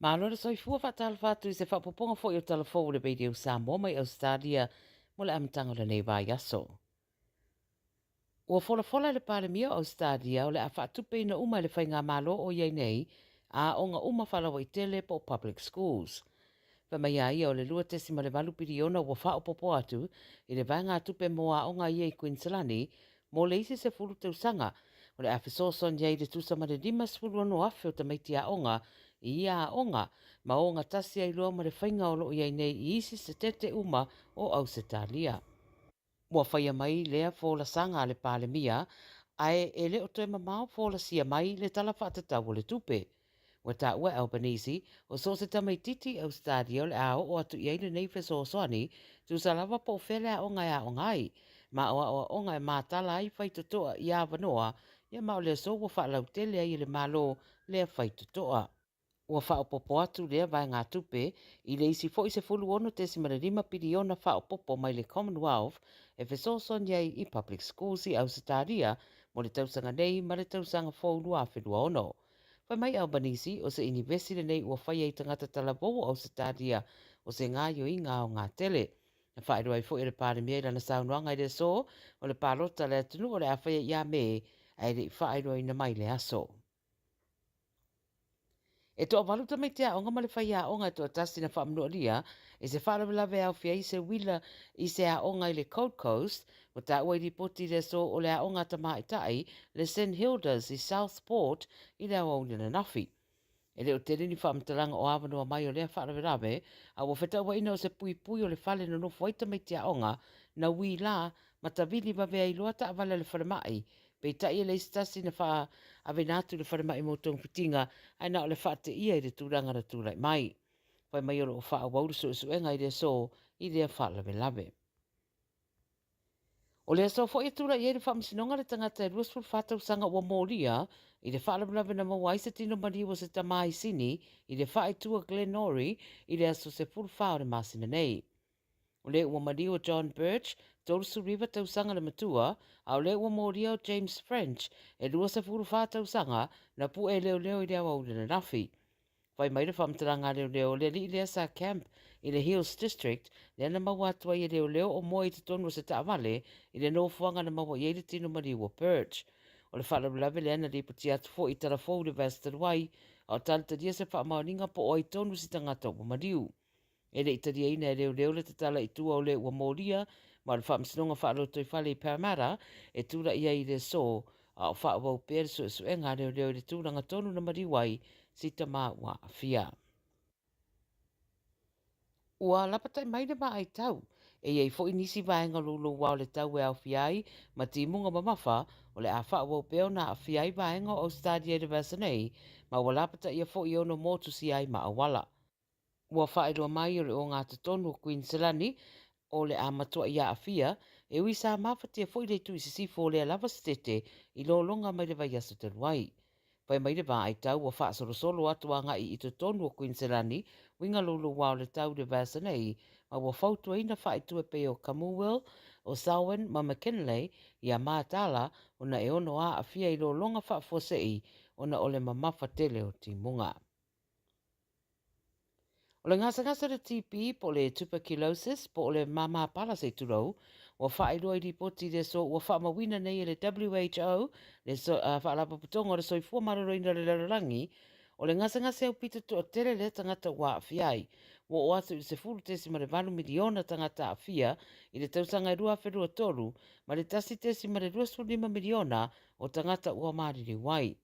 Malo le soifua faatalofa atu i se faaopoopoga foi o tala fou o le Radio Samoa mai Ausetalia mo le amataga o lenei vaiaso. Ua folafola e le Palemia o Ausetalia o le a faatupeina uma e le faigamalo o i ai nei aoga uma faalauaitele po o public schools. Fai mai a ia o le 2.8 piliona ua faaopoopo atu i le vaegatupe mo aoga ia i Kuiniselani mo le isi 10 tausaga, o le a fesoasoani ai i le tusa ma le 56,000 o tamaiti aoga i ia aoga ma ogatasi ai loa ma le faiga o lo o i ai nei i isi setete uma o Ausetalia. Ua faia mai lea folasaga a le Palemia, ae e le o toe mamao folasia mai le Tala Faatatau o le Tupe. Ua taua e Albanese, o so o se tamaitiiti i Ausetalia o le a oo atu i ai lenei fesoasoani, tusa lava po o fea le aoga e aoga ai, ma o aoaoga e matala ai faitotoa i avanoa, ia ma o le aso ua faalautele ai e le Malo lea faitotoa. Ua faaopoopo atu lea vaegatupe i le isi foi 16.5 piliona faaopoopo mai le Commonwealth e fesoasoani ai i public schools i Ausetalia mo le tausaga nei ma le tausaga fou 2026. Fai mai Albanese, o se inivesi lenei ua faia i tagata talavou o Ausetalia o se gaoioiga aoga tele. Na faailoa ai foi e le Palemia i lana saunoaga i le aso o le palota a le atunuu o le a faia ia Me, ae le i faailoaina mai le aso. E toavalu tamaiti aoga ma le faiaoga e toatasi na faamanualia i se faalavelave e aofia ai se uila i se aoga i le Gold Coast, ua taua i lipoti i le aso o le aoga a tamaitai le St Hilda's i Southport i le aoauli ananafi. E le o tele ni faamatalaga o avanoa mai o lea faalavelave, a ua fetauaiina o se puipui o le fale nonofo ai tamaiti aoga na uila ma tavili vave ai loa taavale a le falemai. Peitai e leai se tasi na faaveina atu i le falemai mo togafitiga, ae na o le faateia i le tulaga na tulai mai. Fai mai o lo o faaauau le suesuega i le aso i lea faalavelave. O le aso foi e tulai ai le faamasinoga le tagata e 24 tausaga ua molia i le faalavelave na maua ai se tino maliu o se tama i Sini i le faaitua Glenorie i le aso 14 o le masina nei. O lea ua maliu o John Birch, 39 tausaga le matua, a o lea ua molia o James French, e 24 tausaga, na pue e leoleo i le aoauli ananafi. Fai mai le faamatalaga a leoleo, o le alii lea sa camp i le Hills District, lea na maua atu ai e leoleo o moe i totonu o se taavale i le nofoaga na maua i ai le tino maliu o Birch. O le faalavelave lea na lipotia atu foi i Talafou i le vaiaso talu ai, a o talitalia se faamaoniga po o ai tonu se tagata ua maliu. E le i taliaina e leoleo le tatala i tua o le ua molia ma o le Faamasinoga Faalotoifale i Parramatta e tulai ai i le aso, a o faaauau pea le suesuega a leoleo i le tulaga tonu na maliu ai si tama ua aafia. Ua lapatai mai le vaai tau. E i ai foi nisi vaega louloua o le tau e aofia ai ma timuga mamafa o le a faaauau pea ona aafia ai vaega o Ausetalia i le vaiaso nei, ma ua lapataia foi e ono motusia ai ma auala. Ua faailoa mai o le ogatotonu o Kuiniselani o le a matuai aafia, e ui sa mafatia foi le itu i sisifo o lea lava setete i lologa mai le vaiaso talu ai. Fai mai le vaaitau ua faasolosolo atu agai i totonu o Kuiniselani uiga louloua o le tau i le vaiaso nei, ma ua fautuaina faaitu e pei o Camooweal, o Selwyn ma McKinlay ia mataala ona e ono aafia i lologa faafuasei ona o le mamafa tele o timuga. O le gasegase o le TB po o le tuberculosis po o le māmā pala se i tulou, ua faailoa i lipoti i le aso ua faamauina nei e le WHO, le so, uh, Faalapotopotoga o le Soifua Maloloina o le Lalolagi, o le gasegase aupito toatele lea tagata ua aafia ai. Ua oo atu i le 10.8 miliona tagata aafia i le tausaga e 2023 ma le 1.25 miliona o tagata ua maliliu ai.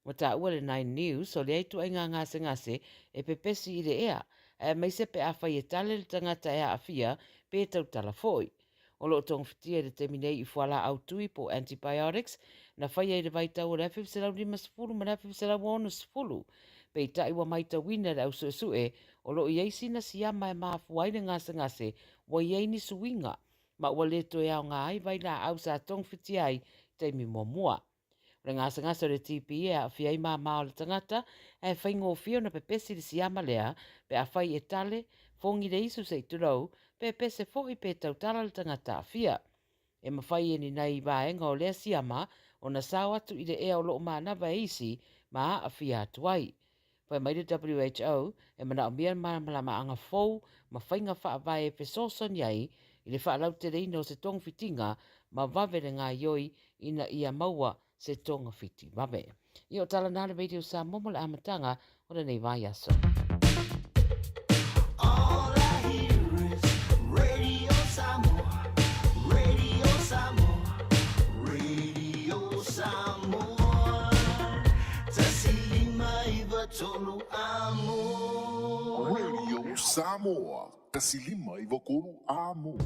Ua taua le Nine News o lea ituaiga gasegase e pepesi i le ea, aemaise pe afai e tale le tagata e aafia pe tautala foi. O lo o togafitia i le taimi nei i fualaau tui po o antibiotics na faia i le vaitau o le 1950 ma le 1960. Peitai ua maitauina e le au suesue o lo o i ai sina siama e mafua ai le gasegase ua i ai ni suiga ma ua le toe aoga ai vailaau sa togafitia ai i taimi muamua. O le gasegase o le TB e aafia ai māmā o le tagata, ae faigofie ona pepesi le siama lea pe afai e tale, fogi le isu se i tulou, pe pese foi pe tautala le tagata aafia. E mafai e ni nai vaega o lea siama ona sao atu i le ea o lo o manava e isi ma aafia atu ai. Fai mai le WHO, e manaomia le malamalamaaga fou ma faiga faavae e fesoasoani ai i le faalauteleina o se togafitiga ma vave le gaoioi ina ia maua se togafiti vave. Ia o tala na le Radio Samoa mo le amataga o lenei vaiaso. All I hear is Radio Samoa, Radio Samoa, Radio Samoa. 159 amo. Radio Samoa, 159 amo.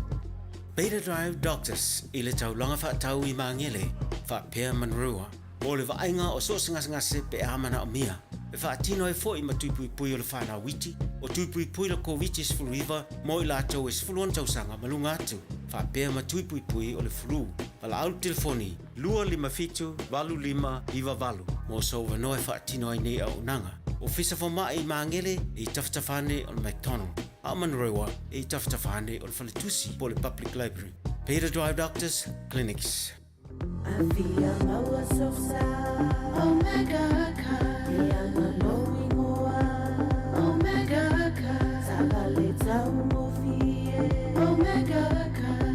Beta Drive Doctors i le taulaga faatau i Magele faapea Manurewa mo le vaaiga o so o se gasegase pe a manaomia e faatino ai foi ma tui puipui o le fanau iti, o tui puipui le Koviti-19 mo i latou e 16 tausaga ma luga atu, faapea ma tui puipui o le flu. Valaau le telefoni 257 8598 mo sou avanoa e faatino ai nei auaunaga. Ofisa Fomai i Magele e i tafatafa ane o le McDonald, a o Manurewa e i tafatafa ane o le Faletusi po o le Public Library. Beta Drive Doctors Clinics. Afia maua sosa Omega Car E anga lou ingoa Omega Car Taavale taugofie Omega Car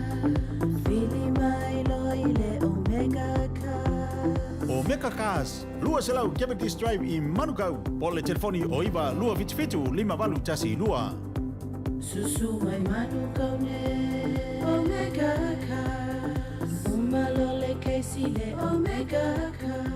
Vili mai loa i le Omega Car. Omega Cars, 200 Jeopardy Drive i Manukau, po o le telefoni o 9 277 5812. Susu mai Manukau nei Omega Cars Uma loa le kesi le Omega Cars.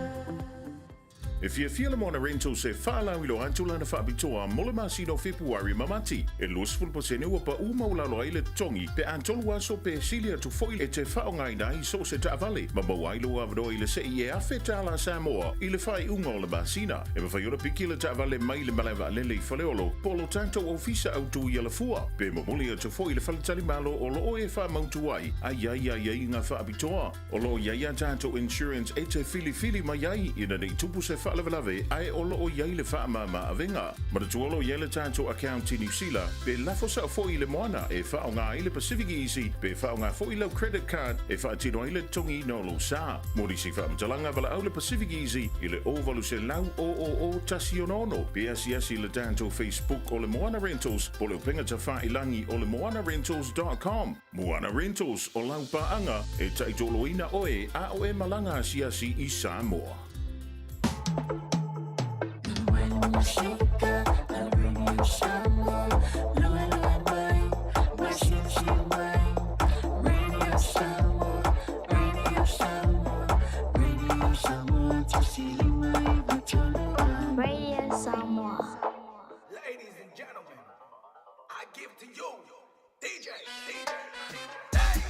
E fiafia le Moana Rentals e faalauiloa atu lana faapitoa mo le masina o Fepuari ma Mati. E 20% ua paʻu maualalo ai le totogi pe a tolu aso pe sili atu foi e te faaaogaina ai so o se taavale ma maua ai lou avanoa i le sei e $1,000 Samoa i le faaiuga o le masina. E mafai ona piki le taavale mai le malae vaalele i Faleolo po o lo tatou ofisa autu i Alafua pe momoli atu foi i le faletalimalo o lo o e faamautu ai a i ai aiaiga faapitoa. O lo o i ai a tatou insurance e te filifili mai ai ina nei tupu se faalavelave ae o lo o i ai le faamama avega. Manatua o lo o i ai le tatou account i Niu Sila pe lafo sao foi i le moana e faaaoga ai le Pacific Easy pe faaaoga foi lau credit card e faatino ai le totogiina o lou sa. Mo nisi faamatalaga valaau le Pacific Easy i le 0800 000 166 pe asiasi i le tatou Facebook o le Moana Rentals po o le upega tafailangi o le moanarentals.com. Moana Rentals, o lau paaga e taitoloina oe a o e malaga asiasi i Samoa. Radio Samoa. Ladies and gentlemen, I give to you DJ, DJ,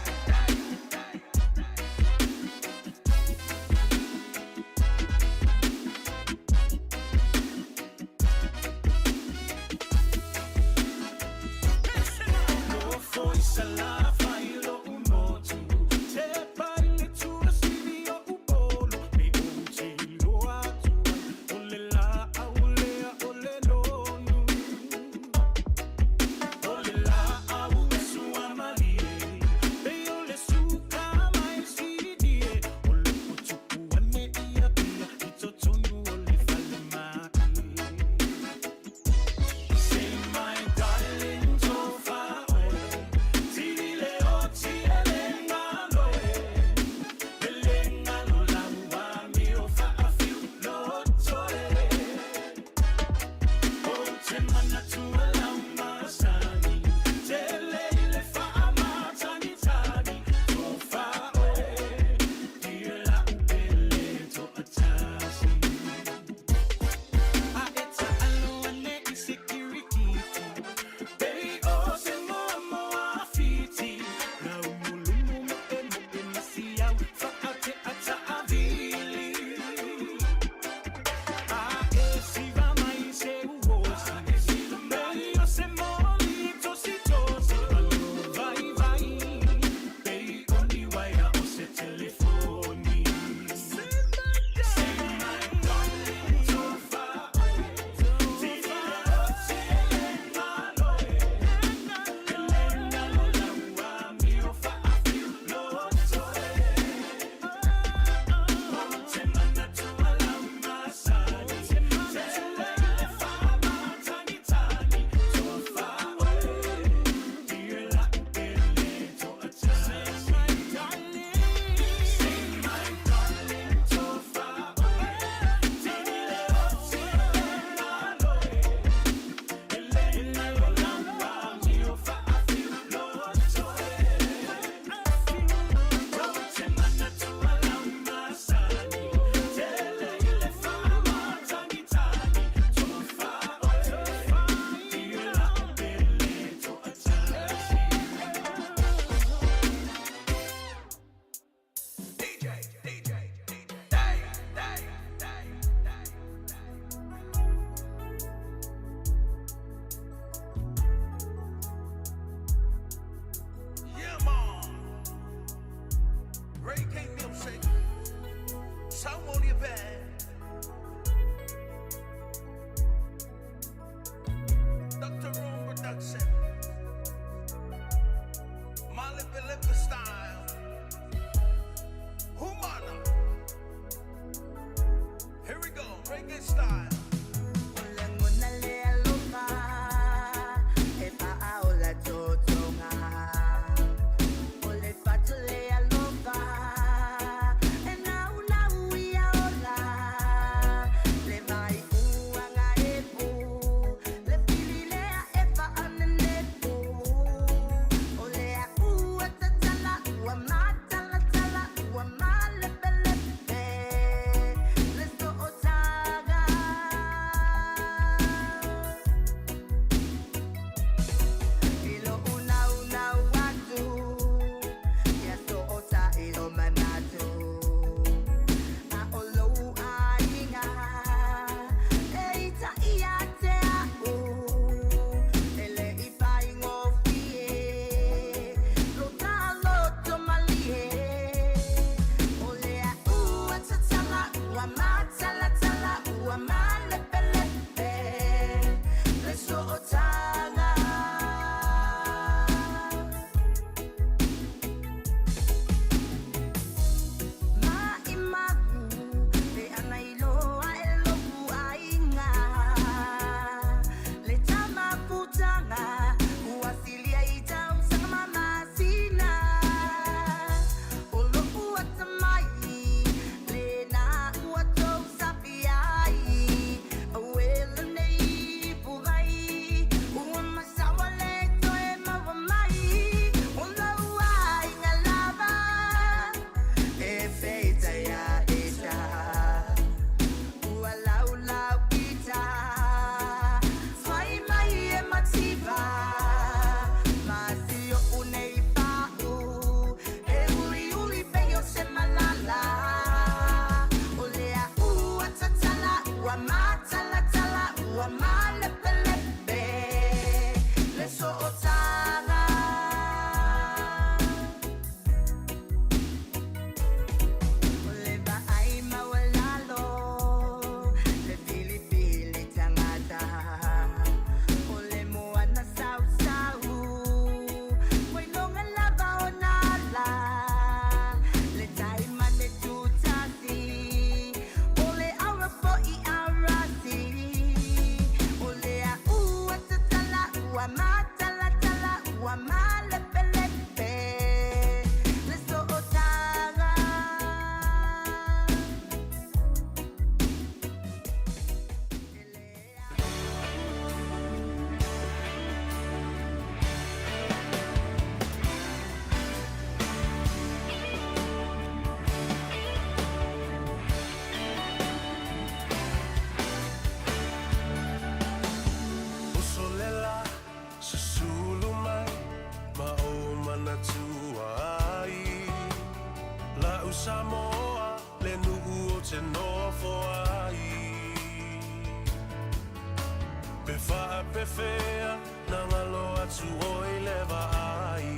faapefea na galo atu oe i le vaai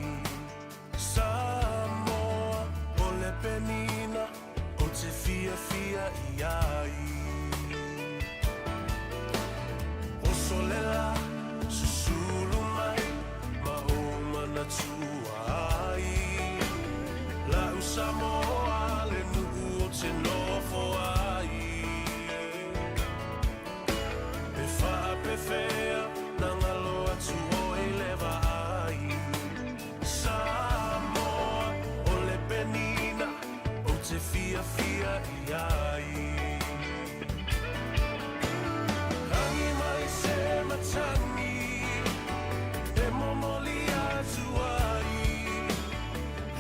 Samoa o le penina ou te fiafia i ai Oso le la susulu mai ma ou manatua ai La'u Samoa le nuu ou te nofo ai E faapefea na galo atu oe i le vaai Samoa o le penina ou te fiafia i ai Rangi mai se matagi e momoli atu ai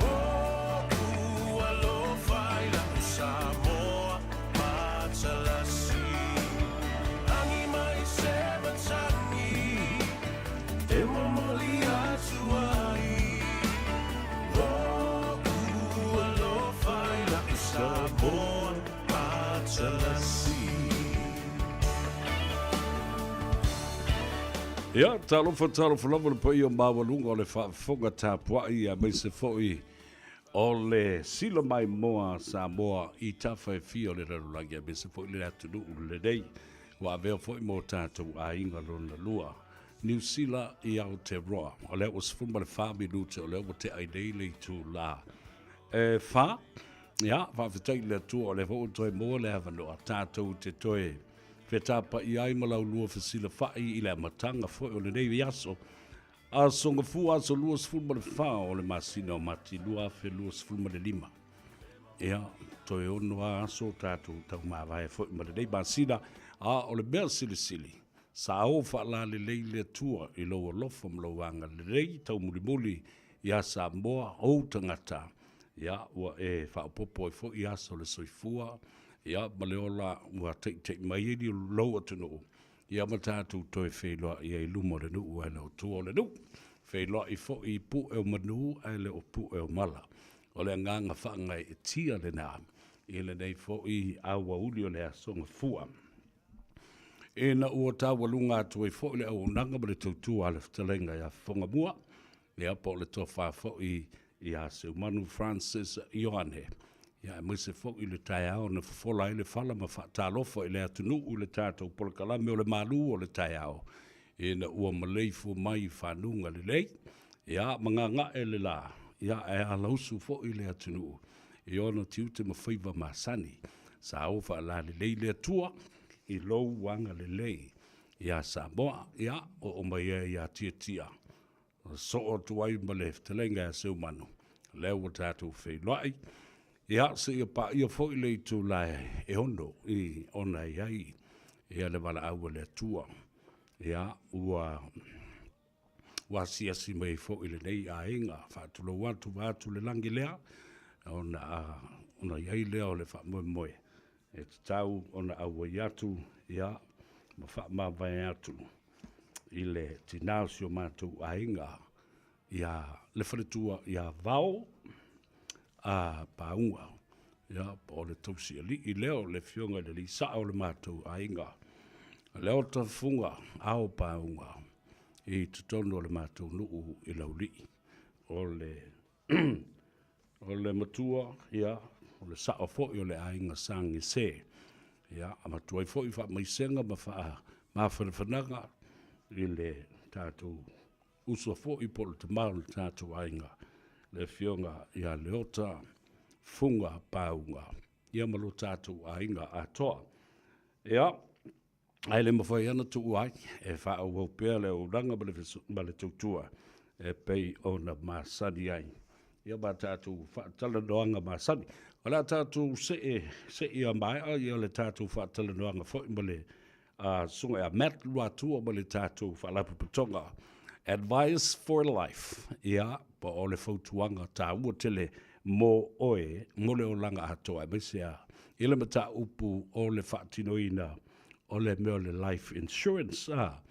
Ho'u alofa i la'u Samoa matalasi Rangi mai se matagi e momoli atu ai Ho'u alofa i la'u Samoa matalasi. Ia, talofa, talofa lava le paia maualuga o le faafofoga tapuai aemaise foi o le sila maimoa a Samoa i tafa e fia o le lalolagi aemaise foi le atunuu lenei ua avea foi mo tatou aiga lona lua. Niu Sila i Aotearoa. O lea ua 14 minute o lea ua tea ai nei le itulā e fa. Ia, faafetai i le Atua o lea foi ua toe maua le avanoa tatou te toe fetapa'i ai ma laulua fesilafai i le amataga foi o lenei aso. Aso Gafua, aso 24 o le masina o Mati 2025. Ia, toe ono lava aso tatou taumavae foi ma lenei masina, a o le mea silisili, sa o faalalelei le Atua i lou alofa ma lou agalelei taumulimuli iā Samoa, ou tagata, ia, ua e faaopoopo ai foi aso o le soifua, ia, ma le ola ua teitei mai ai lou atunuu, ia ma tatou toe feiloai ai i luma o le nuu ae le o tua o le nuu. Feiloai foi i pue o manu ae le o pue o mala. O le agaga faagaeetia lena i lenei foi aoauli o le Aso Gafua. Ina ua taualuga atu ai foi le auaunaga ma le tautua a le fetalaiga ia Fofogamua, ia po o le tofa foi ia Seumanu Francis Ioane, ia aemaise foi le taeao na fofola ai le fala ma faatalofa i le atunuu i le tatou polokalame o le malu o le taeao, ina ua maleifua mai i fanuga lelei, ia ma gaga'e le la, ia ae alausu foi le atunuu i ona tiute ma faiva masani. Sa o faalalelei le Atua i lou agalelei iā Samoa, ia oo mai ai ia Tiatia, soo atu ai ma le fetalaiga ia Seumanu, lea ua tatou feiloai, ia seia paia foi le itula e ono i ona e i ai ia le valaau a le Atua. Ia ua ua asiasi mai ai foi lenei aiga, faatulou atu vaeatu le lagi lea, ona ona i ai lea o le faamoemoe e tatau ona auai atu ia ma faamavae atu i le tinā o si o matou aiga ia le faletua ia Vao a Pauga, ia, po o le tausialii lea o le afioga i le alii sao o le matou aiga, Leota Fuga Ao Pauga, i totonu o le matou nuu i Laulii. O le, o le matua, ia, o le sao foi o le aiga Sa Gese. Ia, avatu ai foi faamaisega ma faamafanafanaga i le tatou uso foi po o le tama o le tatou aiga, le Afioga ia Leota Fuga Pauga, ia ma lo tatou aiga atoa. Ia, ae le mafai lava ona tuua ai e faaauau pea le auaunaga ma le tautua e pei ona masani ai. Ia ma tatou faatalanoaga masani. O le a tatou see seia maea ia le tatou faatalanoaga foi ma le Susuga ia Matt Luatua ma le tatou Faalapotopotoga Advice for Life, ia, po o le fautuaga taua tele mo oe mo le olaga atoa, aemaise lava i le mataupu o le faatinoina o le mea o le life insurance, a,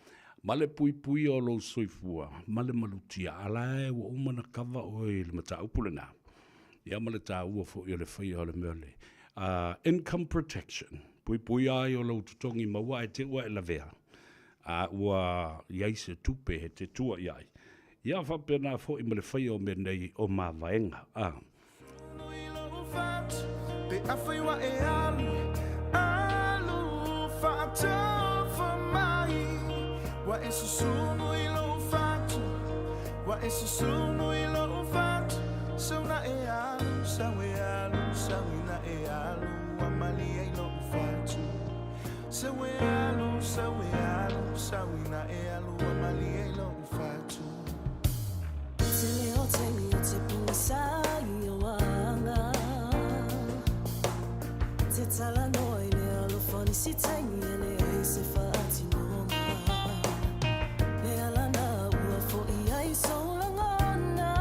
ma le puipuia o lou soifua ma le malutia, a la e ua uma ona kava oe i le mataupu lena. Ia ma le taua foi o le faia o le mea o le income protection, puipuia ai o lou totogi maua ae te i ua e lavea. A ua i ai se tupe e te tua i ai. Ia faapena foi ma le faia o mea nei o mavaega. A. Pe afai ua e alu, alu faatofa mai Ua e susunu i lou fatu, ua e susunu i lou fatu Sau na e alu, sau e alu, sau ina e alu Ua malie i lou fatu Sau e alu, sau e alu, sau ina e alu Ua malie i lou fatu Te leo taimi o te pūsa i o anga Te tala noa i le alofa nisi taimi e leai se faatinoga Le ala na ua fo'i ai sou lagona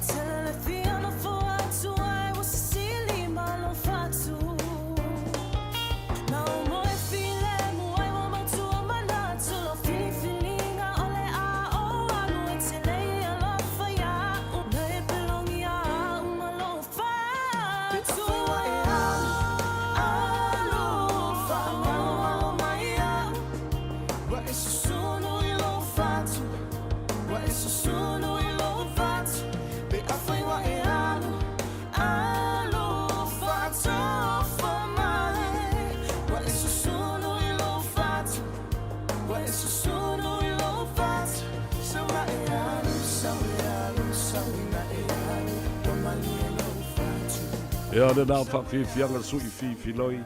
Tele le fia nofo atu ai ua sisili ma lou fatu Na ou moe filemu ai ua mautu manatu Lau filifiliga o le a ou alu e te lei alofa ia'u Na e pelogi a'u ma lou Pe fatu afai ua e alu, alu faamalo mai au Ua e susunu i lou fatu, ua e susunu i lou fatu Pe afai ua e alu, alu faatofa mai Ua e susunu i lou fatu, ua e susunu i lou fatu Sau na e alu, sau e alu, sau ina e alu Ua malie lou fatu Ia lenā faafiafiaga suʻi fifiloi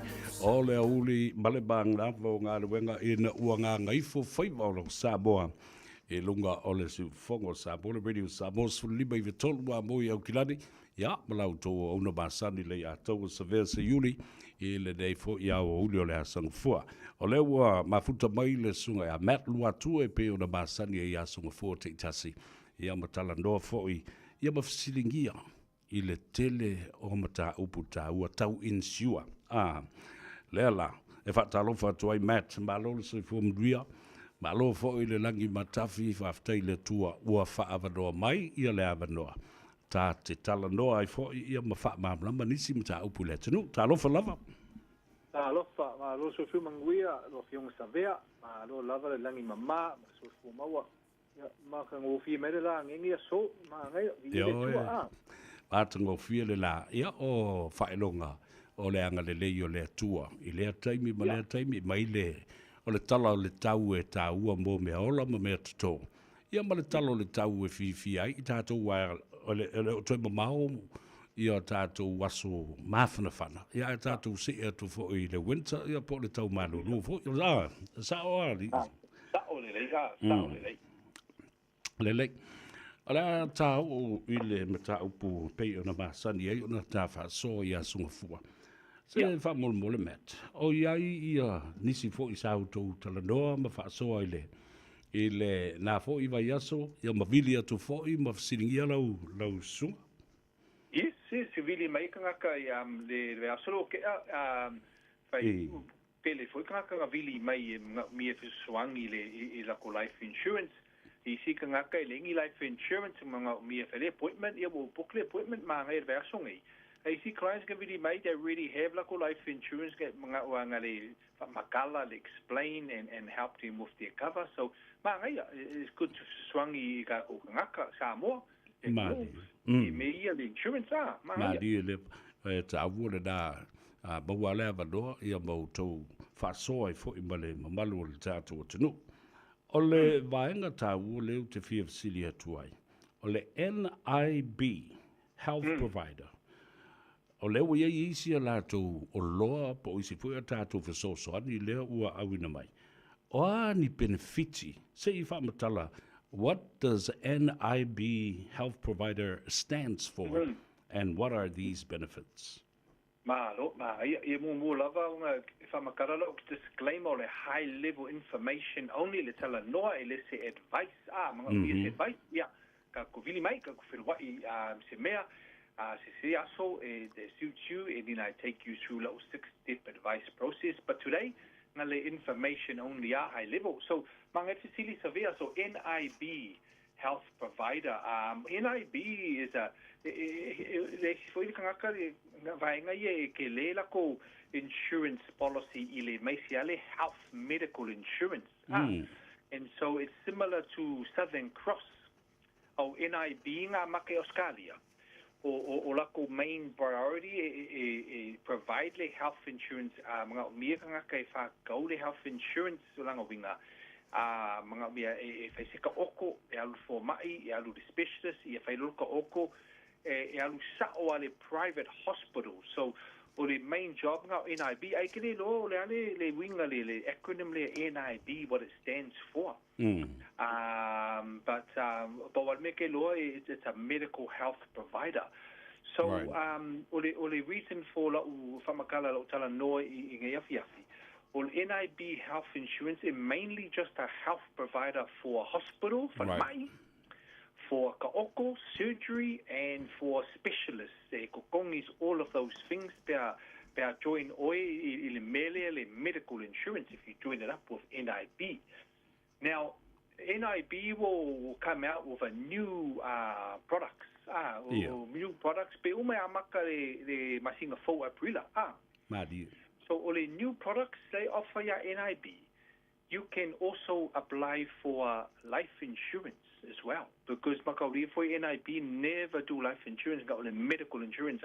o le aoauli ma le magalava o galuega ina ua gagaifo faiva o lau Samoa i luga o le siufofoga o Samoa le Radio Samoa 15 i le 3 ua mo i Aukilani ia ma la outou auauna masani le Iatau o Savea Seiuli i lenei fo'i aoauli o le aso Gafua. O lea ua mafuta mai le susuga ia Matt Luatua e pei ona masani ai i aso Gafua taitasi ia ma talanoa fo'i ia ma fesiligia i le tele o mataupu taua tau insure. A, lea la, e faatalofa atu ai Matt, malo le soifua manuia, malo foi le lagi matafi, faafetai i le Atua ua faaavanoa mai ia le avanoa. Ta te talanoa ai foi ia ma faamalamalama nisi mataupu i le atunuu. Talofa lava. Talofa, malo soifua manuia, lau Afioga Savea, malo lava le lagi mama ma le soifua maua. Ia, matagofie mai le lagege aso, manaia, viia le Atua a. Matagofie le la, ia o faailoga o le agalelei o le Atua i lea taimi ma lea taimi mai le o le tala o le tau e taua mo mea ola ma mea totō. Ia ma le tala o le tau e fiafia ai i tatou aua e le o toe mamao ia tatou aso mafanafana, ia ae tatou see atu foi i le winter, ia po o le tau malulu foi. A, sao a, alii? Sao lelei, a, sao lelei. Lelei. O le a ta oo i le mataupu pei ona masani ai ona ta faasoa i aso Gafua. Se faamolemole Matt, o i ai ia nisi foi sa outou talanoa ma faasoa i le i le na foi vaiaso, ia ma vili atu foi ma fesiligia lau lau susuga? Yes, vili mai tagata i le vaiaso lea ua tea, fai tele foi tagata na vili mai e manaomia e fesoasoani i le i latou life insurance. Isi tagata e leai ni life insurance manaomia e fai le appointment, ia ua ou book le appointment manaia i le vaiaso nei. A isi clients na vili mai, they already have latou life insurance manao lava na le faamatala, le explain and help them with their cover. So manaia, it's good to fesoasoani i tatou tagata Samoa e atunuu i mea ia le insurance a, manaia. Malie le e taua lenā a maua le avanoa ia ma outou faasoa ai foi ma le mamalu o le tatou atunuu. O le vaega taua lea ou te fia fesili atu ai, o le NIB Health Provider, o lea ua i ai isi a latou oloa po o isi foi a tatou fesoasoani lea ua auina mai. O a ni penefiti? Se i faamatala, what does NIB Health Provider stands for and what are these benefits? Malo, manaia. Ia muamua lava ona e faamatala lau disclaimer o le high level information only le talanoa e le se advice a, manaomia se advice, ia, tatou vili mai, tatou feloai se mea, se se aso e suits you and then I take you through lau six step advice process. But today, na le information only a high level. So, manaia fesili Savea, so NIB Health Provider, NIB is a, e le isi foi le tagata vaega ia e tele lakou insurance policy i le maisi a le health medical insurance. And so it's similar to Southern Cross o NIB ngā make Australia. O lako main priority e provide le health insurance mga mia ka ngaka e whakau le health insurance o langa winga mga mia e whaiseka oko e alu fōma'i e alu le specialist e whailolo ka oko e alu sa'o a le private hospital. So o le main job ngā o NIB ai ke le lo le ale le winga le acronym le NIB, what it stands for. But what me ke loa, it's a medical health provider. So o le reason for la'u faamakala la'u talanoa i i afiafi. O le NIB health insurance is mainly just a health provider for hospital, for mai, for ka'oko, surgery, and for specialists. E kokongis all of those things pea join oe i le mele le medical insurance if you join it up with NIB. Now, NIB will come out with a new products. New products. Pe uma amaka le masinga fou Aprila. Mali. So, o le new products they offer ya NIB, you can also apply for life insurance as well. Because makauri for NIB never do life insurance, got only medical insurance.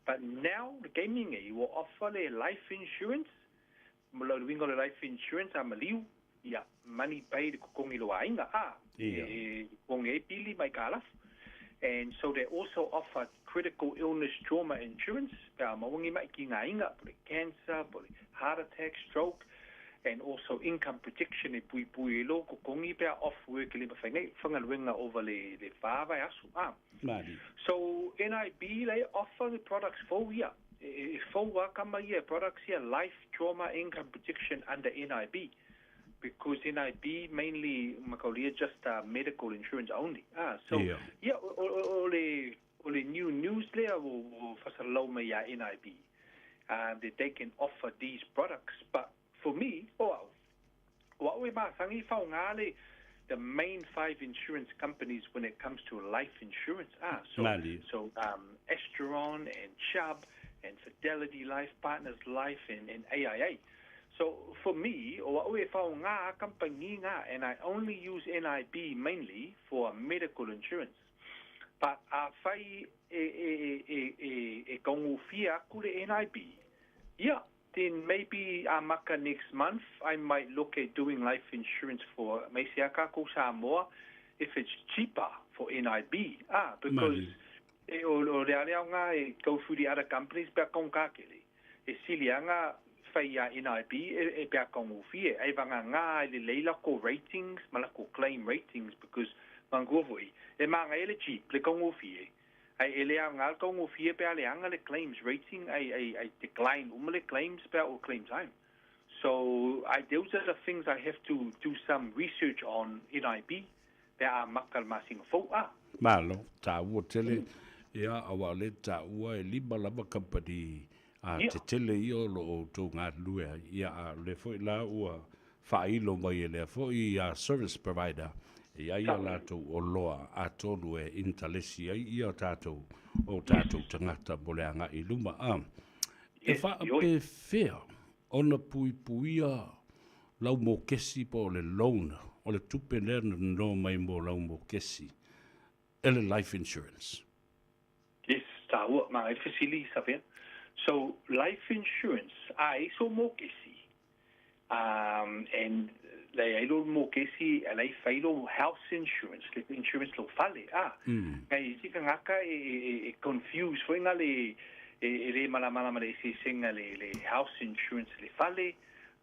But now, the gaming will offer le life insurance. Mula wingo le life insurance a maliu. Ia, money paid kokongi lo ainga. Kongi e pili mai ka alafu. And so they also offer critical illness trauma insurance. Pea mawangi mai ki ngā inga, po le cancer, po le heart attack, stroke, and also income protection e pui pui e lo kokongi pea off work e le mawhaingai, whangaluenga over le whāwai asu. Mali. So NIB, they offer the products for ia. E fou kama ia products ia life trauma income protection under NIB. Because NIB mainly makaulia just medical insurance only. So yeah, o le new news lea o fasalau mai ia NIB that they can offer these products. But for me, o e masangi whaunga le the main 5 insurance companies when it comes to life insurance. So Mali. So Asteron and Chubb and Fidelity Life, Partners Life and AIA. So for me, o e whaunga company nga, and I only use NIB mainly for medical insurance. But a whai e kaungufia aku le NIB, yeah, then maybe amaka next month I might look at doing life insurance for Meisiaka ko Samoa if it's cheaper for NIB. Because o le alea nga e go through the other companies pea kaungakele. E silianga whai a NIB e pea kaungufia. E vanga ngā e le leila ko ratings, mala ko claim ratings, because manguvoi. E manga ele cheap le kaungufia. Ai ele a ngā kaungufia pea le anga le claims rating ai decline umale claims pea o claim time. So those are the things I have to do some research on NIB pea a makal masinga fou. Malo, tā ua tele, ia awa le tā ua e lima lava company a te tele ia o lo o tō ngā lue. Ia a le foi la ua whailo mai e lea foi a service provider. Ia ia lātou o loa a tonu e intalesi ai ia tātou o tātou tangata mo le anga i luma. E whaape whea ona pui puia lau mōkesi po o le loan o le tupe lea no mai mo lau mōkesi e le life insurance. Yes, tā ua, mā e whasili sawhea. So life insurance, a so mōkesi. And le ailo mōkesi a lei whailo house insurance, le insurance lo fale. Ngai tika ngaka e confuse foi ngā le e le malamala ma le sisenga le house insurance le fale,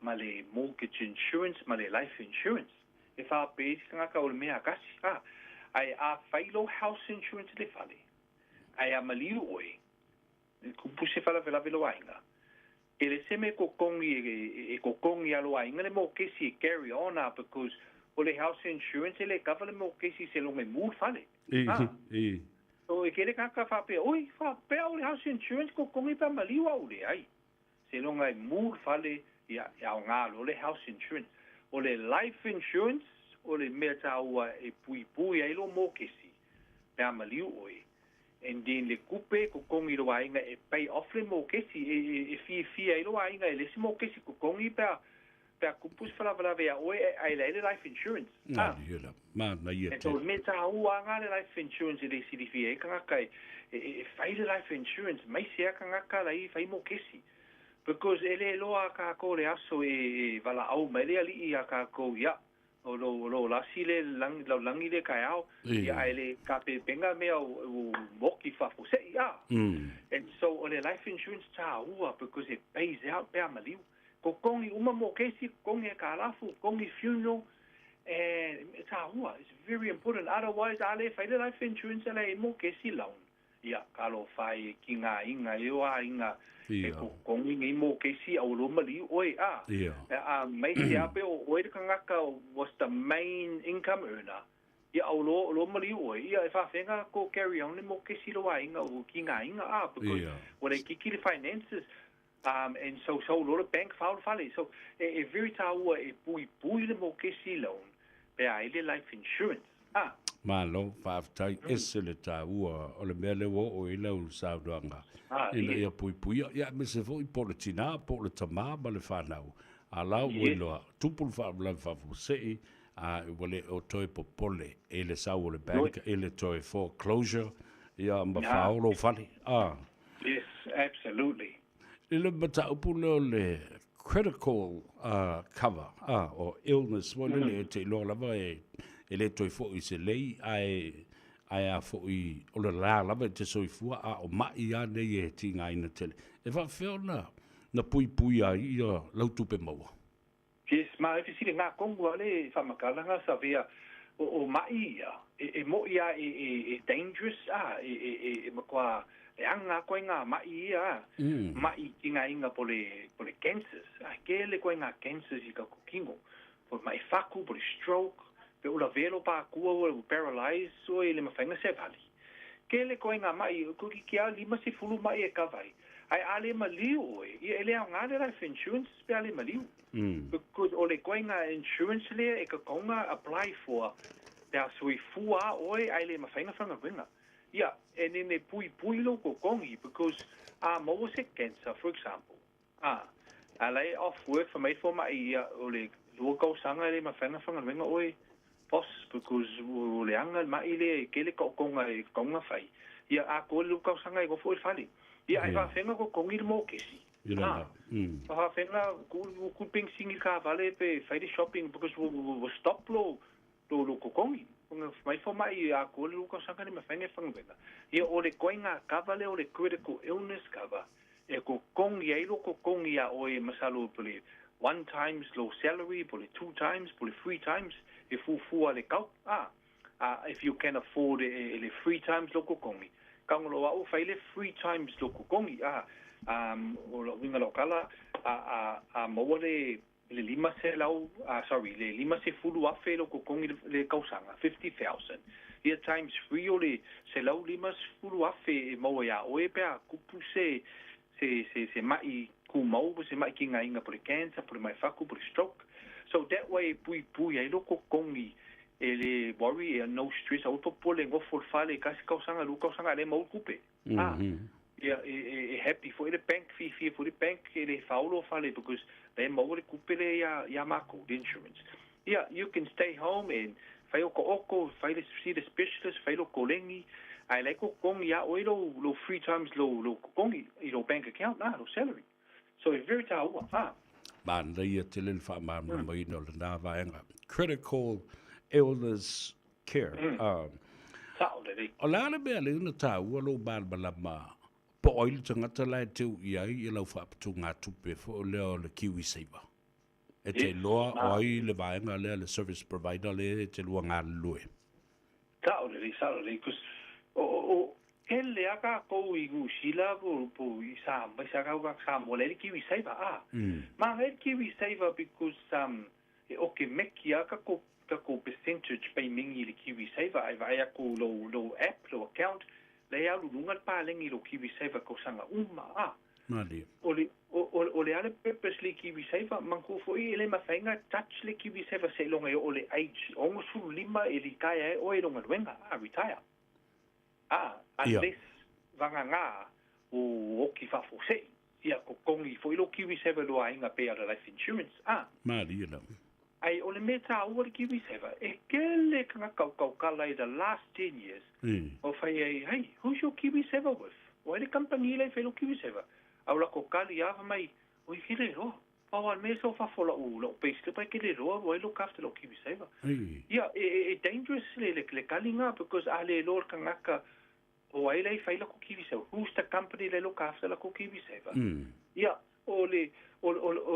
ma le mortgage insurance, ma le life insurance. E whape tika ngaka o le mea kasi. Ai a whailo house insurance le fale. Ai a maliu oe. Kupuse whala vela velo ainga. E le seme kokongi e kokongi alo ainga le mōkesi e carry on because o le house insurance e le cover le mōkesi se longe mū fale. So e kere kaka whapea, oi whapea o le house insurance kokongi pa maliwa o le ai. Se longa e mū fale ia o ngā lo le house insurance. O le life insurance o le mea tāua e pui pui ai lo mōkesi. Pea maliu oe. And then le kupe kokongi lo aiga e pay off le mokesi e fiafia ai lo aiga e le isi mokesi kokongi pe a pe a kupu se falavalave ia oe e ai le life insurance. Ah. Ia manaia tele. So me tāua anga le life insurance e le silifia ai kangaka e fai le life insurance mai se kangaka lai fai mokesi. Because e le loa kākou le aso e valaau mai le ali'i a kākou ia o lo lasi le langi le kaeao ia ai le ka pepenga mea o moki faafose'i a. And so o le life insurance tāua because it pays out pe a maliu. Kokongi uma mokesi, kokongi e kalafu, kokongi funeral, and tāua, it's very important. Otherwise, a le fai le life insurance le mokesi loan. Ia, ka lo fai ki ngā inga e oa inga e kokongi ngi mokesi au lo maliu oe a. A mai te ape o oe te kangaka was the main income earner. Ia au lo maliu oe. Ia e whawhenga ko carry on le mokesi lo a inga o ki ngā inga a. Because when e kiki le finances, and so lo le bank faul fale. So e very tāua e pui pui le mokesi loan pe a ele life insurance. Ah. Malo, whaaftai ese le tāua o le mea le o i lau saudoanga. Ina ia pui puia. Ia me se foi po le tina, po le tamā ma le whanau. A lau ua iloa, tupu le whaamalawe whaafosei, a ua le o toe popole e le sau o le bank, e le toe foreclosure, ia ma whaolo fale. Ah. Yes, absolutely. I le mataupu leo le critical cover o illness mo le te iloa lava e le toe fo'i se lei ae a fo'i o le la lava e te soifua a o mai a nei e tingaina tele. E whaawhea na pui pui ai ia lautupe maua. Yes, ma e fisile ngā kongu a le whamakalanga sa vea o mai ia e mo ia e dangerous a e makoa e anga koe ngā mai ia mai ki ngā inga po le cancers. A ke le koe ngā cancers i ka kukingo. Po mai whaku, po le stroke, pe ula velo pa kua o paralyze o e le mawhainga se vali. Ke le koe ngā mai, kuki ki a lima se fulu mai e kawai. Ai ale maliu oe, ia ele au ngā le life insurance pe ale maliu. Because o le koe ngā insurance lea e ka kaunga apply for pe a sui fua oe ai le mawhainga whanga winga. Ia, e nene pui pui lo kokongi because a maua se cancer, for example. A lei off work for mei for mai ia o le lua kausanga le mawhainga whanga winga oe boss because o le anga mai le ke le kokonga e kaunga whai. Ia a ko le lua kausanga e gofo e whale. Ia ai whawhenga kokongi le mōkesi. Whawhenga ku ping singi ka vale pe whai le shopping because wo stop lo kokongi. Mai fo mai a ko le lua kausanga le mawhainga whanga winga. Ia o le koinga cover le o le critical illness cover. E kokongi ai lo kokongi a oe masalo pole 1 times low salary, pole 2 times, pole 3 times, e fufua le kau. If you can afford e le 3 times lo kokongi. Kaungalo au whai le 3 times lo kokongi. O lo winga lo kala, a maua le lima se lau, sorry, le lima se fulu afe lo kokongi le kausanga, 50,000. Ia times 3 o le se lau lima se fulu afe e maua ia oe pea kupu se mai kumau, se mai ki ngā inga po le cancer, po le mai whaku, po le stroke. So that way pui pui ai lo kokongi e le worry e no stress au po le ngofo le kasi kausanga lu kausanga le mau kupe. Ia e happy for the bank fee for the bank e le faulo fale because they mau le kupe le ia mako the insurance. Yeah, you can stay home and fai o oko, fai le see the specialist, fai lo kolengi. Ai le kokongi ia oi lo 3 times lo kokongi i lo bank account na lo salary. So it's very taua. Manaia te lele whaamāmamaina o le nā vaenga. Critical illness care. O le ale mea le una tāua lo mālamalama po oi le tangata lai teu i ai i lau whaapatunga ngā tupe fo leo le Kiwi Saver. E te loa o ai le vaenga lea le service provider le te lua ngā lue. Sao lele, cause o ke le aka kou i New po i sa mai sa kau sa mo le Kiwi Saver a. Ma le Kiwi Saver because e oke meki aka ko percentage pay mingi le Kiwi Saver ai vai ko lo app lo account le alu lunga pa lengi lo Kiwi Saver ko sanga uma a. Mali. O le ale purpose le Kiwi Saver manku fo i le mawhainga touch le Kiwi Saver se longa o le age ongo sulu lima e li kaya e o e longa luenga a retire. Ah, unless vagagā ua oki faafuasei, ia totogi foi lou KiwiSaver i lou aiga pei o le life insurance. Ah. Malie lava. Ai o le mea taua le KiwiSaver, e tele tagata o tautala i the last 10 years, o fai ai, hey, who's your KiwiSaver with? O ai le kamupani la e fai lou KiwiSaver? A o latou tali lava mai, oi ke le iloa. Pau lava le mea sa o fafo lau lau payslip ai ke le iloa ua ai look after lau KiwiSaver. Ia, e, e, e dangerous le, le, le tali na because a le iloa le tagata o ai la e fai lakou KiwiSaver, who's the company la e look after lakou KiwiSaver? Ia, o le, o, o, o,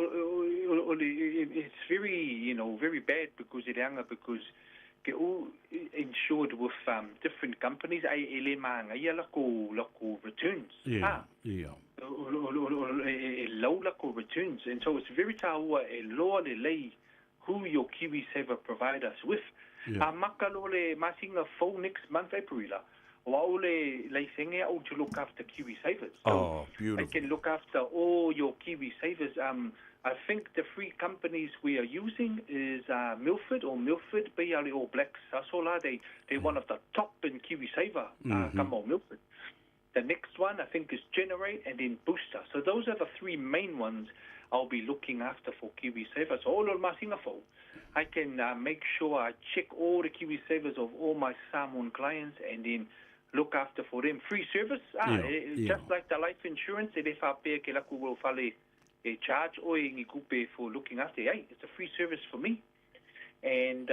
o, o le, it's very, you know, very bad because e leaga because ke u insured with different companies ai e le magaia lakou lakou returns. Yeah, yeah. E low lakou returns and so it's very taua e loa lelei who your KiwiSaver provide us with. Yeah. A maka loa le masina fou next month April o au le laisenge a'u to look after KiwiSavers. So Oh, I beautiful. can look after all your KiwiSavers. I think the three companies we are using is Milford or Milford, be ale All Blacks aso la. They're one of the top in KiwiSaver, kama o Milford. The next one I think is Generate and then Booster. So those are the three main ones I'll be looking after for KiwiSaver. So all o le masina fou, I can make sure I check all the KiwiSavers of all my Samoan clients and then look after for them. Free service, just like the life insurance, e le faapea ke laku ua fale e charge oe i ni kupe for looking after. Hey, it's a free service for me. And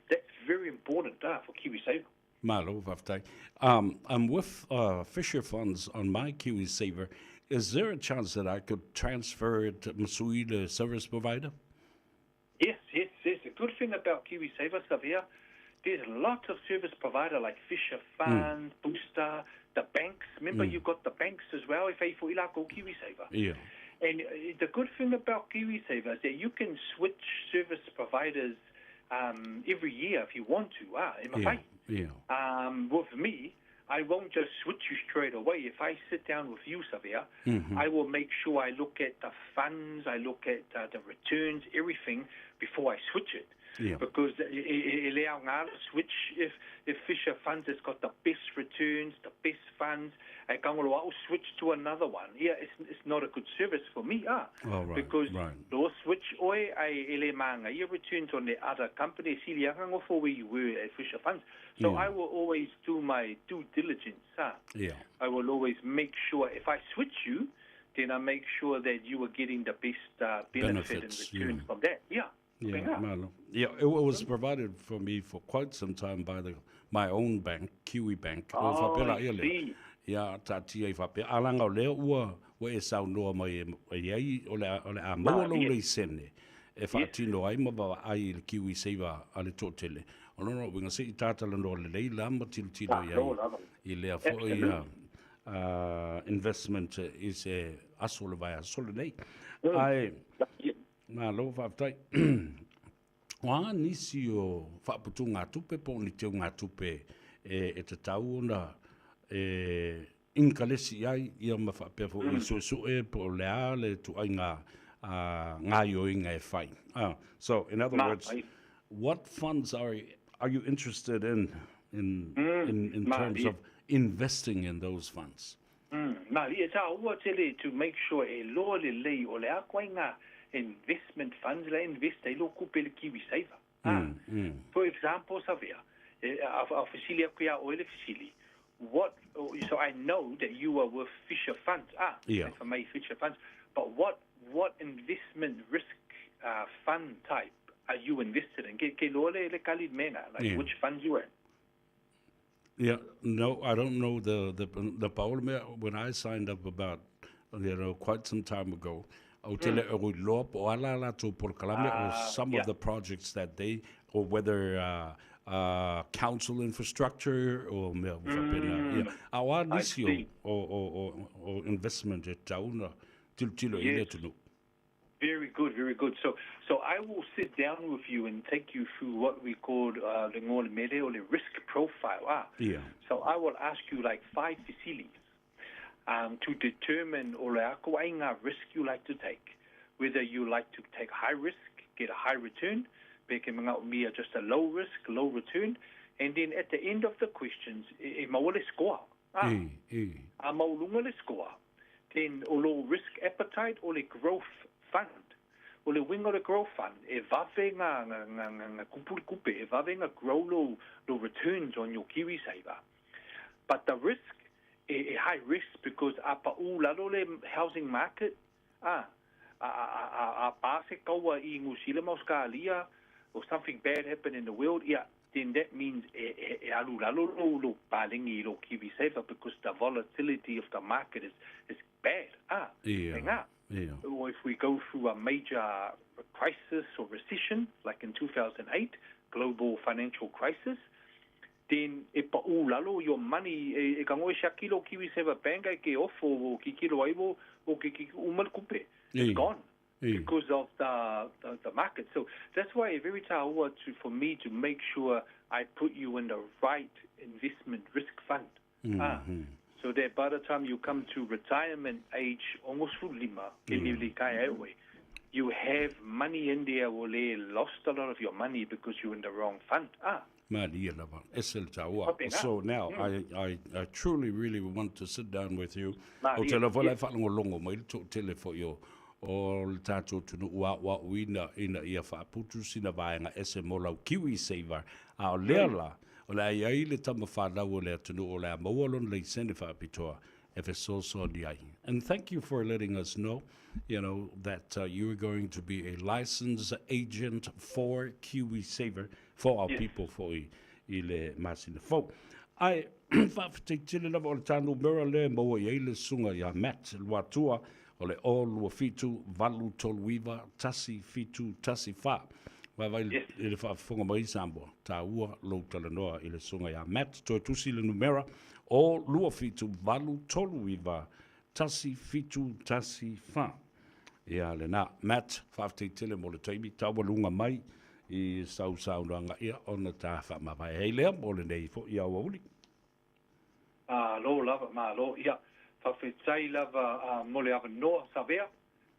that's very important for KiwiSaver. Malo, faafetai. I'm with Fisher Funds on my KiwiSaver. Is there a chance that I could transfer it to Masui, the service provider? Yes. The good thing about KiwiSaver, Savea, there's lots of service provider like Fisher Funds, Booster, the banks. Remember, you got the banks as well, if I for ilako KiwiSaver. And the good thing about KiwiSaver is that you can switch service providers every year if you want to. Ah, e mawhai. With me, I won't just switch you straight away. If I sit down with you, Savea, I will make sure I look at the funds, I look at the returns, everything before I switch it. Because e le aoga le switch if Fisher Funds has got the best returns, the best funds, e kagolo a'u switch to another one. Ia, it's not a good service for me, ah. Oh, right, Because right. lo switch oe ai e le magaia returns on the other company, e sili aga gofo where you were at Fisher Funds. So I will always do my due diligence, ah. I will always make sure if I switch you, then I make sure that you are getting the best benefit and Benefits, return yeah. from that. Yeah. Yeah, Yeah. malo. Yeah, it was provided for me for quite some time by the my own bank, Kiwi Bank. O Oh, faapea I ia lea. see. Ia, taatia i faapea. Alaga o lea ua ua e saunoa mai e e ai o le o le a maua lou Malie. laisene e faatino ai ma vaavaai i le Kiwi Saver a le toatele. O lona uiga seʻi tatalanoa lelei la ma tilotilo i ai Malo lava. i lea foi investment i se aso o le vaiaso lenei. Ae malo faafetai. O a nisi o faaputugatupe po o ni teugatupe e, e tatau ona e inikalesi ai ia ma faapea foi i suesue po o le a le tuaiga gaioiga e fai. So, in other Ma, words, what funds are you interested in, in ma, terms of investing in those funds? Malie, e taua tele to make sure e loa lelei o le a koaiga investment funds la invest ai lou kupe i le KiwiSaver. Ah. For example, Savea, a fesili aku iā oe le fesili, what, oh, so I know that you are with Fisher Funds. Ah, for me, Fisher Funds. But what investment risk fund type are you invested in? Ke loa le kali mena, like which funds you in? Yeah, no, I don't know the Paul when I signed up about quite some time ago. O te le o iloa po o ala latou polokalame or some of the projects that they or whether council infrastructure or mea ua faapena. Ia. A o a I nisi o, see. o, o, o, o investment e tatau ona tilotilo i le atunuu. Very good, very good. So I will sit down with you and take you through what we call le ngoa le mele or the risk profile. Ah. So I will ask you like five facilities to determine o le a koaiga risk you like to take. Whether you like to take high risk, get a high return, pe ke manaomia just a low risk, low return, And then at the end of the questions, e, e maua le score. Ah. E, e. A maualuga le score, then o lou risk appetite o le growth fund. O le uiga o le growth fund, e vave nga, nga, nga, nga, nga kupu le kupe, e vave nga grow lou, lou returns on your KiwiSaver. But the risk, e, e high risk because a pa'ū lalo le housing market, a, a, a, a, a pā se kaua i Niu Sila ma Ausekalia, or something bad happen in the world, ia, then that means e, e, e alu lalo lou, lou paleni i lou KiwiSaver because the volatility of the market is, is bad. Ah, Ia, e ngā. ia. Or if we go through a major crisis or recession, like in 2008, global financial crisis, then e pa'ū lalo your money, e, e ka e siaki lou KiwiSaver bank ai ke ofo o kikilo ai wo, o ke ki uma le kupe. It's E, gone e. because of the, the, the market. So that's why it's very tāua to, for me to make sure I put you in the right investment risk fund. Ah, so that by the time you come to retirement age, almost lima, you have money in there ua le lost a lot of your money because you're in the wrong fund. Ah, Malia lava, ese le taua. Faapena. So now, I, I, I truly really want to sit down with you. Malia, O te lava lai yes. whaalongolongo mai le toatele foi o o le tātou atunuu aoaoina ina ia faaputu sina vaega ese mo lau KiwiSaver. A o lea la, o le a i ai le tama whanau o le atunuu o le a maua lona laisene faapitoa e fesoasoani ai. And thank you for letting us know, you know, that you are going to be a licensed agent for KiwiSaver for our people foi i le masina fou. Ae faafetai tele lava o le tā numera lea e maua i ai le susuga ia Matt Luatua o le 0 27 8 39 1 7 1 4. Vaavaai i le faafofoga mai Samoa, taua lou talanoa i le susuga ia Matt, toe tusi le numera o 27 8 39 1 7 1 4. Ia lena, Matt, faafetai tele mo le taimi, taualuga mai i sau saunoaga ia ona ta faamavae ai lea mo lenei foi aoauli. Malo lava, malo. Ia, faafetai lava uh, mo le avanoa Savea.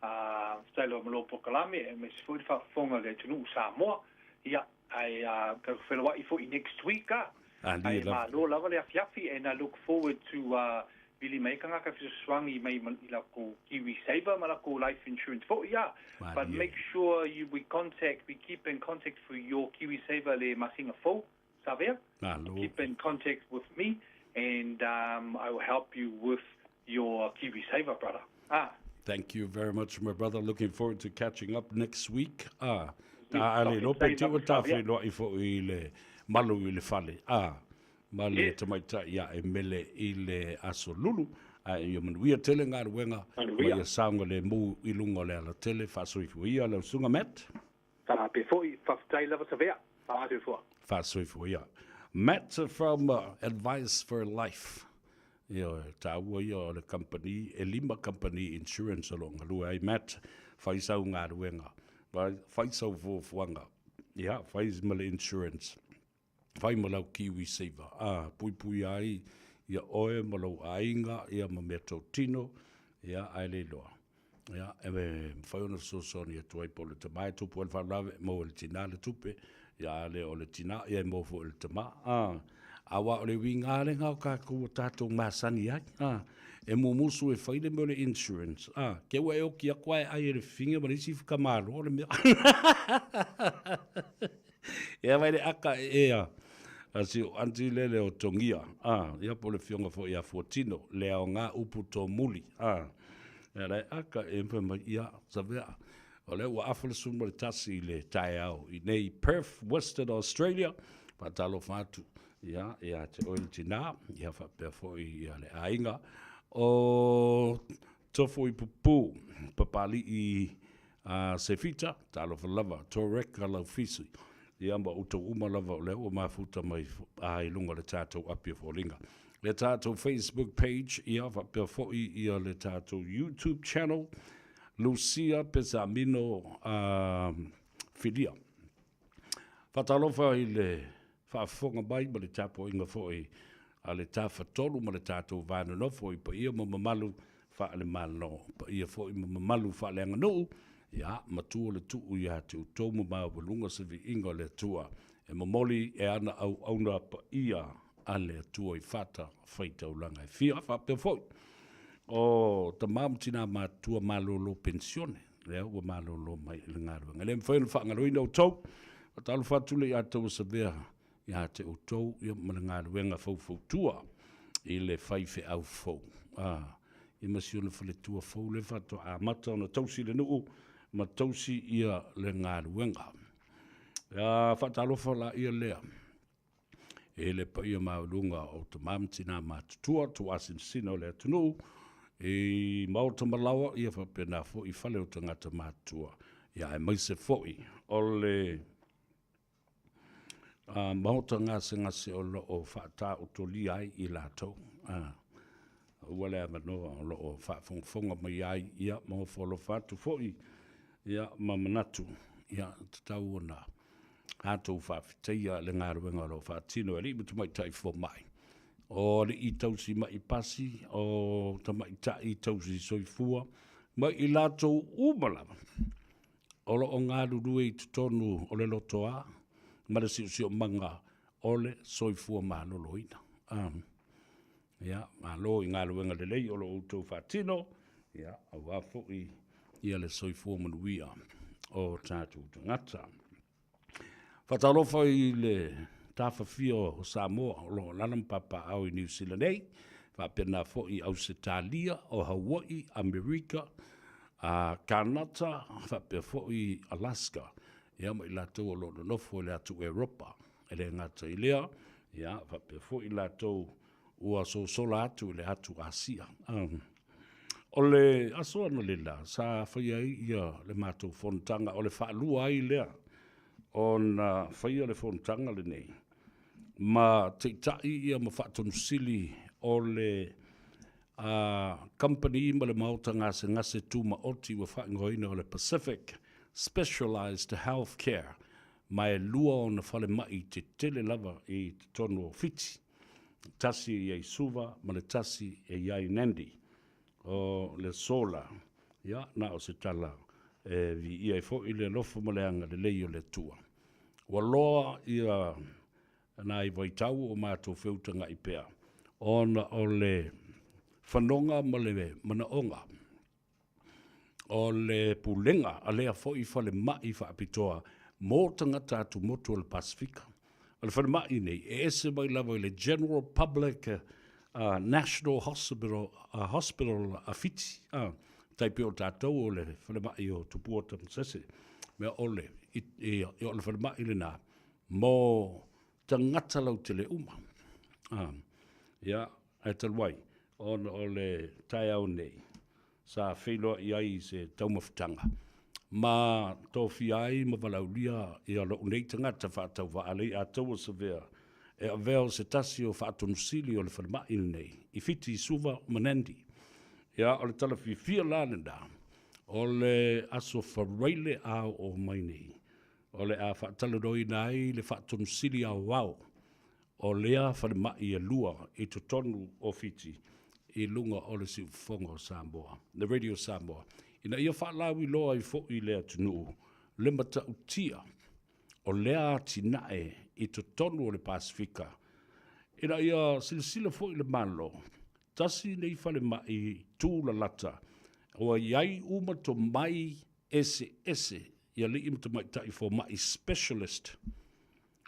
Uh, faafetai lava mo lou polokalame, aemaise foi le faafofoga a le atunuu Samoa. Ia, ae uh, tatou feloai foi next week ah. Alia Ae lava. malo lava le afiafi and I look forward to uh, vili mai tagata fesoasoani mai i lakou KiwiSaver ma lakou life insurance foi ah. But Malie. make sure you we contact, we keep in contact for your KiwiSaver le masina fou, Savea. Malo. Keep in contact with me and um, I will help you with your KiwiSaver, brother. Ah. Thank you very much, my brother. Looking forward to catching up next week. Ah, ta ale lo pe te o ta whenua i fo i le malu i le fale. Ah, ma le tamaitai ia e mele i le aso lulu. A ia manuia tele ngā ruenga. Ma ia saogalemu i lunga o le alatele. Faasoifua ia lau susuga Matt. Faapea foi, faafetai lava Savea. Faasoifua. Faasoifua ia. Matt from Advice for Life. Ioe, taua ia o le company, e lima company insurance o lo o galue ai. Matt, fai sau galuega, fai sau fuafuaga, ia, fai ma le insurance, fai ma lau KiwiSaver, a, puipuia ai ia oe ma lou aiga, ia ma mea tautino, ia, ae le iloa. Ia, e mafai ona fesoasoani atu ai po o le tama e tupu ai le faalavelave, e maua e le tinā le tupe, ia a le o le tinā, ia e maua foi e le tama. Ā, aua o le uiga lava lena o kākou ua tātou masani ai, ā, e mumusu e fai le mea o le insurance, ā, ke ua e oki aku ae ai e le figa ma le isi whakamāro o le mea. Ia vai le aka e ea a si o aunty lele o Tongia, ā, ia po o le fioga foi ia Fuatino, le aoga upu tōmuli, ā, Ia le aka e fai mai, ia, Savea, o lea ua afa le sefulu ma le tasi i le taeao i nei Perth, Western Australia, faatalofa atu, ia, ia te oe le tinā, ia faapea foi ia le aiga o Tofoipupū, Papali'i a Sefita, talofa lava, Toreka Laufisi, ia ma outou uma lava o lea ua mafuta mai a i luga o le tatou api o foliga. Le tatou Facebook page, ia faapea foi ia le tatou YouTube channel, Lucia Pesamino a Filia. Faatalofa i le faafofoga mai ma le tapuaiga foi a le Tafatolu ma le tatou va nonofo i paia ma mamalu faale-Malo, paia foi ma mamalu faaleaganuu, ia, matua le tuu ia te outou ma maualuga se viiga o le Atua. E momoli e ana auauna paia a le Atua i fata faitaulaga e fia. Faapea foi o tama ma tina matutua malolo penisione, lea ua malolo mai i le galuega. E le mafai ona faagaloina outou, faatalofa atu le ia Tauasavea ia te outou ia ma le galuega faufautua i le faifeau fou. A, ia ma si ona faletua fou lea faatoa amata ona tausi le nuu ma tausi ia le galuega. Ia faatalofa laia lea e le paia maualuga o tama ma tina matutua, tuuasinasina o le atunuu i maota ma laoa, ia faapena foi i fale o tagata matutua, ia aemaise foi o le maota gasegase o lo o faataotolia ai i latou. Ua le avanoa o lo o faafogafoga mai ai, ia ma ofo alofa atu foi, ia ma manatu, ia tatau ona tatou faafetaia le galuega o lo o faatino e alii ma tamaitai fomai, o alii tausi ma'i pasi, o tamaitai tausi soifua, ma i latou uma lava o lo o galulue i totonu o le lotoa ma le siosiomaga o le soifua maloloina. Ia, malo i galuega lelei o lo o outou faatino, ia, aua foi ia le soifua manuia o tatou tagata. Faatalofa i le tafafia o Samoa o lo o alaala ma papaaao i Niu Sila nei, faapena foi i Ausetalia, o Hawaii, Amerika, a Kanata, faapea foi Alaska, ia ma i latou o lo o nonofo i le atu Eropa. E le gata i lea, ia, faapea foi i latou ua sosola atu i le atu Asia. O le aso analeila sa faia ai ia le matou fonotaga, o le faalua ai lea ona faia le fonotaga lenei ma taitai ia ma faatonusili o le kamupani ma le maota gasegase tumaoti ua faaigoaina o le Pacific Specialized Healthcare, ma e lua ona falemai tetele lava i totonu o Fiti. Tasi e i ai Suva ma le tasi e i ai Nandi. O le aso la, ia, na o se tala e viia ai foi le alofa ma le agalelei o le Atua. Ua loa ia nai vaitau o matou feutaga'i pea ona o le fanoga ma le manaoga o le pulega a lea foi falemai faapitoa mo tagata atumotu o le Pasefika. O le falemai nei, e ese mai lava i le General Public National Hospital, Hospital a Fiti, tai pei o tatou o le falemai o Tupua Tamasese, mea ole, i, i, o le falemai lena mo tagata lautele uma. Ia, ae talu ai, ona o le taeao nei, sa feiloai ai i se taumafataga, ma tofia ai ma valaaulia ia lou nei tagata faatauvaa Leiataua Savea e avea o se tasi o faatonusili o le falemai lenei i Fiti, Suva ma Nandi. Ia, o le tala fiafia la lena, o le aso Faraile a oo mai nei, o le a faatalanoaina ai le faatonusili aoao o lea falemai e lua i totonu o Fiti i luga o le siufofoga o Samoa, le Radio Samoa, ina ia faalauiloa ai foi le atunuu le matautia o lea atinae i totonu o le Pasefika, ina ia silasila foi le Malo, tasi nei falemai tulalata ua i ai uma tomai eseese i alii ma tamaitai fomai specialist,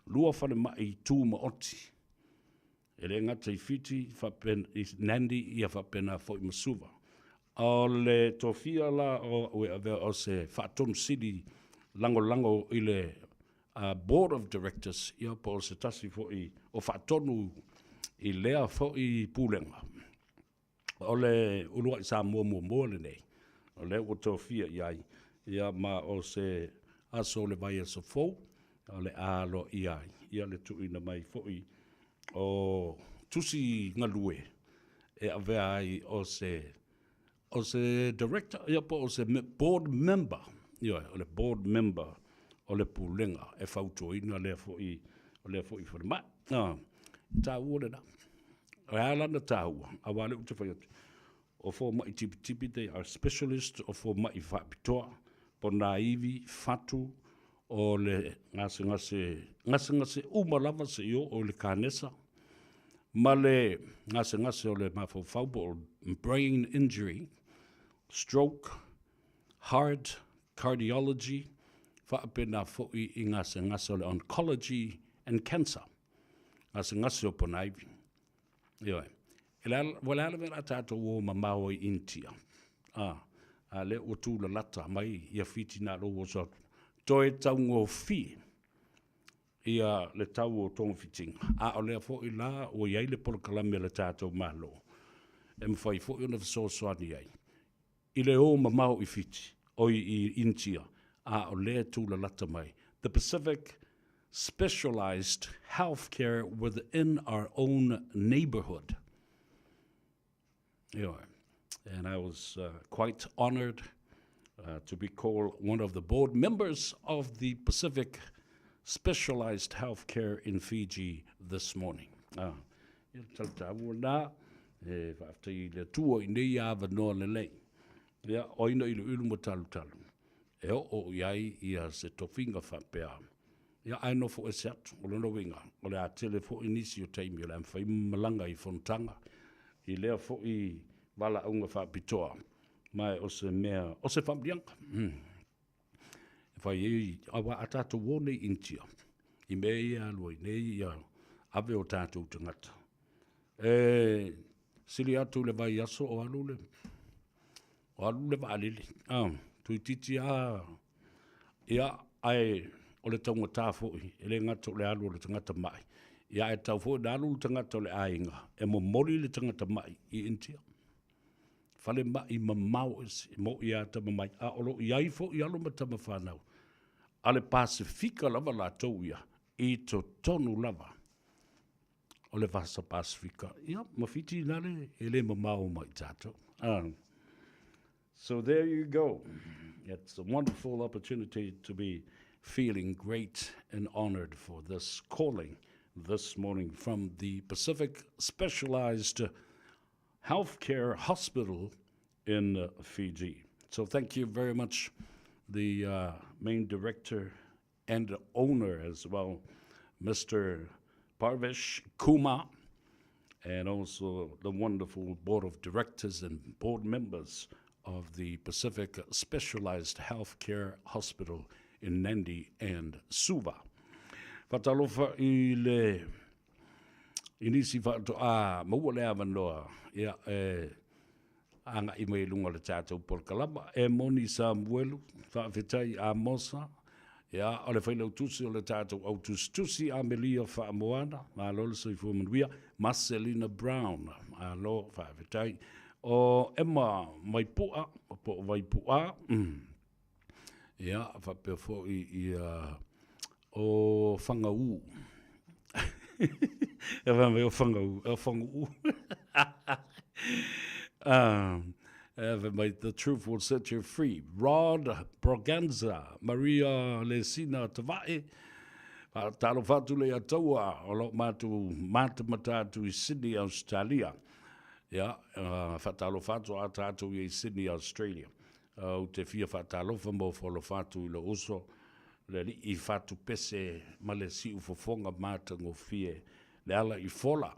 lua falemai tumaoti, e le gata i Fiti, faapena, i Nandi, ia faapena foi ma Suva. O le tofia la o au e avea o se faatonusili lagolago i le Board of Directors, ia po o se tasi foi o faatonu i lea foi pulega. O le uluai Samoa muamua lenei, o lea ua tofia i ai, ia ma o se aso o le vaiaso fou, o le a aloaia ai, ia le tuuina mai foi o tusi galue e avea ai o se o se director, ia po o se board member, ioe, o le board member o le pulega e fautuaina lea foi, o lea foi falemai. Ah, taua lena. O le a lana taua, aua lea ou te fai atu, o fomai tipitipi, they are specialist, o fomai faapitoa, ponaivi, fatu, o le gasegase, gasegase uma lava seia oo i le kanesa, ma le gasegase o le mafaufau po o brain injury, stroke, heart, cardiology, faapena foi i gasegase o le oncology and cancer, gasegase o ponaivi. Ioe. E le a, ua le a le mea o le a tatou o mamao ai i Initia? A, a lea ua tulalata mai ia Fiti na lou oso atu. Toe taugofie ia le tau o togafitiga, a o lea foi la ua i ai le polokalame a le tatou Malo e mafai foi ona fesoasoani ai i le o mamao i Fiti, oi i Initia, a o lea e tulalata mai. The Pacific Specialized Healthcare Within Our Own Neighborhood. Ioe. And I was quite honored to be called one of the board members of the Pacific Specialized Healthcare in Fiji this morning. Ah, ia le talataua na, e faafetai i le Atua i nei avanoa lelei. Ia, o ai na iluilu ma talutalu, e oo i ai ia se tofiga faapea. Ia, ae nofo ese atu, o lona uiga, o le a tele foi nisi o taimi o le a mafai ma malaga i fonotaga i lea foi valaauga faapitoa, ma o se mea, o se faamanuiaga. E fai ai, aua a tatou o nei i Initia, i mea ia e alu ai nei ia ave o tatou tagata, e sili atu le vaiaso o alu le, o alu le vaalele, a, toeitiiti lava, ia, ae o le taugata foi, e le gata o le alu o le tagata mai, ia ae tatau foi ona alu le tagata o le aiga e momoli le tagata mai i Initia. Falemai mamao ese, e moʻi a tama mai, a o lo o i ai foi alo ma tama fanau a le Pasefika lava latou ia i totonu lava o le Vasa Pasefika, ia, ma Fiti nale e le mamao mai i tatou. So there you go. It's a wonderful opportunity to be feeling great and honored for this calling this morning from the Pacific Specialized Healthcare Hospital in Fiji. So thank you very much, the main director and owner as well, Mr. Parvesh Kumar, and also the wonderful board of directors and board members of the Pacific Specialized Healthcare Hospital in Nandi and Suva. Faatalofa i le i nisi faatoa maua le avanoa ia e agai mai i luga o le tatou polokalama. E moni Samuelu, faafetai Amosa, ia o le failautusi o le tatou au tusitusi Amelia Faamoana, malo le soifua manuia, Marcelina Brown, malo faafetai. O Emma Maipua, po o Vaipu'a, Ia, faapea foi ia o Whangaū. E wha mai o Whangaū, o Whangaū. E wha mai, the truth will set you free. Rod Braganza, Maria Lesina Tavae, talofa atu le ia taua o lo mātou mātamata atu i Sydney, Australia. Ia, whaatalofa atu a tātou i Sydney, Australia. Ou te fia faatalofa ma ofo alofa atu i lou uso, le alii fatupese ma le siufofoga matagofie, le ala i fola,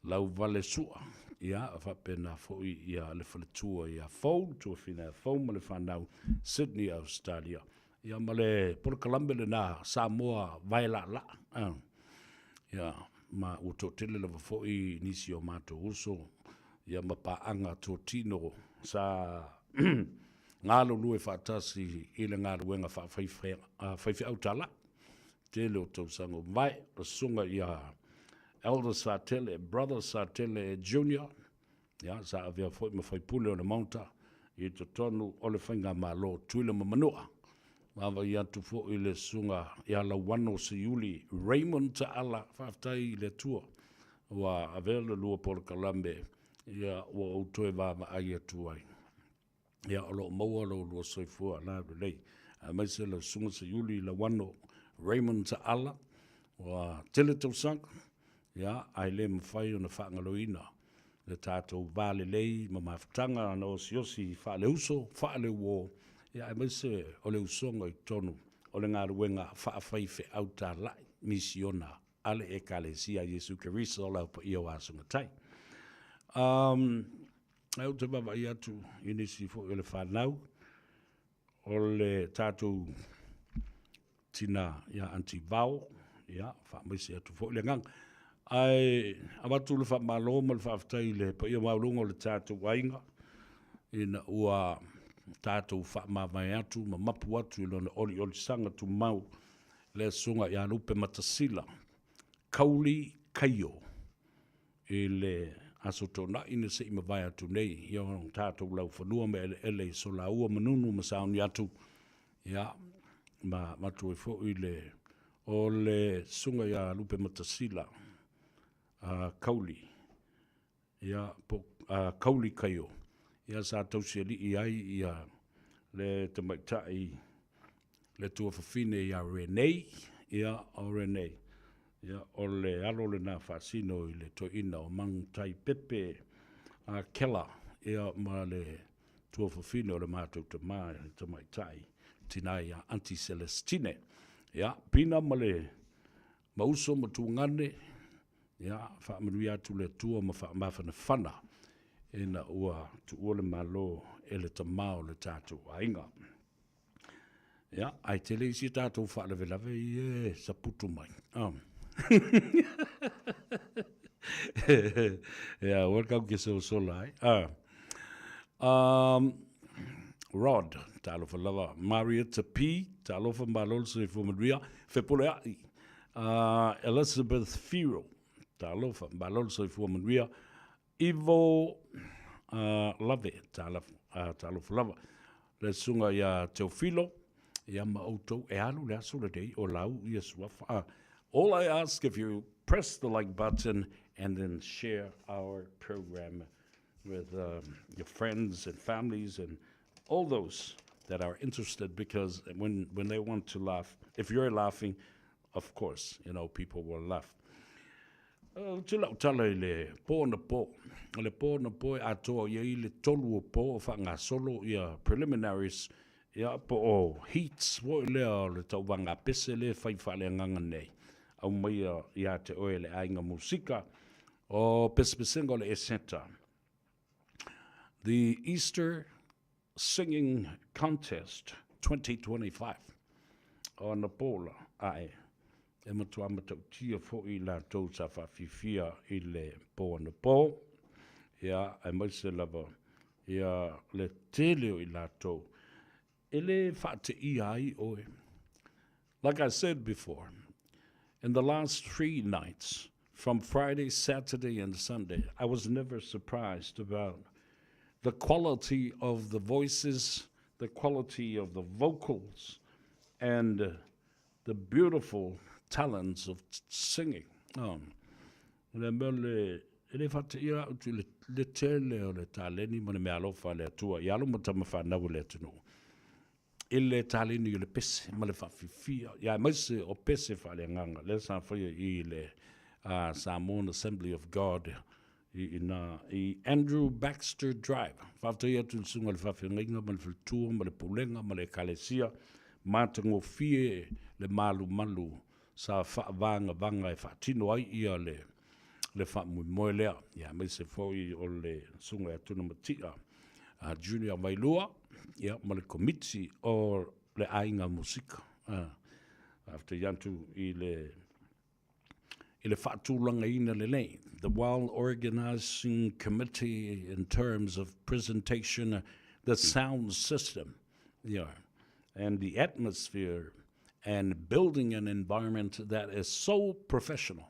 lau vale sua, ia, faapena foi ia le faletua ia Fou, Tuafina ia Fou ma le fanau, Sydney, Australia. Ia ma le polokalame lena Samoa vaelaalaa, ia, ma ua toatele lava foi nisi o matou uso, ia ma paaga totino sa galulue faatasi i le galuega faafaifeau tala. Tele o tausaga ua mavae, o susuga ia Elder Satele, Brother Satele Junior, ia, sa avea foi ma faipule o le Maota i totonu o le Faigamalo Tuila ma Manua. Vaavaai atu foi le susuga ia Lauano Seiuli Raymond Taala, faafetai i le Atua ua avea le lua polokalame, ia, ua ou toe vaavaai atu ai. Ia, o lo o maua lo lua soifua laulelei, aemaise lau Susuga Seiuli Lauano Raymond Taala, ua tele tausaga, ia, ae le mafai ona faagaloina le tatou va lelei ma mafutaga na osiosi faaleuso, faaleuo, ia, aemaise o le usoga i totonu o le galuega faafaifeau talai, misiona, a le Ekalesia a Iesu Keriso o le Ao Paia o Aso Gatai. Um, ae ou te vaavaai atu i nisi foi o le fanau, o le tatou tina ia Aunty Vao, ia, faamaise atu foi le agaga. Ae avatu le faamalo ma le faafetai i le paia maualuga o le tatou aiga, ina ua tatou faamavae atu ma mapu atu i lona oliolisaga tumau le Susuga ia Lupe Matasila Kauli Kaio i le Aso Toonai na se i mavae atu nei i o tatou laufanua ma eleele i Solaua, Manunu ma Sauniatu, ia, ma avatu ai foi le o le Susuga ia Lupe Matasila Kauli, ia, po o Kauli Kaio, ia, sa tausialii ai ia le tamaitai le tuafafine ia Renee, ia, o Renee, ia, o le alo lena faasino i le toeaina o Manutai Pepe Kela, ia, ma le tuafafine o le matou tama le tamaitai tina ia Aunty Celestine. Ia, Pina ma le ma uso ma tuagane, ia, faamanuia atu le Atua ma faamafanafana ina ua tuua le Malo e le tama o le tatou aiga. Ia, ae tele isi tatou faalavelave ia e saputu mai. Oh. Ia, ua kau ke solasola ai. Ah. Rod, talofa lava. Marietta P, talofa malo le soifua manuia. Fepuleai. Elizabeth Firo, talofa malo le soifua manuia. Ivo Lave, talofa lava. Le susuga ia Teofilo, ia ma outou e alu le aso lenei o lau ia suafa. All I ask if you press the like button and then share our program with your friends and families and all those that are interested, because when they want to laugh, if you're laughing, of course, people will laugh. Ou te lau tala i le po na po. O le po na po e atoa i ai le tolu o po o faagasolo ia preliminaries, ia, po o heats foi lea o le tauvaga pese le fai faaleagaga nei. Aumaia ia te oe le aiga musika o pesepesega o le Eseta. The Easter Singing Contest 2025. O anapo la, ae, e matua matautia foi i latou sa faafifia i le po anapo, ia, aemaise lava ia le tele o i latou e le faateia ai oe. Like I said before, in the last 3 nights, from Friday, Saturday, and Sunday, I was never surprised about the quality of the voices, the quality of the vocals, and the beautiful talents of singing. Le mea le, e le faateia au i le tele o le taleni ma le meaalofa a le Atua i alo ma tama fanau o le atunuu i le taleni o le pese ma le faafifia, ia aemaise o pese faaleagaga lea sa faia i le Samoan Assembly of God i ina i Andrew Baxter Drive. Faafetai atu i le susuga i le faafeagaiga ma le faletua ma le pulega ma le ekalesia matagofie le malumalu sa faavagavaga e faatino ai ia le faamoemoe lea, ia aemaise foi o le susuga ia Tunamatia Junior Vailua, ia, ma le komiti o le aiga musika. Faafetai atu i le faatulagaina lelei, the well organizing committee in terms of presentation, the sound system, yeah, and the atmosphere, and building an environment that is so professional.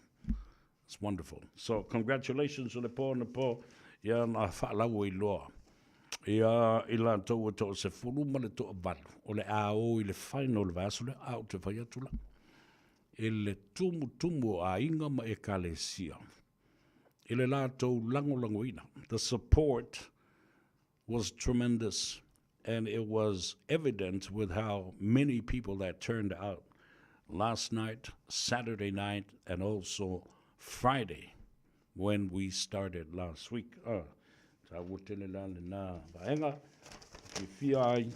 It's wonderful. So congratulations le po na po, ia na faalau iloa. Ia i latou e 10 ma le 8 o le a o i le final le vaiaso lea, a ou te fai atu la. I le tumutumu o aiga ma ekalesia. I le latou lagolagoina. The support was tremendous, and it was evident with how many people that turned out last night, Saturday night, and also Friday when we started last week. Ta ua tele la le na vaega, i fia ai,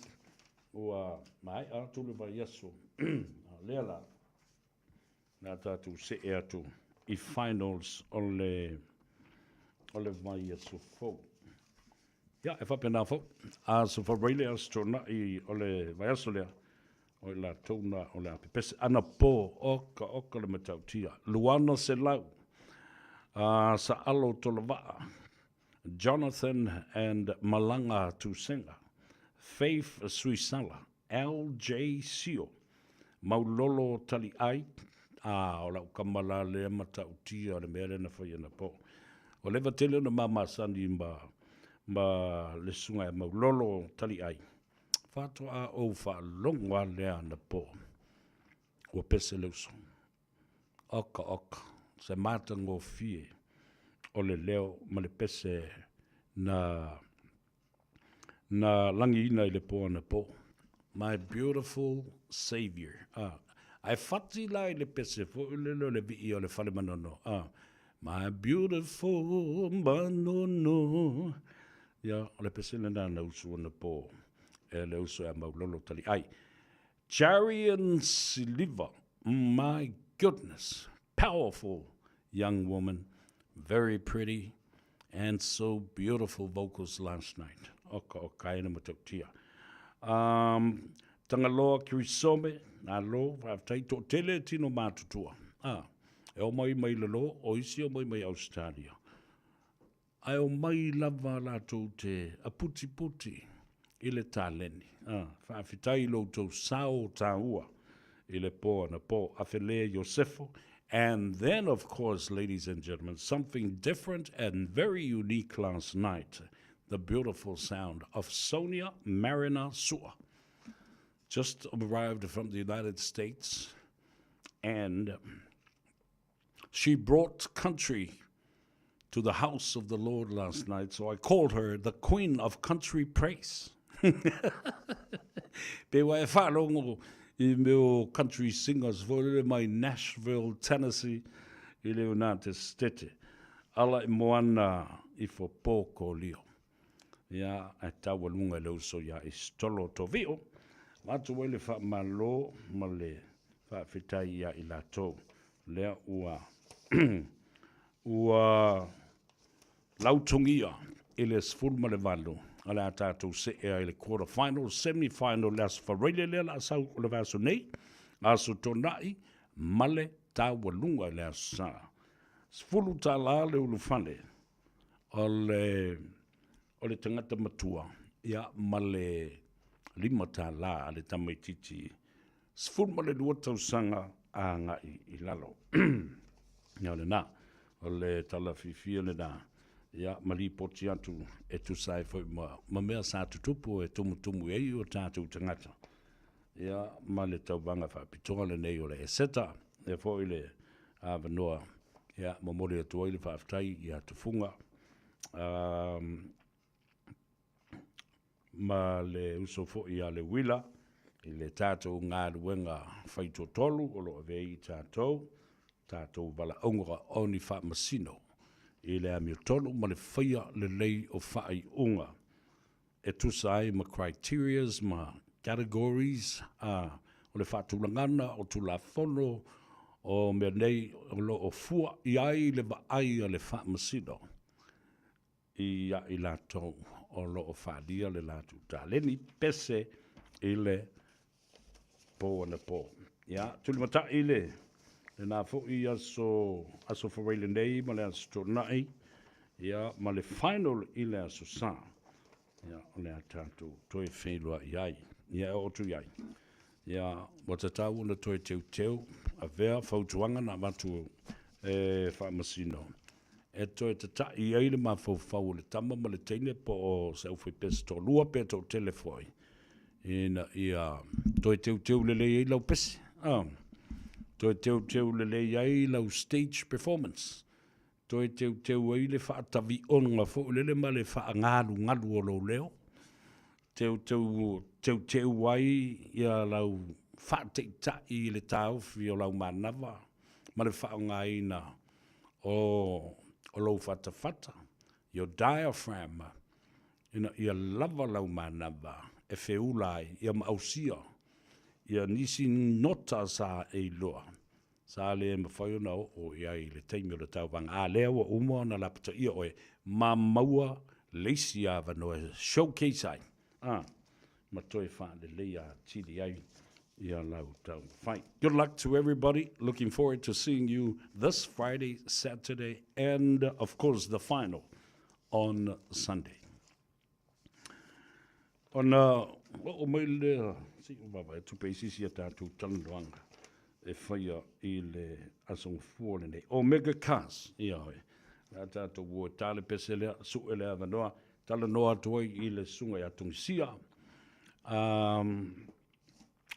ua mai atu le vaiaso. A o lea la, o le a tatou see atu i finals o le, o le vaiaso fou. Ia, e faapena foi, Aso Faraile, Aso Toonai o le vaiaso lea, o i latou na o le a pepese. Anapo, oka oka le matautia, luana selau, a Saalo Tolavaa, Jonathan and Malaga Tusenga, Faith Suisala, LJ Sio, Maulolo Taliai, a, o lau kama la lea matautia o le mea lea na fai anapo. Ua leva tele ona ma masani ma, ma le susuga ia Maulolo Taliai, faatoa ou faalogo lava lea anapo, ua pese le uso. Oka oka, se matagofie o le leo ma le pese na na lagiina i le po anapo. My beautiful Saviour. Ah, ae fati la i le pese foi lele o le vii o le fale manono. Ah, my beautiful manono. Ia, o le pese lena na usu anapo e le uso ia Maulolo Taliai. Charian Siliva, my goodness, powerful young woman, very pretty and so beautiful vocals last night. Oka o kaena matautia. Um, Tagaloa Kirisome, alo, faafetai, toatele tino matutua. Ah, e omai mai lalo, o isi omai mai Australia. Ae omai lava latou te aputiputi i le taleni. A, faafetai i lo outou sao taua i le po anapo. Afelē Iosefo, and then of course, ladies and gentlemen, something different and very unique last night, the beautiful sound of Sonia Mariner Sua. Just arrived from the United States and she brought country to the house of the Lord last night, so I called her the Queen of Country Praise. Pe ua e faalogo i mea o country singers foi lele mai Nashville, Tennessee i le United States. Ala i moana i fo pō Ia, ae taualuga i le uso ia Isitolo Tovio, avatu ai le faamalo ma le faafetai ia i latou lea ua ua lautogia i le 18 o le a tatou see ai i le quarter final, semi final le Aso Faraile lea o le a sau o le vaiaso nei, Aso Toonai ma le taualuga i le Aso Sa. $10 le ulufale o le, o le tagata matua, ia, ma le $5 a le tamaitiiti 12 tausaga agai i lalo. Ia, o lena, o le tala fiafia lena, ia, ma lipoti atu e tusa ai foi ma, ma mea sa tutupu e tumutumu i ai o tatou tagata, ia, ma le tauvaga faapitoa lenei o le Eseta, ia foi le avanoa, ia, momoli atu ai le faafetai ia Tufuga, ma le uso foi ia Leuila i le tatou galuega faitoatolu o lo o avea ai i tatou, tatou valaauga o ni faamasino i le amiotonu ma le faia lelei o faaiuga e tusa ai ma criterias ma categories a o le faatulagana o Tulafono o mea nei o lo o fua i ai le vaai a le Faamasino ia i latou o lo o faaalia le latou taleni pese i le po anapo. Ia, tulimatai le lena foi aso, Aso Faraile nei ma le Aso Toonai, ia, ma le final i le Aso Sa. Ia, o le a tatou toe feiloai ai. Ia, e oo atu i ai. Ia, ua tatau ona toe teuteu, avea fautuaga na avatu e Faamasino e toe tata'i ai le mafaufau o le tama ma le teine po o se aufaipese toalua pe toatele foi, ina ia toe teuteu lelei ai lau pese, a, toe teuteu lelei ai lau stage performance, toe teuteu ai le faatavi'oga foi lele ma le faagalugalu o lou leo, teuteu, teuteu ai ia lau faataita'i i le taofi o lau manava ma le faaaogaina o, o lou fatafata, your diaphragm, ina ia lava lau manava e feula ai ia ma ausia. Ia nisi nota sa e iloa, sa le mafai ona oo i ai i le taimi o le tauvaga, a lea ua uma ona lapataia oe ma maua le isi avanoa e showcase ai, a, ma toe faaleleia atili ai ia lau taumafai. Good luck to everybody. Looking forward to seeing you this Friday, Saturday, and of course the final on Sunday. Ona oo mai lea, se i ou vaavaai atu pe i ai se isi a tatou talanoaga e faia i le Aso Gafua lenei. Omega Cars, ia oe. O le a tatou o e ta le pese lea, sue le avanoa, talanoa atu ai i le susuga ia Tungisia, um,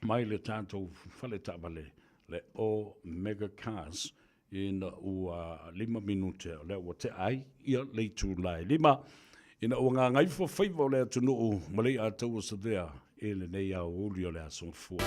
mai le tatou fale taavale le Omega Cars ina ua 5 minute o lea ua tea ai ia le itula e 5 ina ua gagaifo faiva o le atunuu ma le iataua savea i lenei aoauli o le Aso Gafua.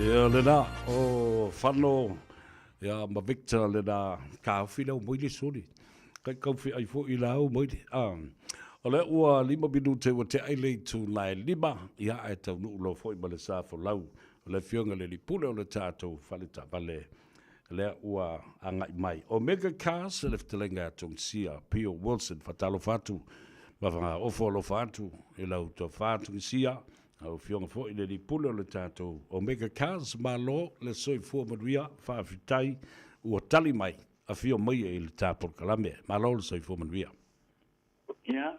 Ia lena, o Fano ia ma Victor lena taofi lea ua maile soli. Kai kauwhi ai foi la au maile. Ah, o lea ua 5 minute ua tea ai le itula e 5, ia ae taunuu loa foi ma le sa folau o le Afioga i le Alii Pule o le tatou fale taavale lea ua agai mai. Omega Cars, le fetalaiga ia Tongisia Pio Wilson, faatalofa atu ma ofo alofa atu i lau tofa Tongisia, lau Afioga foi i le Alii Pule o le tatou Omega Cars, malo le soifua manuia, faafetai ua tali mai, afio mai i le ta polokalame, malo le soifua manuia. Ia,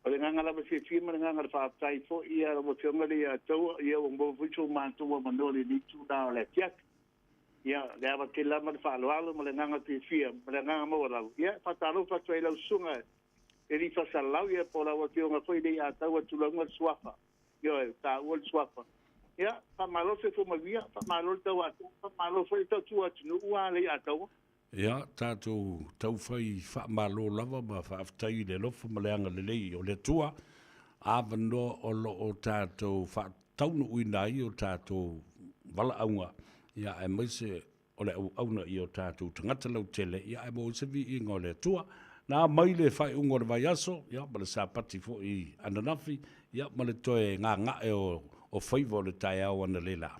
o le agaga lava fiafia ma le agaga o le faafetai foi ia lau Afioga le ia taua, ia ua maua foi so matou avanoa i lenei itula o le afiafi. Ia, le ava tele lava ma le faaaloalo ma le agaga fiafia ma le agaga maualalo, ia, e faatalofa atu ai i lau susuga e alii faasalalau, ia, po o lau Afioga foi le ia taua tulauga le suafa, ioe, taua le suafa. Ia, faamalo le soifua manuia, faamalo le tauatua, faamalo foi le tautua atunuu a le ia taua. Ia, tatou taufai faamalo lava ma faafetai i le alofa ma le agalelei o le Atua, avanoa o lo o tatou faataunuuina ai o tatou valaauga, ia, aemaise o le auauna i o tatou tagata lautele, ia, ae maua ai se viiga o le Atua. Na mai le faaiuga o le vaiaso, ia, ma le Sapati foi ananafi, ia, ma le toe gaga'e o, o faiva o le taeao analeila.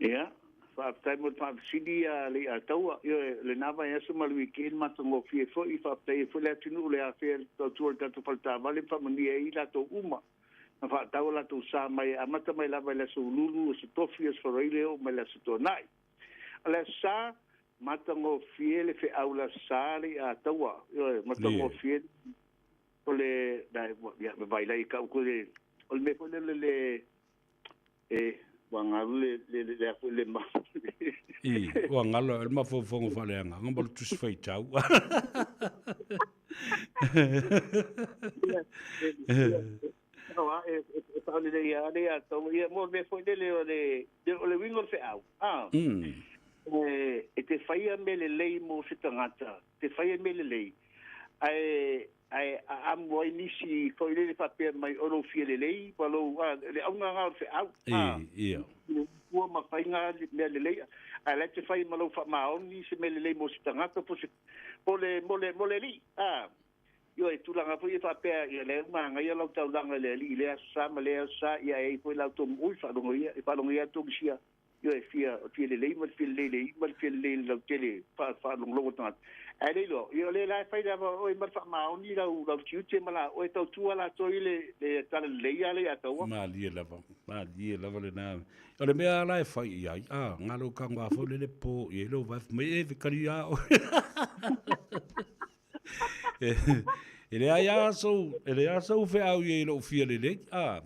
Ia, faafetai mo le faafesili a Leiataua. Ioe, o lena vaiaso ma le weekend matagofie foi, faafetai ai foi le atunuu le afea i le tautua o le tatou faletaavale ma faamanuia ai i latou uma na faatau o latou sa mai e amata mai lava i le Aso Ululu, Aso Tofi, Aso Faraile e oo mai i le Aso Toonai. O le Aso Sa, matagofie le feau i le Aso Sa Leiataua. Ioe, matagofie o le, ia, vailai kau ko le, o le mea foi lele le, E, ua galo le, le, le, le, le, ma. I, ua galo le mafaufauga faaleagaga ma le tusi faitau. E, e faalelei lava le atau ia mo le mea foi lele o le, o le uiga o le feau. Ah. E, e te faia mea lelei mo se tagata, te faia mea lelei, ae ae aamu ai nisi foi lele faapea mai o lou fia lelei ma lou, a, le auga lena o le feau, a, Ia. ua ma faiga mea lelei, ae la e te fai ma lou faamaoni se mea lelei mo se tagata po se, po le, mo le, mo le alii, a. Ioe, tulaga foi ia faapea, ia lea ua magaia lau taulaga i le alii i lea aso sa ma lea aso sa, ia e ai foi la outou muui faalogo ia, e faalogo ia Togisia. Ioe, e fia, o le fia lelei ma le fia lelei le iu ma le fia lelei le lautele faalogologo o le tagata. Ae le iloa, ia o lea la e fai lava oe ma le faamaoni lau, lau tiute ma la oe tautua latou i le, le tala lelei a le ia taua. Malie lava, malie lava lena. O le mea la e fai i ai, a, galo ka ngā fo lele po i e lo vai mai e kari a o. E leai lava sou, e leai lava sou feau i ai i lou fia lelei, a.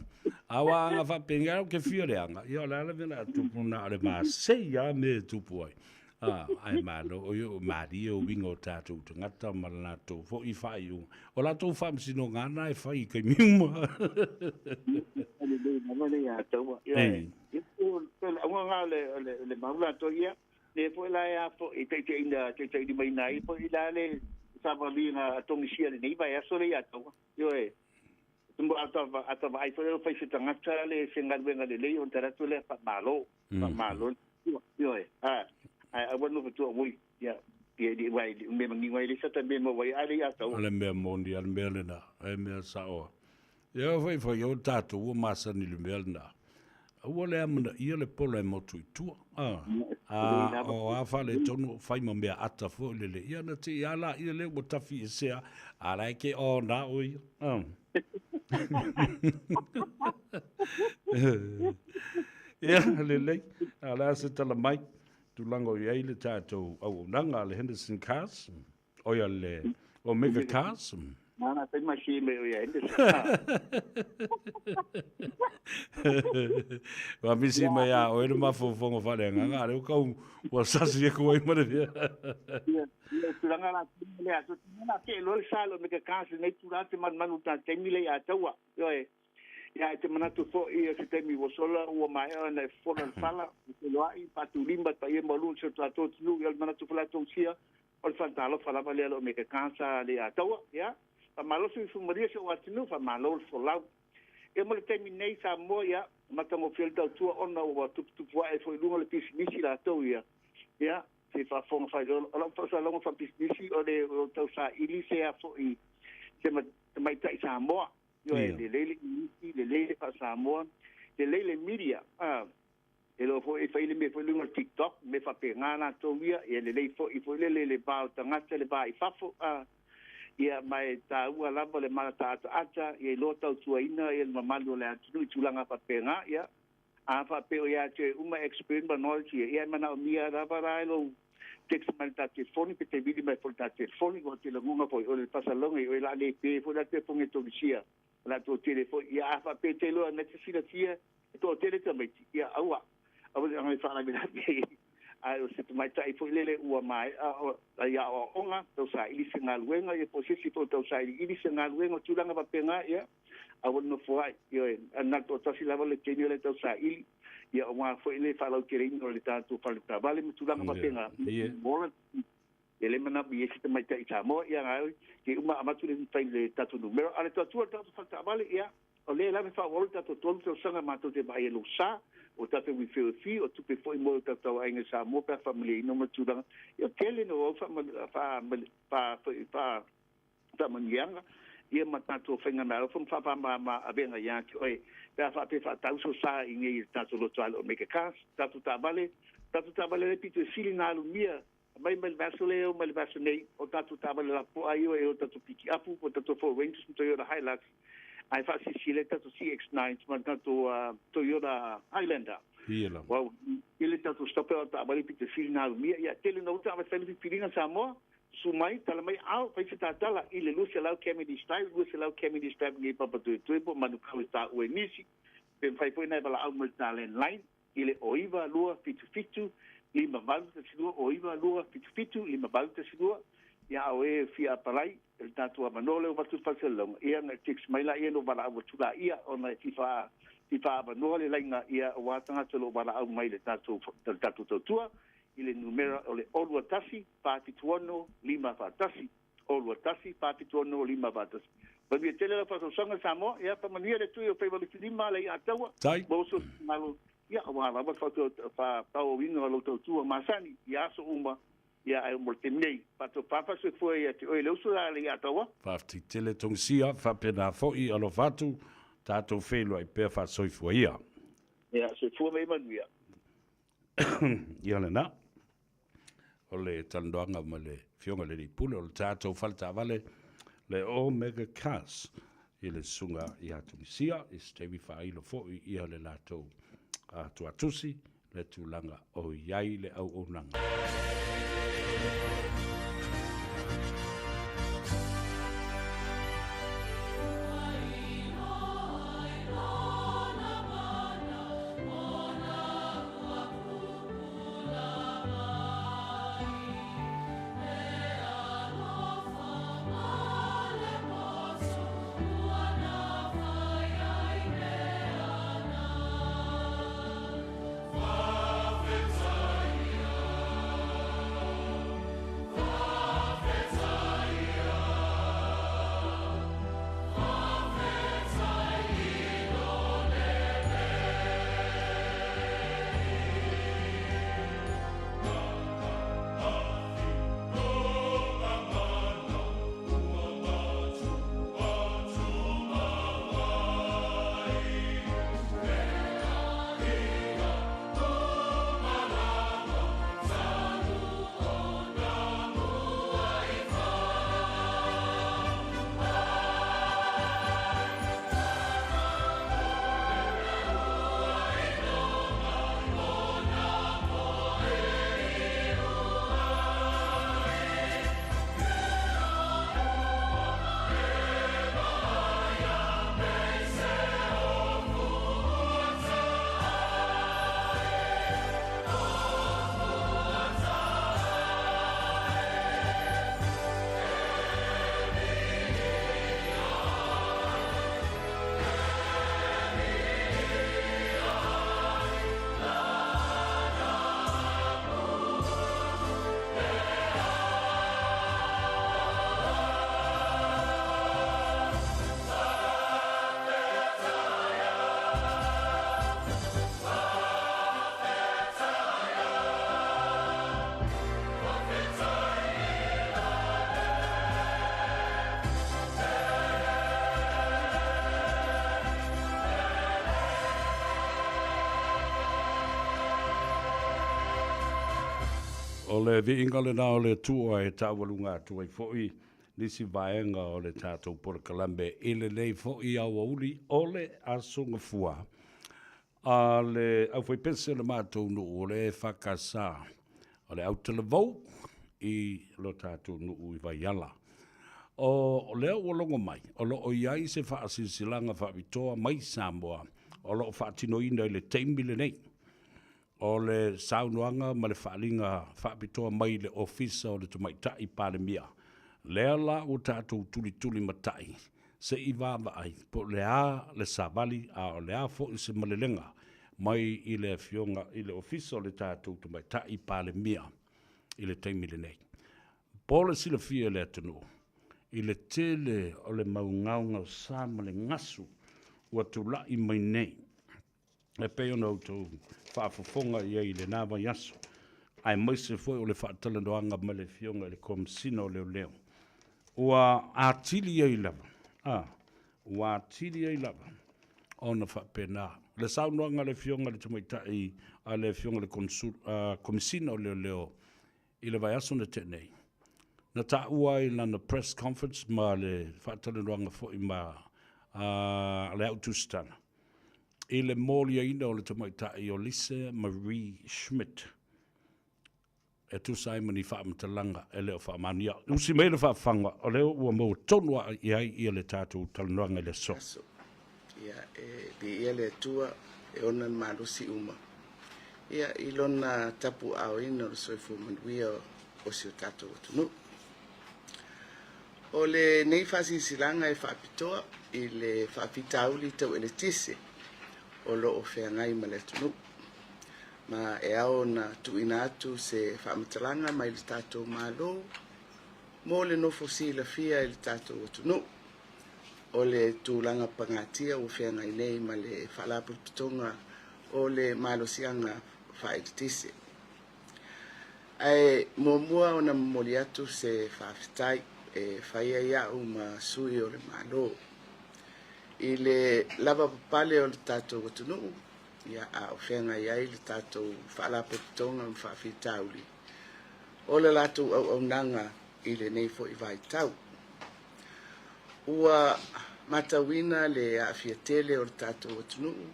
A ua aga faapena ou te fia leaga, ia o le a le mea o le a tupu na o le masei lava mea e tupu ai. A, ae malo, o ia malie uiga o tatou tagata ma le latou foi faaiuga. O latou faamasinoga lava na e fai i taimi uma. Lelei lava le ia taua. Ia, o le auga lena o le mau latou ia. Lea foi la e a foi taitaiina taitailimaina ai foi la le savaliga a Togisia i lenei vaiaso lea ia taua. Ioe. Ata ata vaai foi lea fai se tagata le se galuega lelei ona tali atu lea faamalo. Faamalo. Ioe. A ae aua le nofo tua ui. Ia ia li wai li me mangi wai le sa ta me mo wai a le ia taua. O le mea moni a le mea lena, e mea sao. Ia fai fai o tatou ua masani i le mea lena. Aua le amanaia le pola e motu i tua. A, a o a faaletonu fai ma mea ata foi lele. Ia na te i a la ia le ua tafi esea, a la e ke o na o ia. A. Ia, lelei. A le a se tala mai. Tulaga o i ai le tatou auaunaga a le Henderson Cars. O ia le Omega Cars. Nana fai ma si me o ia Henderson. Ua misi mai a oe le mafaufauga faaleagaga, a lea ua kau ua sasi aku ai ma le mea. Ia, ia tulaga la le aso tulaga ke lo le sa le Omega Cars nei tulaga te manumanu ta taimi le ia taua. Ioe. Ia e te manatu foi o se taimi ua sola ua maea ona e fofola le fala, ua feloai, faatulima le paia maualuga o si o tatou atunuu, ia o le manatu foi la Togisia, O le faatalofa lava lea o lo o me kekasa le Ataua, ia. Faamalo soifua malie si ou atunuu, faamalo le folau. Ia mo le taimi nei Samoa, ia, matagofie le tautua ona ua tuputupu ae foi i luga le pisinisi latou ia, ia, se faafofoga fai. O lau faasalauga faapisinisi o le o tau saili se a foi se tamaitai Samoa. Ioe, lelei le Igilisi, lelei le faa-Samoa, lelei le media, a. E iloa foi e fai le mea foi luga o le TikTok, mea faapena latou ia, ia lelei foi foi lele le va o tagata le va i fafo, a, ia ma e taua lava le malataataata, ia iloa tautuaina ia le mamalu o le atunuu i tulaga faapena, ia. A faapea o ia te uma expert ma knowledge ia, ia e manaomia lava la e lou text mai le ta telefoni pe te vili mai foi le ta telefoni, ua te lagona foi o le faasalaga i oe la le pe foi la telefoni e Togisia, o le a toatele foi, ia a faapea e te iloa na te silafia e toatele tamaiti, ia aua, aua ne i agai faalavelave ai, ae o se tamaitai foi lele ua maea ai aoaoga, tau saili se galuega, ia po o se isi foi o tau sailiili se galuega, o tulaga faapena, ia aua le nofo ai, ioe, na o le toatasi lava le teine lea e tau saili, ia aua foi le faalauteleina o le tatou fale taavale ma tulaga faapena, mola E le manaʻo i ai se tamaitai Samoa, ia na ke uma avatu le fai le tatou numera. A le tautua le tatou fale taavale, ia, O lea lava e faaauau le tatou 3 tausaga matou te vaai ai i lou sa, o tatou uifiuifi, o tupe foi mo tatou aiga i Samoa pe a faamalieina ma tulaga. Ia, tele na au faamanuiaga ia ma tatou faigamalo ma faapamama avega ia te oe pe a faapea e faatau sou sa i nei i le tatou lotoale o Mega Cars, tatou taavale, tatou taavale lea pito e sili ona alumia mai mai le vaiaso lea e oo mai le vaiaso nei, o tatou taavale lapopoa ia e o tatou pikiapu po o tatou Ford Rangers ma Toyota Hilux, ae faasilasila ai tatou CX-9 ma tatou Toyota Highlander. Ia lava. Ua tele tatou stock o taavale pito sili ona alumia. Ia, tele ina ua taavale fai le filifiliga Samoa, susu mai, tala mai, ao, fai se tatala i le 200 Cavendish Drive, 200 Cavendish Drive nei Papatoetoe po o Manukau e taua e nisi, pe mafai foi ona e valaau mai i le ta landline i le 0 9 2 7 7 5 8 1 2, 0 9 2 7 7 5 8 1 2, ia a o e fia apalai i le tatou avanoa lea ua avatu i le faasalalauga, ia ona e text mai laia ona ou valaau atu laia ona e fia faaavanoa le laina ia aua tagata o lo o valaau mai i le tatou le tatou tautua i le numera o le 0 2 1 4 7 6 5 4 1, 0 2 1 4 7 6 5 4 1. Manuia tele lau faasausaga Samoa, ia faamanuia le Tui o Faiva Lufilima le Iataua, Tai. maua so finagalo, ia aua lava le faaauauina o lau tautua masani i aso uma, ia ae mo le taimi nei, faatopa faasoifua ia te oe le uso la le Iataua. Faafetai tele Togisia, faapena foi alofa atu, tatou feiloai pea faasoifua ia. Ia soifua ma ia manuia. Ia lena. O le talanoaga ma le Afioga i le Alii Pule o le tatou fale taavale, le Omega Cars, i le susuga ia Tunisia, i se taimi faailo foi ia le latou tuatusi, le tulaga o i ai le auaunaga. O le viiga lena o le Atua e taualuga atu ai foi nisi vaega o le tatou polokalame i lenei foi aoauli o le Aso Gafua a le aufaipese o le matou nuu o le EFKS o le autalavou i lo tatou nuu i Vaiala. O lea ua logo mai, o lo o i ai se faasilasilaga faapitoa mai Samoa o lo o faatinoina i le taimi lenei. O le saunoaga ma le faaaliga faapitoa mai le Ofisa o le Tamaitai Palemia, lea la ua tatou tulitulimatai se i vaavaai po o le a le savali a o le a foi se malelega mai i le Afioga i le Ofisa o le tatou Tamaitai Palemia i le taimi lenei. Po o le silafia e le atunuu i le tele o le mau gaogaosa ma le gasu ua tula'i mai nei e pei ona outou faafofoga i ai i lena vaiaso, aemaise foi o le faatalanoaga ma le Afioga i le Komesina o Leoleo, ua atili ai lava, a, ua atili ai lava ona faapena le saunoaga a le Afioga i le Tamaitai, a le Afioga i le Consul, Komesina o Leoleo i le vaiaso na tea nei, na taua ai i lana press conference ma le faatalanoaga foi ma le au tusitala, i le moliaina o le tamaitai o Lisa Marie Schmidt e tusa ai ma ni faamatalaga e le o faamaonia. Usi mai le faafaga, o lea ua maua tonu lava i ai ia le tatou talanoaga i le aso. Ia, e viia le Atua e ona le malosi uma ia i lona tapuaaoina o le soifua manuia o si o tatou atunuu. O lenei faasilasilaga e faapitoa i le faafitauli tau eletise o lo o feagai ma le atunuu, ma e ao ona tuuina atu se faamatalaga mai le tatou Malo mo le nofo silafia e le tatou atunuu o le tulaga pagatia ua feagai nei ma le Faalapotopotoga o le Malosiaga Faaeletise. Ae muamua ona momoli atu se faafetai e fai ai au ma sui o le Malo i le lavapapale o le tatou atunuu, ia, a o feagai ai le tatou Faalapotopotoga ma faafitauli o le latou auaunaga i lenei foi vaitau. Ua matauina le aafia tele o le tatou atunuu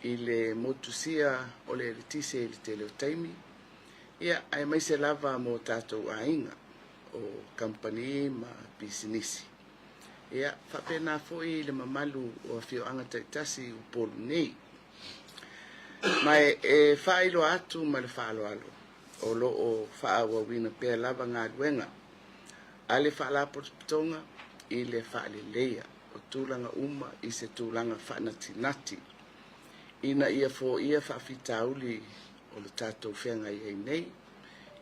i le motusia o le eletise i le tele o taimi, ia, aemaise lava mo tatou aiga, o kamupani ma pisinisi. Ia, faapena foi i le mamalu o afioaga taitasi i Upolu nei. Ma e faailoa atu ma le faaaloalo, o lo o faaauauina pea lava galuega a le Faalapotopotoga i le faaleleia o tulaga uma i se tulaga faanatinati ina ia foia faafitauli o le tatou feagai ai nei,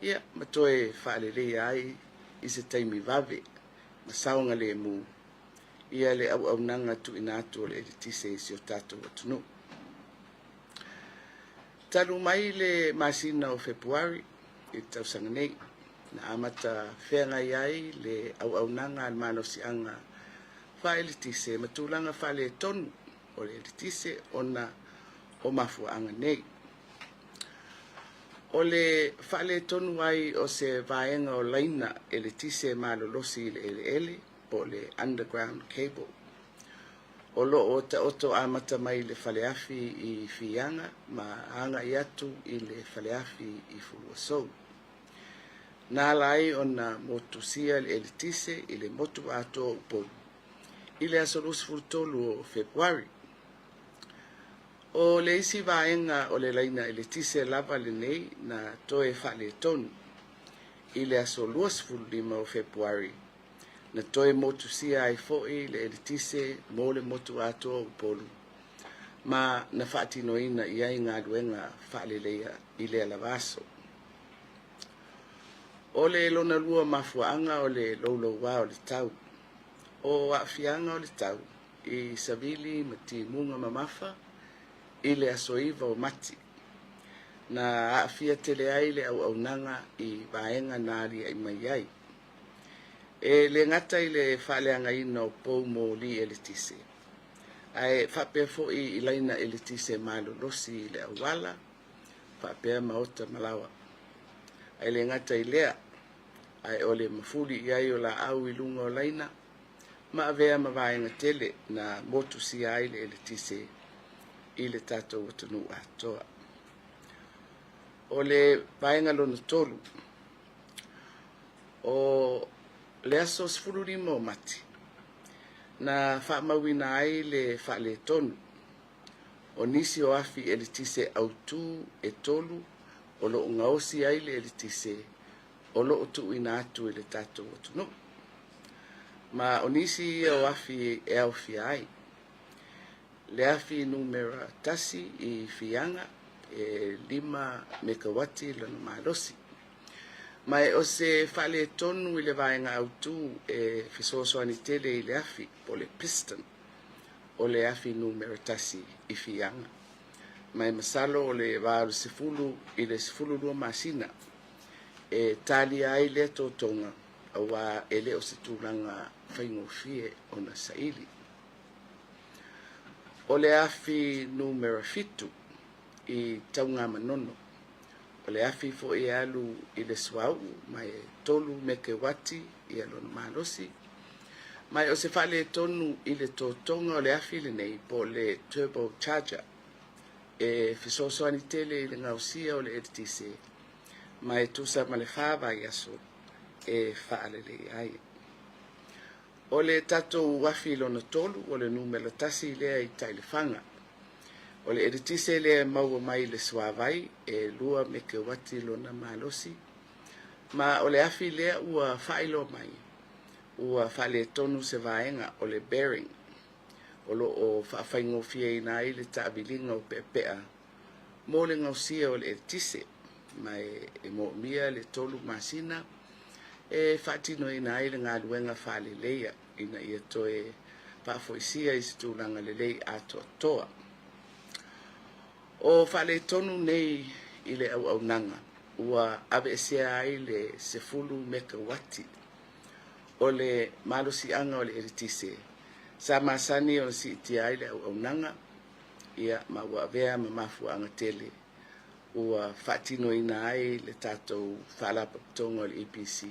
ia, ma toe faaleleia ai i se taimi vave ma saogalemu ia le auaunaga tuuina atu o le eletise i si o tatou atunuu. Talu mai le masina o Fepuari i le tausaga nei, na amata feagai ai le auaunaga a le malosiaga faaeletise ma tulaga faaletonu o le eletise ona o mafuaaga nei. O le faaletonu ai o se vaega o laina eletise malolosi i le eleele po o le underground cable o lo o taoto amata mai le faleafi i Fiaga ma agai atu i le faleafi i Fuluasou. Na ala ai ona motusia le eletise i le motu atoa o Upolu i le aso 23 o Fepuari. O le isi vaega o le laina eletise lava lenei na toe faaletonu i le aso 25 o Fepuari, na toe motusia ai foi le eletise mo le motu atoa o Upolu ma na faatinoina i ai galuega faaleleia i lea lava aso. O le lona lua mafuaaga o le loulouā o le tau. O aafiaga o le tau i savili ma timuga mamafa i le aso 9 o Mati, na aafia tele ai le auaunaga i vaega na aliae mai ai. E le gata i le faaleagaina o pou moli eletise, ae faapea foi i laina eletise malolosi i le auala, faapea maota ma laoa. Ae le gata i lea, ae o le mafuli i ai o laau i luga o laina ma avea ma vaega tele na motusia ai le eletise i le tatou atunuu atoa. O le vaega lona tolu, o le aso 15 o Mati, na faamauina ai le faaletonu o nisi o afi eletise autū e tolu o lo o gaosi ai le eletise o lo o tuuina atu i le tatou atunuu. Ma o nisi ia o afi e aofia ai le afi numera 1 i Fiaga e 5 mekawati lona malosi. Ma e o se faaletonu i le vaega autū e fesoasoani tele i le afi po o le piston. o le afi numera 1 i Fiaga. Ma e masalo o le va o le 10 i le 12 masina e talia ai lea totoga, auā e le o se tulaga faigofie ona saili. O le afi numera 7 i Taugamanono, o le afi foi e alu i le suauu ma e 3 mekewati ia lona malosi. Ma o se faaletonu i le totoga o le afi lenei po o le turbo charger e fesoasoani tele i le gaosia o le eletise, ma e tusa ma le 4 vaiaso e faalelei ai. O le tatou afi lona 3, o le numera 1 lea i Taelefaga. O le eletise lea e maua mai le suavai e 2 mekewati lona malosi, ma o le afi lea ua faailoa mai ua faaletonu se vaega o le bearing o lo o faafaigofieina ai le taaviliga o peapea mo le gaosia o le eletise, ma e moomia le 3 masina e faatinoina ai le galuega faaleleia ina ia toe faafoisia i se tulaga lelei atoatoa. O faaletonu nei i le auaunaga ua aveesea ai le 10 mekawati o le malosiaga o le eletise sa masani ona siitia ai le auaunaga, ia ma ua avea ma mafuaaga tele ua faatinoina ai le tatou faalapotopotoga o le EPC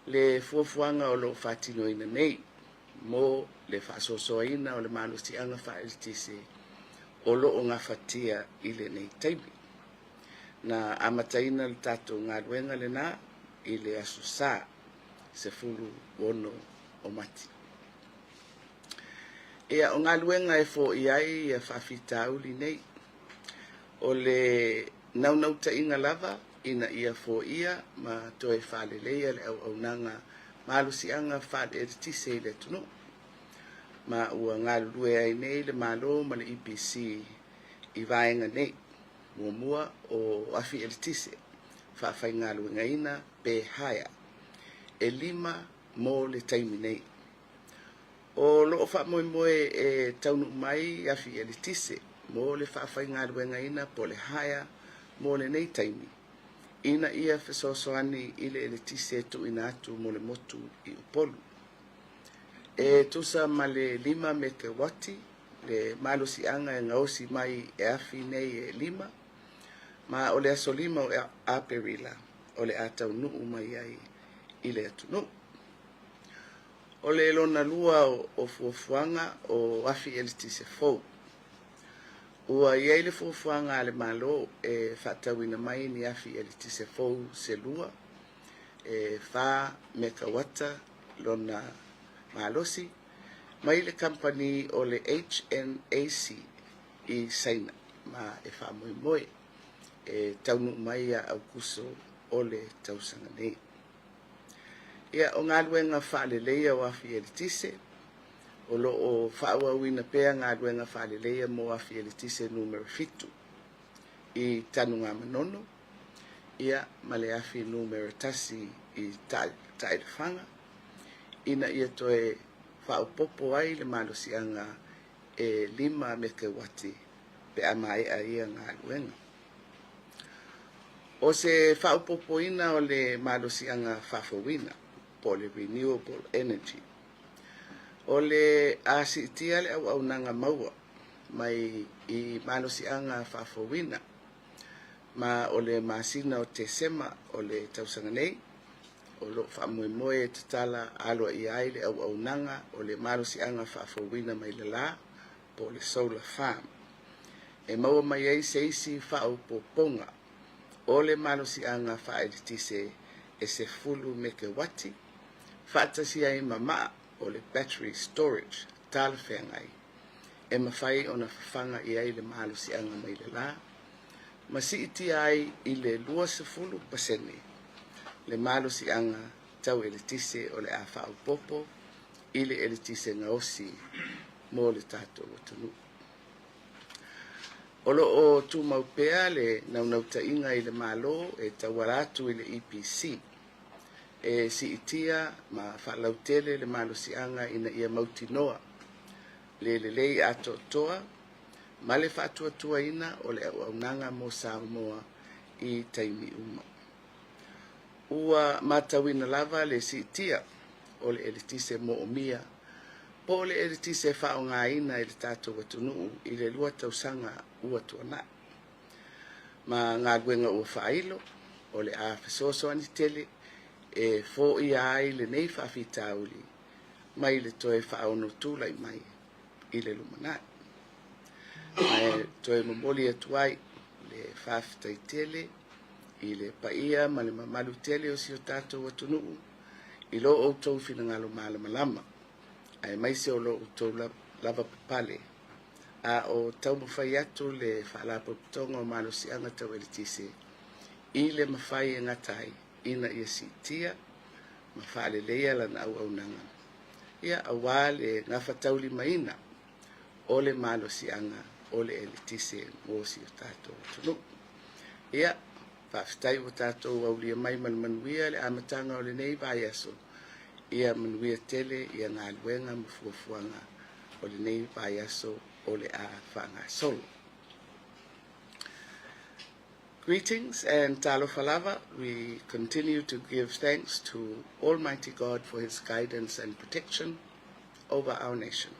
le fuafuaga o lo o faatinoina nei mo le faasoasoaina o le malosiaga faaeletise o lo o gafatia i lenei taimi. Na amataina le tatou galuega lena i le aso Sa 16 o Mati. Ia, o galuega e foia ai ia faafitauli nei, o le naunautaiga lava ina ia foia ma toe faaleleia le auaunaga malosiaga faale-eletise i le atunuu, ma ua galulue ai nei le Malo ma le EPC i vaega nei. Muamua, o afi eletise faafaigaluegaina pe hire e 5 mo le taimi nei. O lo o faamoemoe e taunuu mai afi eletise mo le faafaigaluegaina po le hire mo lenei taimi ina ia fesoasoani i le eletise e tuuina atu mo le motu i Upolu. E tusa ma le 5 mekewati le malosiaga e gaosi mai e afi nei e 5, ma o le aso 5 o Aperila o le a taunuu mai ai i le atunuu. O le lona lua o fuafuaga o afi eletise fou. Ua i ai le fuafuaga a le Malo e faatauina mai ni afi eletise fou se 2, e 4 mekawata lona malosi, mai le kampani o le HNAC i Saina, ma e faamoemoe e taunuu mai ia Aukuso o le tausaga nei. Ia, o galuega faaleleia o afi eletise, o lo o faaauauina pea galuega faaleleia mo afi eletise numera 7 i Tanugamanono, ia ma le afi numera 1 i Taelefaga, ina ia toe faaopopo ai le malosiaga e 5 mekewati pe a maea ia galuega. O se faaopopoina o le malosiaga faafouina po o le renewable energy. O le a siitia le auaunaga maua mai i malosiaga faafouina, ma o le masina o Tesema o le tausaga nei o lo o faamoemoe e tatala aloaia ai le auaunaga o le malosiaga faafouina mai le la po o le solar farm, e maua mai ai se isi faaopopoga o le malosiaga faaeletise e 10 mekewati, faatasi ai ma maa o le battery storage talafeagai e mafai ona fafaga i ai le malosiaga mai le la, ma siitia ai i le 20% le malosiaga tau eletise o le a faaopopo i le eletise gaosi mo le tatou atunuu. O lo o tumau pea le naunautaiga i le Malo e tauala atu i le EPC e siitia ma faalautele le malosiaga ina ia mautinoa le lelei atoatoa ma le faatuatuaina o le auaunaga mo Samoa i taimi uma. Ua matauina lava le siitia o le eletise moomia po o le eletise faaaogaina e le tatou atunuu i le 2 tausaga ua tuanai. Ma galuega ua faailo o le a fesoasoani tele e foia ai lenei faafitauli mai le toe faaono tulai mai i le lumanai. Ae toe momoli atu ai le faafetai tele i le paia ma le mamalu tele o si o tatou atunuu i lo outou finagalo malamalama aemaise o lo outou lavapapale a o taumafai atu le Faalapotopotoga o Malosiaga Tau Eletise i le mafai e gata ai ina ia siitia ma faaleleia lana auaunaga ia aua le gafataulimaina o le malosiaga o le eletise mo si o tatou atunuu. Ia, faafetai ua tatou aulia mai ma le manuia le amataga o lenei vaiaso. Ia manuia tele ia galuega ma fuafuaga o lenei vaiaso o le a faagasolo. Greetings and talofa lava. We continue to give thanks to Almighty God for His guidance and protection over our nation.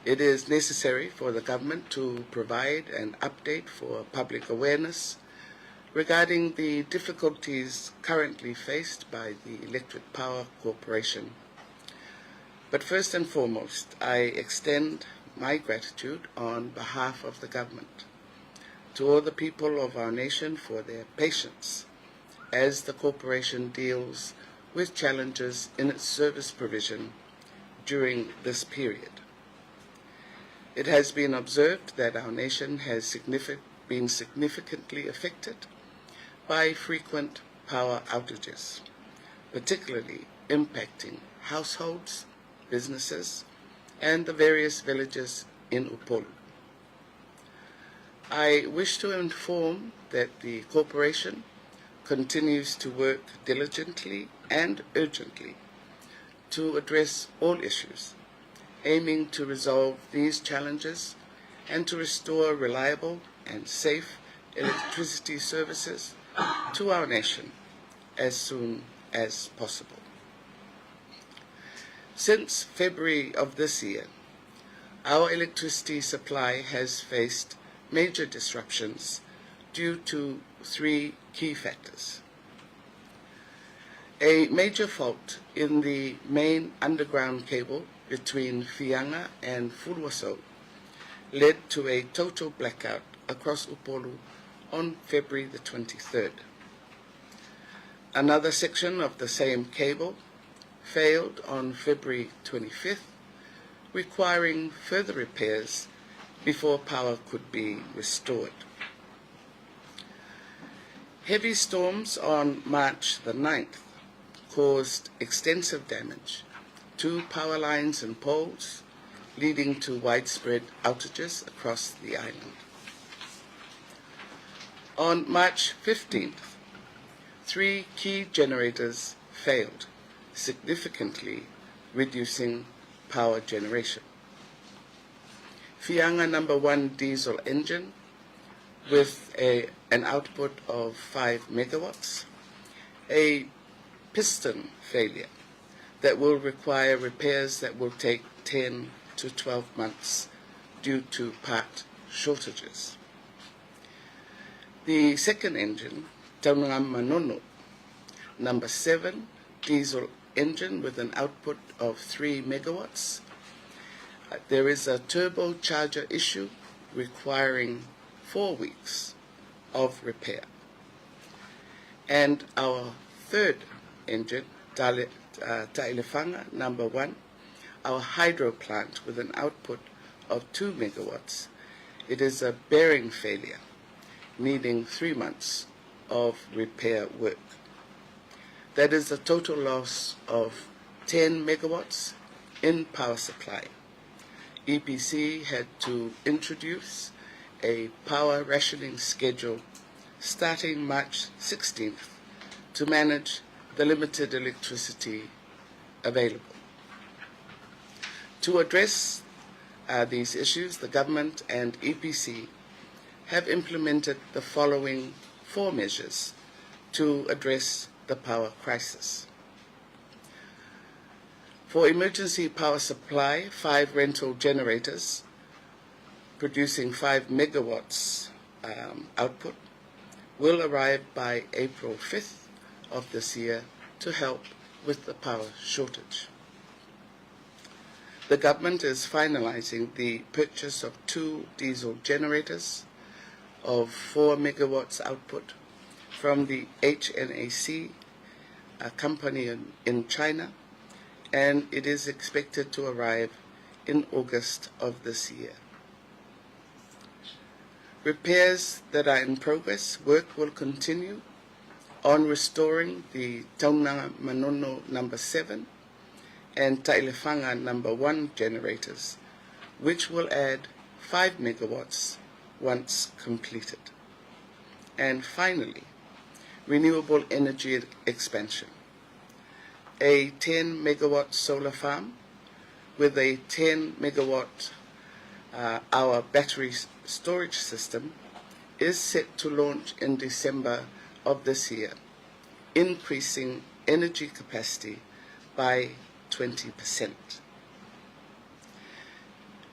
It is necessary for the government to provide an update for public awareness regarding the difficulties currently faced by the Electric Power Corporation. But first and foremost, I extend my gratitude on behalf of the government to all the people of our nation for their patience as the corporation deals with challenges in its service provision during this period. It has been observed that our nation has been significantly affected by frequent power outages, particularly impacting households, businesses, and the various villages in Upolu. I wish to inform that the corporation continues to work diligently and urgently to address all issues, aiming to resolve these challenges and to restore reliable and safe electricity services to our nation as soon as possible. Since February of this year, our electricity supply has faced major disruptions due to 3 key factors. A major fault in the main underground cable between Fianga and Fuluasou led to a total blackout across Upolu on February the 23rd. Another section of the same cable failed on February 25th, requiring further repairs before power could be restored. Heavy storms on March the 9th caused extensive damage to power lines and poles, leading to widespread outages across the island. On March 15th, 3 key generators failed, significantly reducing power generation. Fianga number 1 diesel engine with an output of 5 megawatts, a piston failure that will require repairs that will take 10 to 12 months due to part shortages. The second engine, Taungamanono, number 7 diesel engine with an output of 3 megawatts. There is a turbocharger issue requiring 4 weeks of repair. And our third engine, Tailefanga number 1, our hydro plant with an output of 2 megawatts. It is a bearing failure, needing 3 months of repair work. That is a total loss of 10 megawatts in power supply. EPC had to introduce a power rationing schedule starting March 16th to manage the limited electricity available. To address these issues, the government and EPC have implemented the following four measures to address the power crisis. For emergency power supply, 5 rental generators producing 5 megawatts output will arrive by April 5th of this year to help with the power shortage. The government is finalizing the purchase of 2 diesel generators of 4 megawatts output from the HNAC, a company in China, and it is expected to arrive in August of this year. Repairs that are in progress, work will continue on restoring the Tauranga Manono number 7 and Tailefanga number 1 generators, which will add 5 megawatts once completed. And finally, renewable energy expansion. A 10 megawatt solar farm with a 10 megawatt hour battery storage system is set to launch in December of this year, increasing energy capacity by 20%.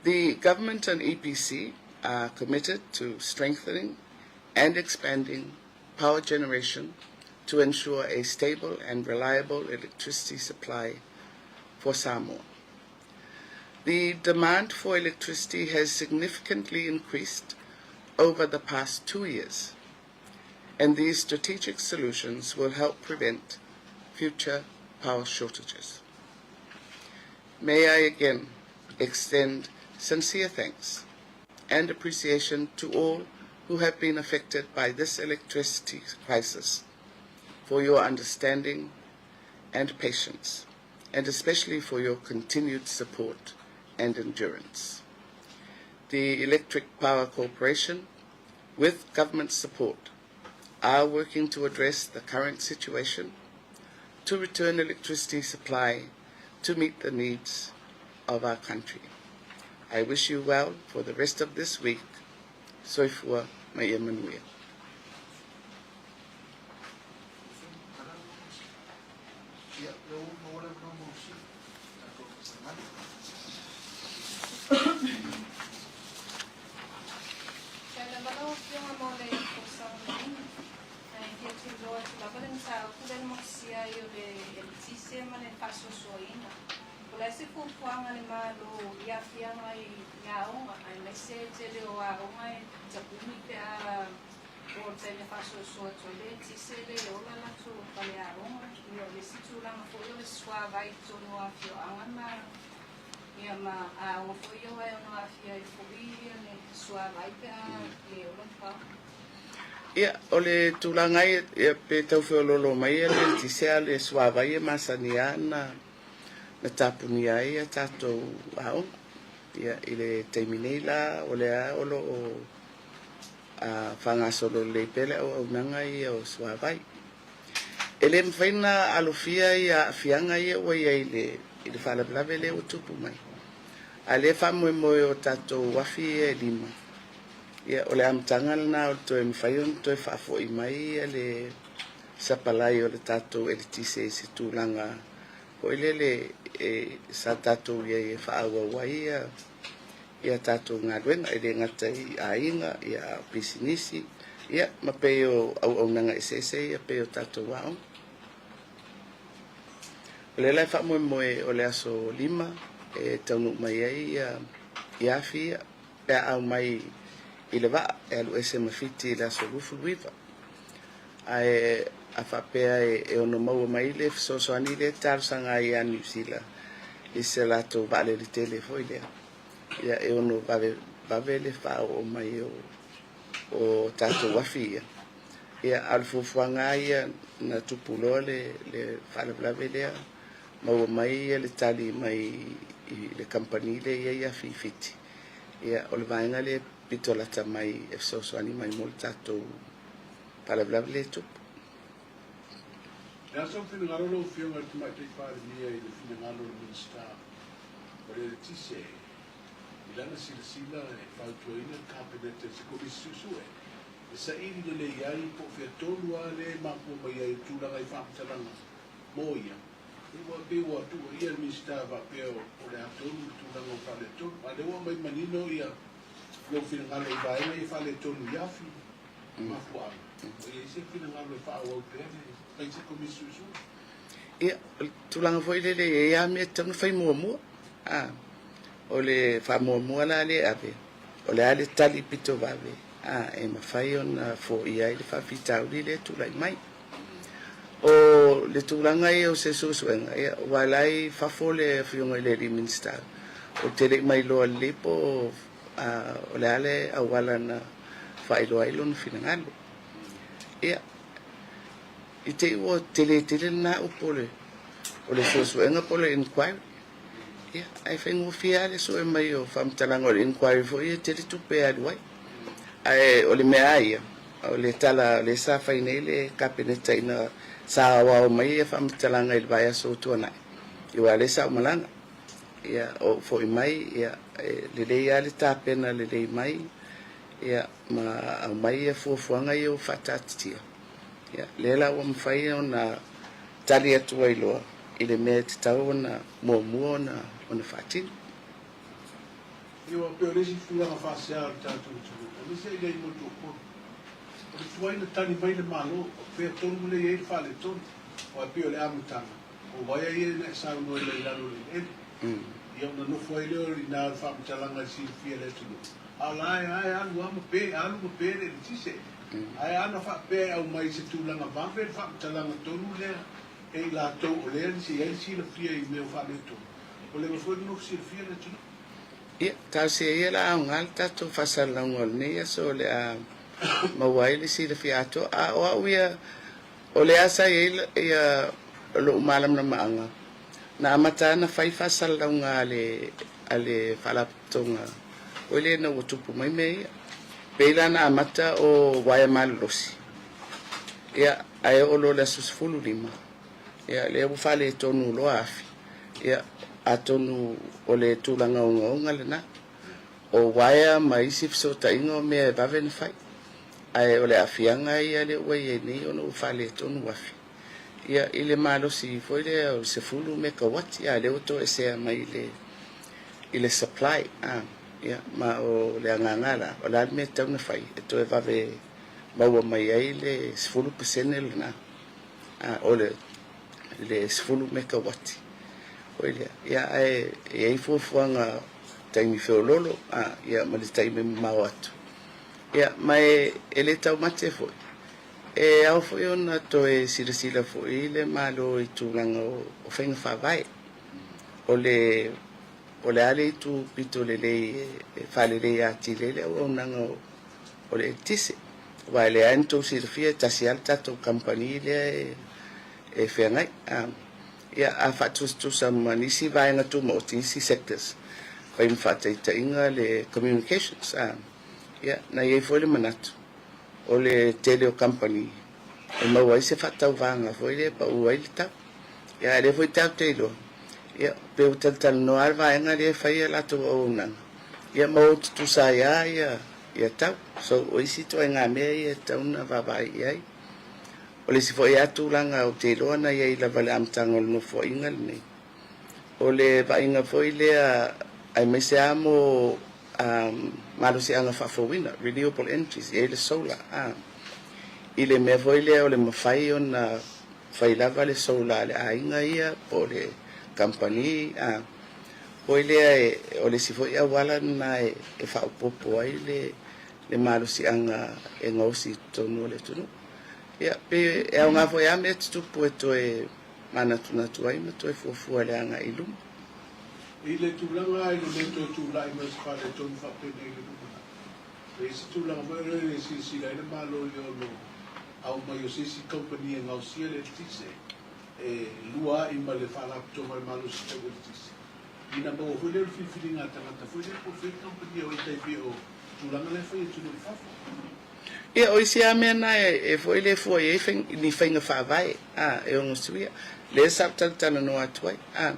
The government and EPC are committed to strengthening and expanding power generation to ensure a stable and reliable electricity supply for Samoa. The demand for electricity has significantly increased over the past 2 years, and these strategic solutions will help prevent future power shortages. May I again extend sincere thanks and appreciation to all who have been affected by this electricity crisis for your understanding and patience, and especially for your continued support and endurance. The Electric Power Corporation, with government support, are working to address the current situation to return electricity supply to meet the needs of our country. I wish you well for the rest of this week. Soifua ma ia manuia. Faafetai lava lau Afioga mo le folasaga manino. Ae fia tuliloa atu lava le mataupu lea na motusia ai o le eletise ma le faasoasoaina. Po o le a se fuafuaga a le Malo i aafiaga i aoga aemaise le tele o aoga e tapuni pe a oo i le taimi e faasoasoa atu ai le eletise e le ola latou faleaoga. Ia o le isi tulaga foi o le suavai i totonu o afioaga ma ia ma aoga foi ia aua e ono aafia ai foi le suavai pe a le ola le power. Ia, o le tulaga ai, ia, pe tau feoloolo mai le eletise a o le suavai e masani lava na na tapunia ai a tatou aoga. Ia, i le taimi nei la, o lea o lo o faagasolo lelei pea le auaunaga ia o suavai. E le mafai ona alofia ia aafiaga ia ua i ai i le faalavelave lea ua tupu mai. A o lea e faamoemoe o tatou afi ia e 5, ia, o le amataga lena o le toe mafai ona toe faafoi mai le sapalai o le tatou eletise i se tulaga foi lele e sa tatou i ai e faaauau ai ia tatou galuega, e le gata i aiga, ia pisinisi, ia ma pei o auaunaga eseese ia pei o tatou aoga. O lea la e faamoemoe o le aso 5 e taunuu mai ai ia afi ia pe a aumai i le vaa e alu ese ma Fiti i le aso 29. Ae a faapea e ono maua mai le fesoasoani lea e talosaga ai ia Niu Sila i se latou vaalele tele foi lea, ia e ono vave vave le faaoo mai o tatou afi ia. Ia, a o le fuafuaga lava ia na tupu loa le faalavelave lea, maua mai le tali mai i le kamupani lea e i ai afi i Fiti. Ia, o le vaega lea pito lata mai e fesoasoani mai mo le tatou faalavelave lea e tupu. O le a sou finagalo lau Afioga i le Tamaitai Palemia i le finagalo o le Minisita? O le eletise, i lana silasila e fautuaina le Kapeneta i se Komisi Suesue e saili lelei ai po o fea tonu lava lea e mafua mai ai le tulaga i faamatalaga mo ia. Ua pei ua tuuaia le Minisita faapea o le a tonu le tulaga ua faaletonu, a o lea ua aumai manino ia lou finagalo i vaega ia faaletonu i afi mafuaaga. Ua i ai se finagalo e faaauau pea le fai se Komisi Suesue? Ia, o le tulaga foi lele e i ai lava mea e tatau ona fai muamua. A, o le faamuamua la lea e ave, o le a le tali pito vave a, e mafai ona foia ai le faafitauli lea e tulai mai. O le tulaga ia o se suesuega, ia, aua o la e i fafo le Afioga i le alii Minisita, ou te le i mailoa lelei po o le a le auala na faailoa ai lona finagalo. Ia, i te i ua tele tele lena upu o le suesuega po o le inquiry, ia, ae faigofie lava le sue mai o faamatalaga o le inquiry foi e tele tupe e alu ai. Ae o le mea lava ia, o le tala o lea sa fai nei le Kapeneta ina sa aoao mai ia faamatalaga i le vaiaso ua tuanai, aua o lea sa ou malaga. Ia, ou foi mai, ia, e lelei lava le tapena lelei mai, ia, ma aumai ia fuafuaga ia ua faataatitia. Ia, lea la ua mafai ona tali atu ai loa i le mea e tatau ona muamua ona faatino. Ia ua pei o le isi tulaga faasea o le tatou atunuu, aemaise i nei motu o Upolu, o le tuai na tali mai le Malo, o fea tonu lea e i ai le faaletonu, aua e pei o le amataga, o uaea ia na e saunoa i ai i lalo o le eleele. Ia ona nofo ai lea o i ina o le faamatalaga e silafia e le atunuu, a o la e lava e alu lava ma pe, alu ma pe le eletise. Ae a na faapea e aumai i se tulaga vave le faamatalaga tonu lea e i latou o lea e i ai le silafia i mea o faaletonu, ua leva foi ona nofo silafia le atunuu. Ia, talosia ia la aoga le tatou faasalalauga o lenei aso o le a maua ai le silafia atoa. A o au ia, o lea sa i ai ia lou malamalamaaga, na amata lava ona fai faasalalauga a le a le Faalapotopotoga foi lea ina ua tupu mai mea ia. Pei la na amata o uaea malolosi, ia, ae oo loa i le aso 15, ia, lea ua faaletonu loa afi, ia, atonu o le tulaga ogaoga lena. O uaea ma isi fesootaiga o mea e vave ona fai, ae o le aafiaga ia lea ua i ai nei ona ua faaletonu afi. Ia, i le malosi foi lea o le 10 mekauati, a o lea ua toesea mai i le, i le supply. A, ia, ma o le agaga la, o le a le mea e tatau ona fai e toe vave maua mai ai le 10% lena, a, o le, le 10 mekauati foi lea. Ia, ae e i ai fuafuaga taimi feoloolo, a, ia, ma le taimi mamao atu. Ia, ma e, e le taumate foi. E ao foi ona toe silasila foi le Malo i tulaga o faiga faavae. O le o le a le itu pito lelei e faalelei atili ai le auaunaga o le eletise. Aua e leai na tou silafia e tasi lava le tatou kamupani lea e feagai. Ia, a faatusatusa ma nisi vaega tumaoti, isi sectors, fai ma faataitaiga le communications. Ia, na i ai foi le manatu o le tele o kamupani e maua ai se faatauvaga foi lea e pau ai le tau. Ia, a o lea foi tatou te iloa, ia, pei ua talatalanoa lava le vaega lea e fai a latou auaunaga, ia ma o tutusa ai lava ia, ia tau. So, o isi ituaiga mea ia e tatau ona vaavaai i ai. O le isi foi lava tulaga ou te iloa na i ai lava i le amataga o le Nofoaiga lenei, o le vaaiga foi lea aemaise lava mo malosiaga faafouina, renewable energies, e i ai le solar, i le mea foi lea o le mafai ona fai lava le solar a le aiga ia po o le kamupani foi lea o le isi foi auala lena e faaopoopo ai le malosiaga e gaosi i totonu o le atunuu. Ia, pe e aoga foi lava mea tutupu e toe manatunatu ai ma toe fuafua i le agai i luma. I le tulaga i le le toe tulai mai o se faaletonu faapenei i le lumanai, e i ai se tulaga foi lea e silasila ai le Malo i le ono aumai o se isi kamupani e gaosia le eletise e lua ai ma le Faalapotopotoga o le Malosi Tau Eletise, ina maua foi lea o le filifiliga a tagata foi lea po o fea le kamupani e o i tai pei o tulaga la e fai e atunuu i fafo. Ia, o isi lava mea na e foi le fua i ai ni faiga faavae, a, e ono suia. Lea sa ou talatalanoa atu ai, a.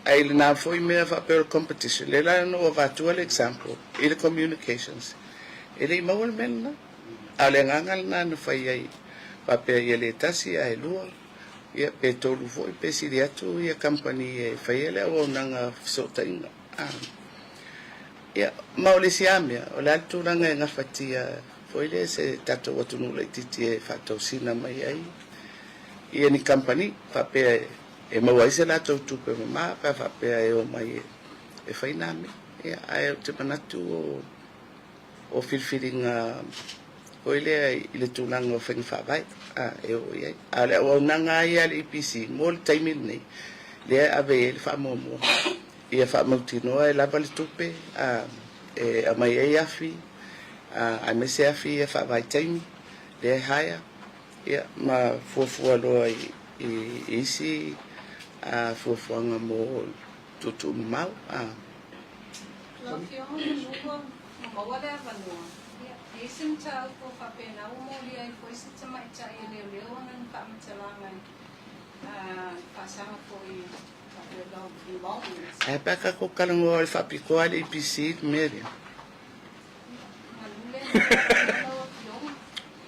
Ae i lena foi mea faapea o le competition, lea la na ou avatua le example i le communications, e le i maua le mea lena. A o le agaga lena na fai ai faapea ia le tasi ae lua, ia pe tolu foi pe sili atu ia kamupani e faia le auaunaga fesootaiga. Ia, ma o le isi lava mea, o le a le tulaga e gafatia foi lea se tatou atunuu laitiiti e faatausina mai ai ia ni kamupani faapea e maua ai se latou tupe mama pe a faapea e omai e fai nā mea. Ia, ae ou te manatu o o filifiliga foi lea i le tulaga o faiga faavae e oo i ai. A o le auaunaga lava ia a le EPC mo le taimi lenei, lea e ave i ai le faamuamua ia faamautinoa e lava le tupe e aumai ai afi, aemaise afi ia faavaitaimi lea e hire, ia ma fuafua loa i isi fuafuaga mo tuutuu mamao. Lau Afioga Manu'a ua maua le avanoa. Ia, e i ai se mataupu o faapena ua molia ai foi se tamaitai e leoleo ona ni faamatalaga i faasaga foi faapea lau belongings. Ae pe a tatou talanoa o le faapitoa le EPC i le mea lea. Manu le agaga lau Afioga.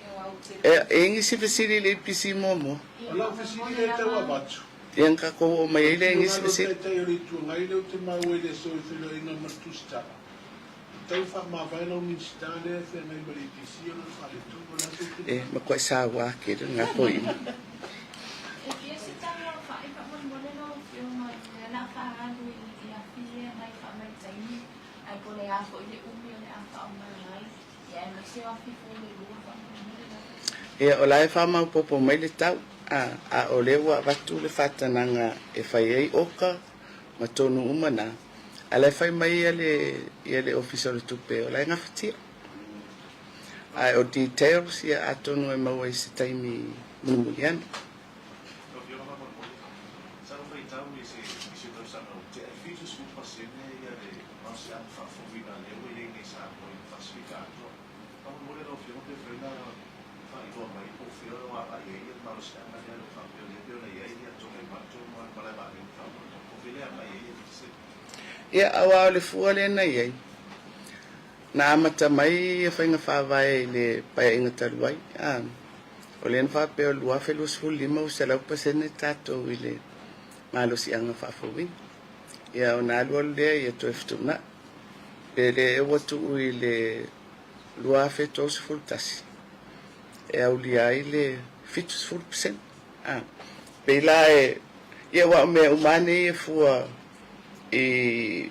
Ia, aua ou te. E i ai nisi fesili i le EPC muamua? O lau fesili lea e tau avatu. Ia na tatou oo mai ai lea i nisi fesili. Lau Taitai o le Itu Agai lea ou te maua i le aso i feiloaiga ma le Tusitala, e tau faamavae lau Minisita lea e feagai ma le EPC ona o le faaletonu. O le a sou E finagalo? matuai saua tele lena toeaina. E fia se tala o faa'i faamolemole lau Afioga i le a faaalu i afi ia nai faavaitaimi ae po o le a foi le umi o le a faaoga ai ia aemaise o afi fou e lua faamolemole lau Afioga. Ia o la e faamaopoopo mai le tau. A, a o lea ua avatu le faatanaga e fai ai oka ma tonu uma na, a la e fai mai ia le, ia le Ofisa o le Tupe o la e gafatia. Ae o details ia atonu e maua i se taimi mulimuli ane. Lau Afioga faamolemole, sa ou faitau i se, i se tausaga ua tea, e 70% ia le malosiaga faafouina lea ua i ai nei i Samoa i le Pasefika atoa. Faamolemole lau Afioga pe mafai ona faailoa mai po o fea o agai ai le malosiaga lea o lo o faapea lea pei ona i ai Tuanaimato ma le malae vaalele faamolemole po o fea le agai ai le pasene. Ia, aua o le fua lea na i ai, na amata mai ia faiga faavae i le Paeaiga talu ai, a, o lea na faapea o le 2025 ua 100% tatou i le malosiaga faafouina. Ia, ona alualu lea ia toe fetuunai. Pe le ua tuu i le 2031 e aulia ai le 70%. A, pei la e, ia aua o mea uma lava nei e fua i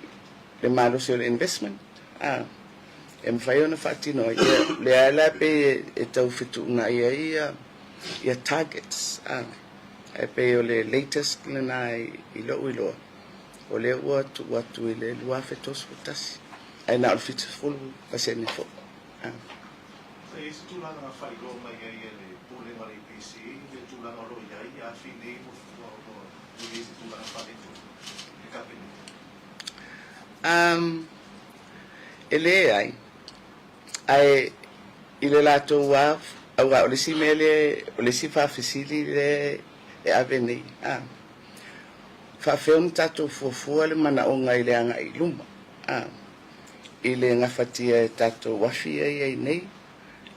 le malosi o le investment, a, e mafai ona faatino ai. Ia, lea la pei e tau fetuunai ai ia, ia targets, a, ae pei o le latest lena i lou iloa, o lea ua tuu atu i le 2031. Ae na o le 70% foi. Sa i ai se tulaga na faailoa mai ai e le Pulega a le EPC le tulaga o lo o i ai afi nei ua i ai se tulaga faaletonu i le Kapeneta? Um, e leai. Ae i le latou lava, aua o le isi mea lea, o le isi faafesili lea e ave nei, a, faafefea ona tatou fuafua le manaoga i le agai i luma? A, i le gafatia e tatou afi ia i ai nei,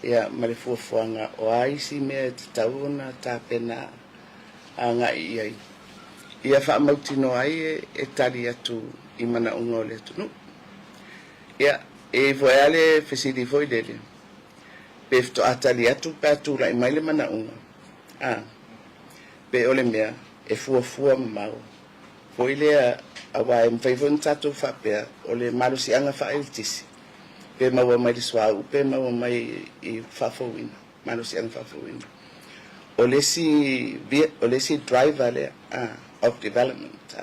ia, ma le fuafuaga o a isi mea e tatau ona tapena agai i ai, ia faamautinoa ai e tali atu i manaoga o le atunuu. Ia, e i ai foi lava le fesili foi lele, pe faatoa tali atu pe a tulai mai le manaoga, a, pe o le mea e fuafua mamao foi lea, aua e mafai foi ona tatou faapea, o le malosiaga faaeletisi, pe maua mai le suauu pe maua mai i faafouina, malosiaga faafouina. O le isi, o le isi driver lea of development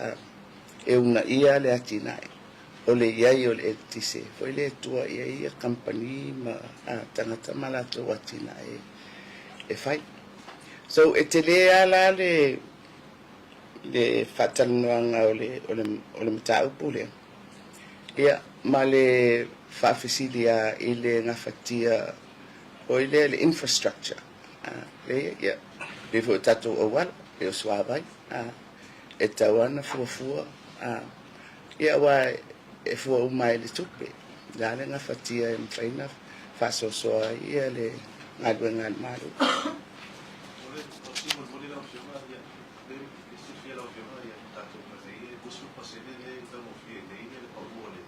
e uunaia le atinae, o le i ai o le eletise foi lea e tua i ai ia kamupani ma tagata ma latou atinae e fai. So e tele lava la le le faatalanoaga o le, o le, o le mataupu lea, ia, ma le faafesili lava i le gafatia foi lea, le infrastructure, a, lea, ia, pei foi o tatou auala, pei o suavai, a, e tatau lava ona fuafua A, ia aua e fua uma ai i le tupe. O le a le gafatia e mafai ona faasoasoa ai ia le galuega a le Malo. O le tausi molimoli lau Afioga, ia, le e silafia e lau Afioga, ia, tatou mai nei e 20% lea e taugofie ai nei le pau o le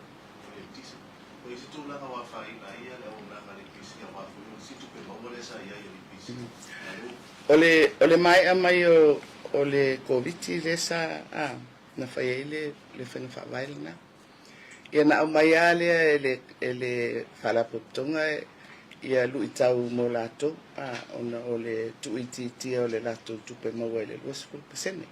eletise. O i ai se tulaga ua afaina ai le auaunaga a le EPC aua foi o le isi tupe maua lea sa i ai a le EPC. A lea ua O le, o le maea mai o, o le Koviti lea sa, a, na fai ai le, le faiga faavae lena. Ia na aumai lava lea e le, e le Faalapotopotoga ia luitau mo latou, a, ona o le tuuitiitia o le latou tupe maua i le 20%.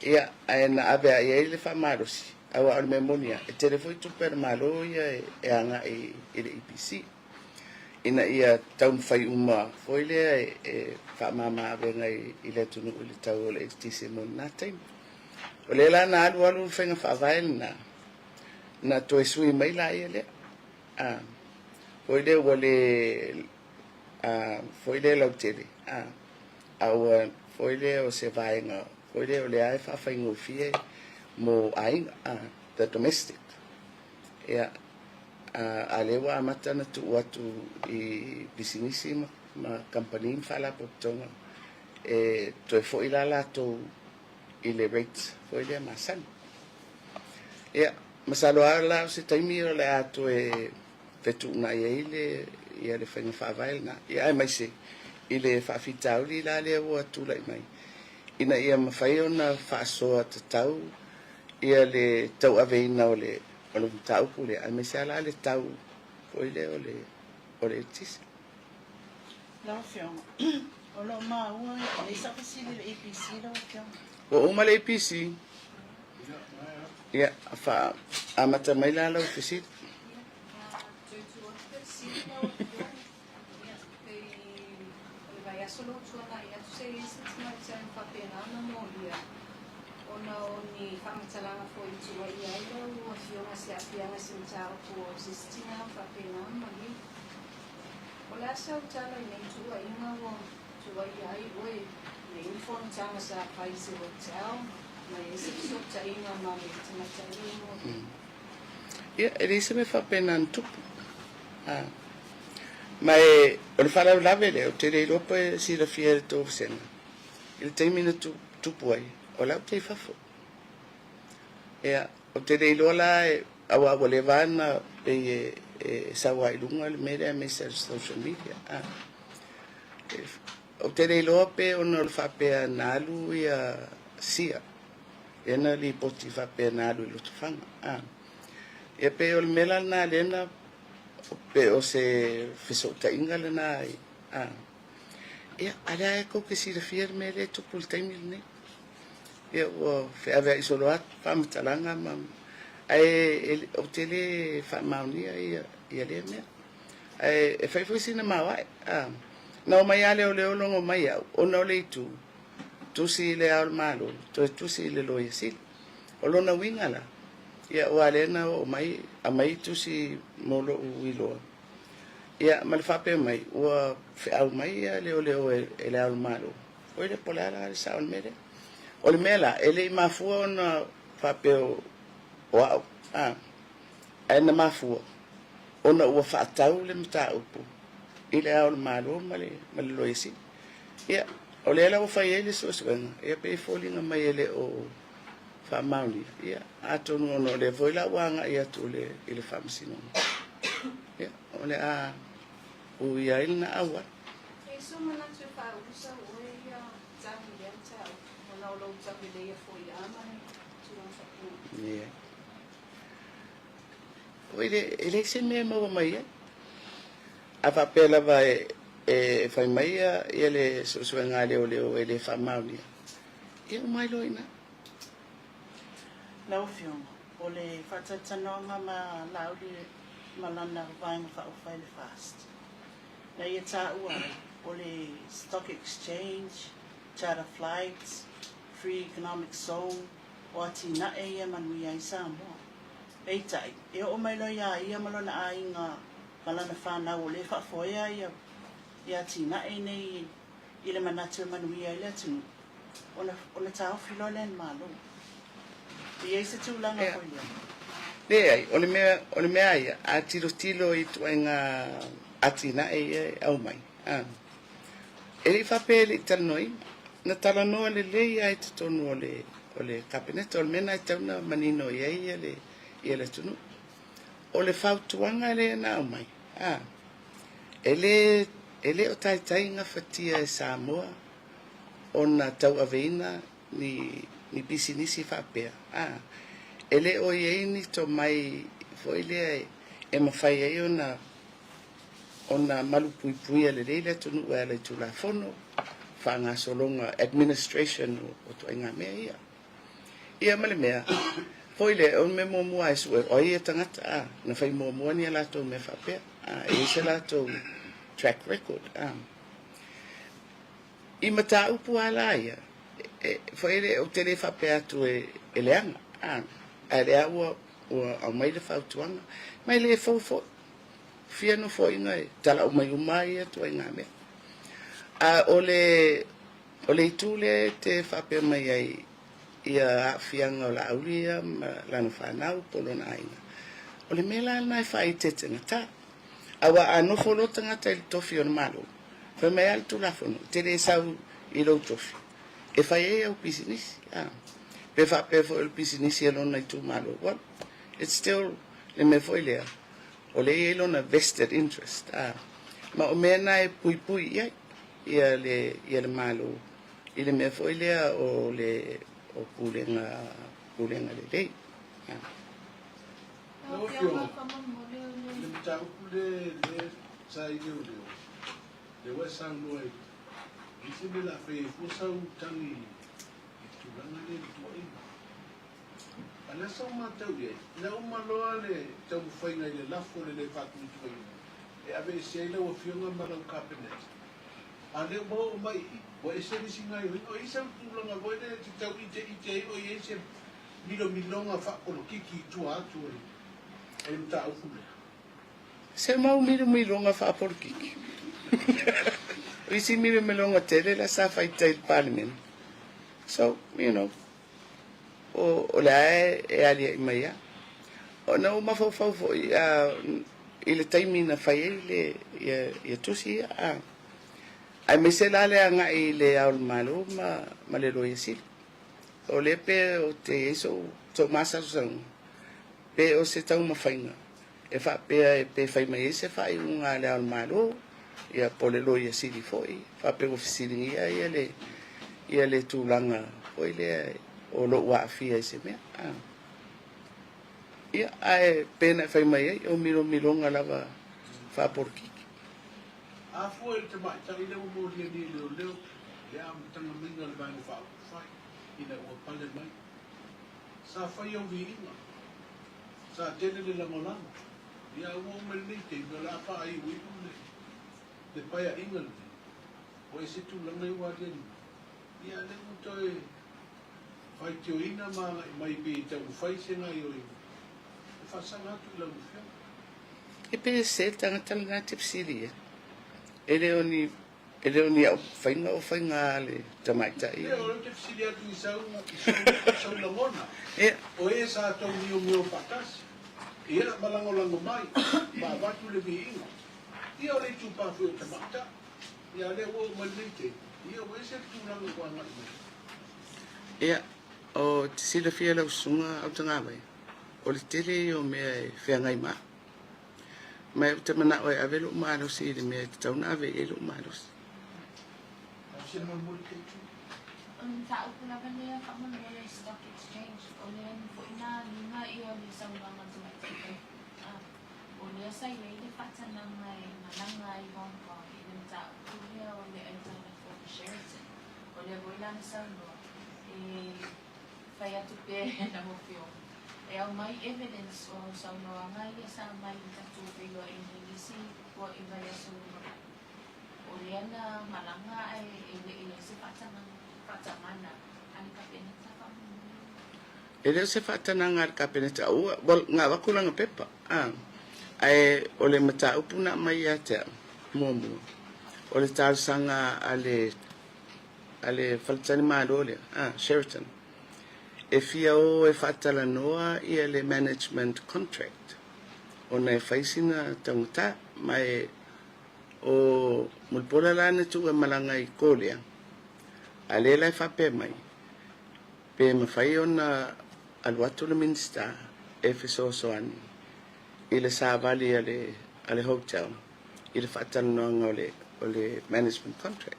Ia, ae na ave lava i ai le faamalosi, aua o le mea moni lava, e tele foi tupe a le Malo ia e agai i le EPC. Ina ia taumafai uma foi lea e faamama avega i le atunuu i le tau o le eletise mo lena taimi. O lea la na alu alu le faiga faavae lena, na toe sui mai laia lea. A, foi lea ua le, a, foi lea lautele, a, a ua foi lea o se vaega, foi lea o lea e faafaigofie mo aiga, a, the domestic. Ia, a lea ua amata ona tuu atu i pisinisi ma, ma kamupani ma faalapotopotoga e toe foi la latou i le rate foi lea masani. Ia, masalo lava la o se taimi o le a toe fetuunai ai le, ia le faiga faavae lena. Ia, aemaise i le faafitauli la lea ua tulai mai, ina ia mafai ona faasoa tatau ia le tauaveina o le o le mataupu lea, aemaise lava la le tau foi lea o le o le eletise. Lau Afioga, o lo o maua e leai sau fesili i le EPC lau Afioga. Ua uma le EPC. Ia, fa amata mai la lau fesili. Ia, pei o le vaiaso lea ua tuanai atu se i ai se tamaitai na faapena ona molia ona o ni faamatalaga foi i tuuaia ai lau Afioga i se aafiaga i se mataupu o se isi tina ua faapena ona maliu. O le a sau tala i nei tuuaiga ua tuuaia ai oe i ni fonotaga sa fai i se hotel ma i ai se fesootaiga ma le tamaitai lea ua molia? Ia, e leai se mea faapena na tupu. A. Ma e, o le faalavelave lea, ou te le iloa pe silafia e le tou vasega, i le taimi na tupu ai, o la ou te i fafo. Ia, ou te le iloa la, e, aua ua leva lava na pei e, e sau lava i luga le mea lea aemaise o le social media. A. E, ou te le iloa pe ona o le faapea na alu ia Sia, lea na lipoti faapea na alu i Lotofaga. A. Ia pei o le mea la lena lea na pe o se fesootaiga lena a. Ia, a lea e kou te silafia le mea lea e tupu i le taimi lenei. Ia ua feaveai solo atu faamatalaga ma ae ou te le faamaonia ia ia lea mea. Ae e fai foi sina maoae. A. Na omai lava leoleo logo mai au ona o le itu tusi i le Ao o le Malo, toe tusi i le Loia Sili. O lona uiga la, ia aua lea na oo mai, aumai tusi mo lou iloa, ia ma le faapea mai, ua feau mai ia leoleo e le Ao o le Malo, oi le po o le a la le sao o le mea lea. O le mea la, e le i mafua ona faapea o au, a, ae na mafua ona ua faatau le mataupu i le Ao o le Malo ma le, ma le Loia Sili. Ia, o lea la ua fai ai le suesuega, ia pei e foliga mai e le o faamaonia, ia, atonu ona o lea foi la ua agai atu i le, i le Faamasinoga, ia, o le a uia ai lena auala. E sou manatu e faaulusa oe ia tau i lea mataupu ona o lou tauleleia foi a ma le tulaga faapena. Ia. Oi le, e leai se mea e maua mai ai. A faapea lava e, e fai mai ia, ia le suesuega a leoleo e le faamaonia, ia uma ai loa i ina. Lau Afioga, o le faatalatalanoaga ma Laauli ma lana Vaega Faaupufai le FAST, na ia taua ai, o le Stock Exchange, Charter Flights, Free Economic Zone, o atinae ia e manuia ai Samoa. Peitai, e oo mai loa iā ia ma lona aiga ma lana fanau o lea e faafoea ia ia atinae nei i le manatu e manuia ai le atunuu, ona ona taofi loa lea e le Malo. E i ai se tulaga foi lea? Leai, o le mea, o le mea ia, a tilotilo i ituaiga atinae ia e aumai, a, e le i faapea e le i talanoaina. Na talanoa lelei lava i totonu o le, o le Kapeneta, o le mea lena e tatau ona manino i ai le, ia le atunuu. O le fautuaga lea na aumai, a, e le, e le o taitai gafatia e Samoa ona tauaveina ni, ni pisinisi faapea, a, e le o i ai ni tomai foi lea e mafai ai ona, ona malupuipuia lelei le atunuu e ala i Tulafono, faagasologa, administration o ituaiga mea ia. Ia ma le mea foi lea, o le mea muamua lava e sue, o ai ia tagata, a, na fai muamua ni a latou mea faapea, a, e i ai se latou track record, a. I mataupu lava la ia, e, foi le, ou te le faapea atu e, e leaga, a, ae lea ua, ua aumai le fautuaga, ma e le fou foi. Fia nofoaiga e talau mai uma ai ia ituaiga mea. A o le, o le itu lea e te faapea mai ai ia aafiaga o Laauli ia ma lana fanau po o lona aiga, o le mea la lena e faaeteetegata. Aua a nofo loa tagata i le tofi o le Malo, fai mai lava le Tulafono, e te le sau i lou tofi e fai ai au pisinisi. A, pe faapea foi o le pisinisi a lona itumalo, well, it's still le mea foi lea, o lea e i ai lona vested interest. A, ma o mea na e puipui i ai ia le, ia le Malo i le mea foi lea o le o pulega, pulega lelei. A. Lau Afioga, i le mataupu lea lea sa i leoleo, lea ua e saunoa i i se mea o le a fai ai fua sau tagi i le tulaga lea i le tuuaiga. A o le a sau matau i ai, ina uma loa le taumafaiga i le lafo o le le faatuatuaina e aveese ai lau Afioga ma lau Kapeneta, a o lea ua oo mai i i, ua ese le isi gaoioiga. O i ai sau tulaga foi lea e te tau iteite ai o i ai se milomiloga faapolokiki i tua atu o le mataupu lea. Se mau milomiloga faapolokiki. O isi milomiloga tele la sa fai tai i le Palemene. So, you know, o, o le a e aliaʻi mai lava. Ona ou mafaufau foi i le taimi na fai ai le, ia, ia tusi ia, a, aemaise la le agai i le Ao o le Malo ma, ma le Loia Sili. O lea pe o te i ai sou, sou masalosaloga, pe o se taumafaiga e faapea e pe fai mai ai se faaiuga a Le Ao o le Malo, ia po o le Loia Sili foi, faapea ua fesiligia ia le, ia le tulaga foi lea o lou aafia i se mea. A. Ia, ae pe na e fai mai ai, o milomiloga lava faapolokiki. A fua i le tamaitai lea ua molia nei e leoleo i le amataga maiga o le Vaega Faaupufai ina ua pale mai, sa fai au viiga, sa tele le lagolago, ia a ua oo mai lenei taimi o le a faaiuiu le le paeaiga lenei, ua ese tulaga ia ua aliali mai, ia a lea ua toe faitioina ma agai mai pei e taumafai se gaioiga e faasaga atu i lau Afioga. E pei e se tagata lena te fesili i ai. E le o ni, e le o ni au faiga o faiga a le tamaitai. E, o lea ou te fesili atu i sau, i sou, sou lagona. Ia. O e sa tou miomio faatasi, ia, ma lagolago mai, ma avatu le viiga. Ia, o le itupa foi o tamaitai. Ia, a lea ua oo mai lenei taimi, ia, ua ese le tulaga ua agai mai. Ia, o te silafia lau susuga Autagavai, O le tele ia o mea e feagai ma au. Ma ou te manao e ave lou malosi i le mea e tatau ona ave i ai lou malosi. O le mataupu lava lea faamolemole i Stock Exchange, o lea foi na agiga ia le saunoaga a le Tamaitai Palemia. O lea sa i ai le faatanaga e malaga ai i Hong Kong i le mataupu lea o le aitalafu o le Sheraton. O lea foi la na saunoa e fai atu pea i lau Afioga, e aumai evidence o saunoaga ia sa aumai i le tatou feiloaiga i le isi i vaiaso ua mavae. O lea na malaga ae e le i i ai se faatagana a le Kapeneta faamolemole. E le o se faatanaga a le Kapeneta, ua, well, na avatu lana pepa, a, ae o le mataupu na aumai ia te au, muamua, o le talosaga a le a le faletalimalo lea, a, Sheraton, E fia o e faatalanoa ia le management contract ona e fai sina taugata ma e o Mulipola la na tuu e malaga i Korea a lea la e faapea mai pe mafai ona alu atu le Minisita e fesoasoani i le savali a le a le hotel i le faatalanoaga o le o le management contract.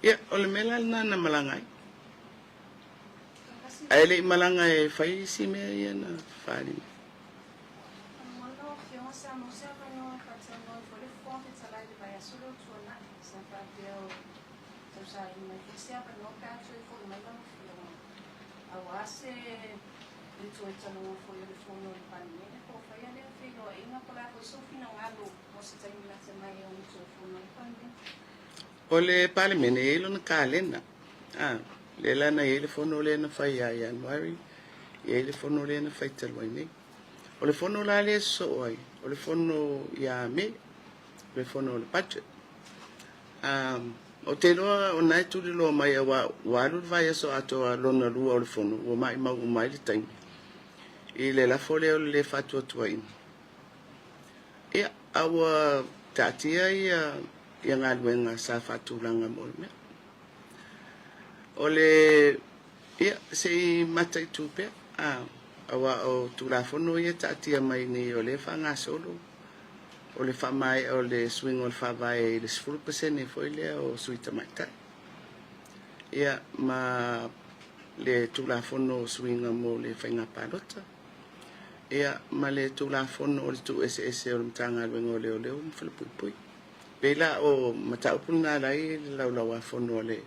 Ia, o le mea la lena na malaga ai. Ae le i malaga e fai isi mea ia na faaali mai. O le Palemene e i ai lona kalena. A, lea la na i ai le fono lea na fai ia Ianuari, e i ai le fono lea na fai talu ai nei. O le fono la lea e sosoo ai, o le fono ia Me, o le fono o le budget. A, ou te iloa o na e tuliloa mai aua ua alu le vaiaso atoa lona lua o le fono, ua maimau uma ai le taimi i le lafo lea o le lē faatuatuaina. Ia, a ua taatia ia ia galuega sa faatulaga mo le mea. O le, ia, se i mataitu pea, a, aua o Tulafono ia e taatia mai nei o lea e faagasolo, o le faamaea o le suiga o le Faavae i le 10% foi lea o sui tamaitai, ia, ma le Tulafono o suiga mo le faiga palota, ia, ma le Tulafono o le tuueseese o le Matagaluega o Leoleo ma Falepuipui. Pei la o mataupu lena la i le Laulau-a-Fono a le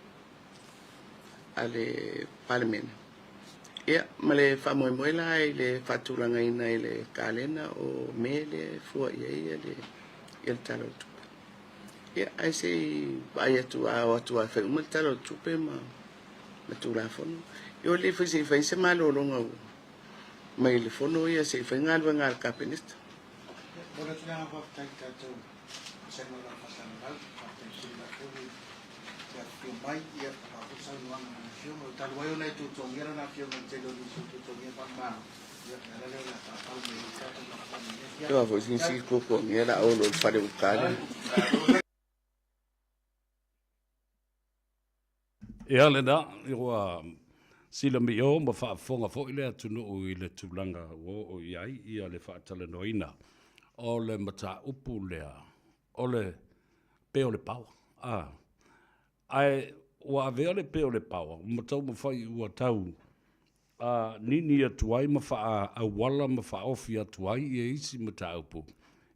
a le Palemene. Ia, ma le faamoemoe la i le faatulagaina i le kalena o Me lea e fua i ai le ia le Tala o le Tupe. Ia, ae se i vaai atu a o atu lava e fai uma le Tala o le Tupe ma ma Tulafono. Ia o le foi se i fai se malologa mai le fono ia se i fai galuega a le Kapeneta. Ia, momoli atu le agaga faafetai i le tatou vasega o le Aufaisalavau, faafetai tele lava foi le afifio mai, ia aua foi saunoaga a lau Afioga. O talu ai ona e tuatuagia lana Afioga i le tele o nisi o tuatuagia faamalo, ia o le ala lea o le a faapau mai ai le tatou lafo i lenei afiafi. Ia foi sin si tuatuagia la olo i fale ukale. Ia lena, ua silamio ma faafofoga foi le atunuu i le tulaga ua oo i ai ia le faatalanoaina o le mataupu lea o le pē o le paoa. A, ae ua avea le pē o le paoa ma taumafai ua tau a nini atu ai ma faaauala ma faaofi atu ai ia isi mataupu,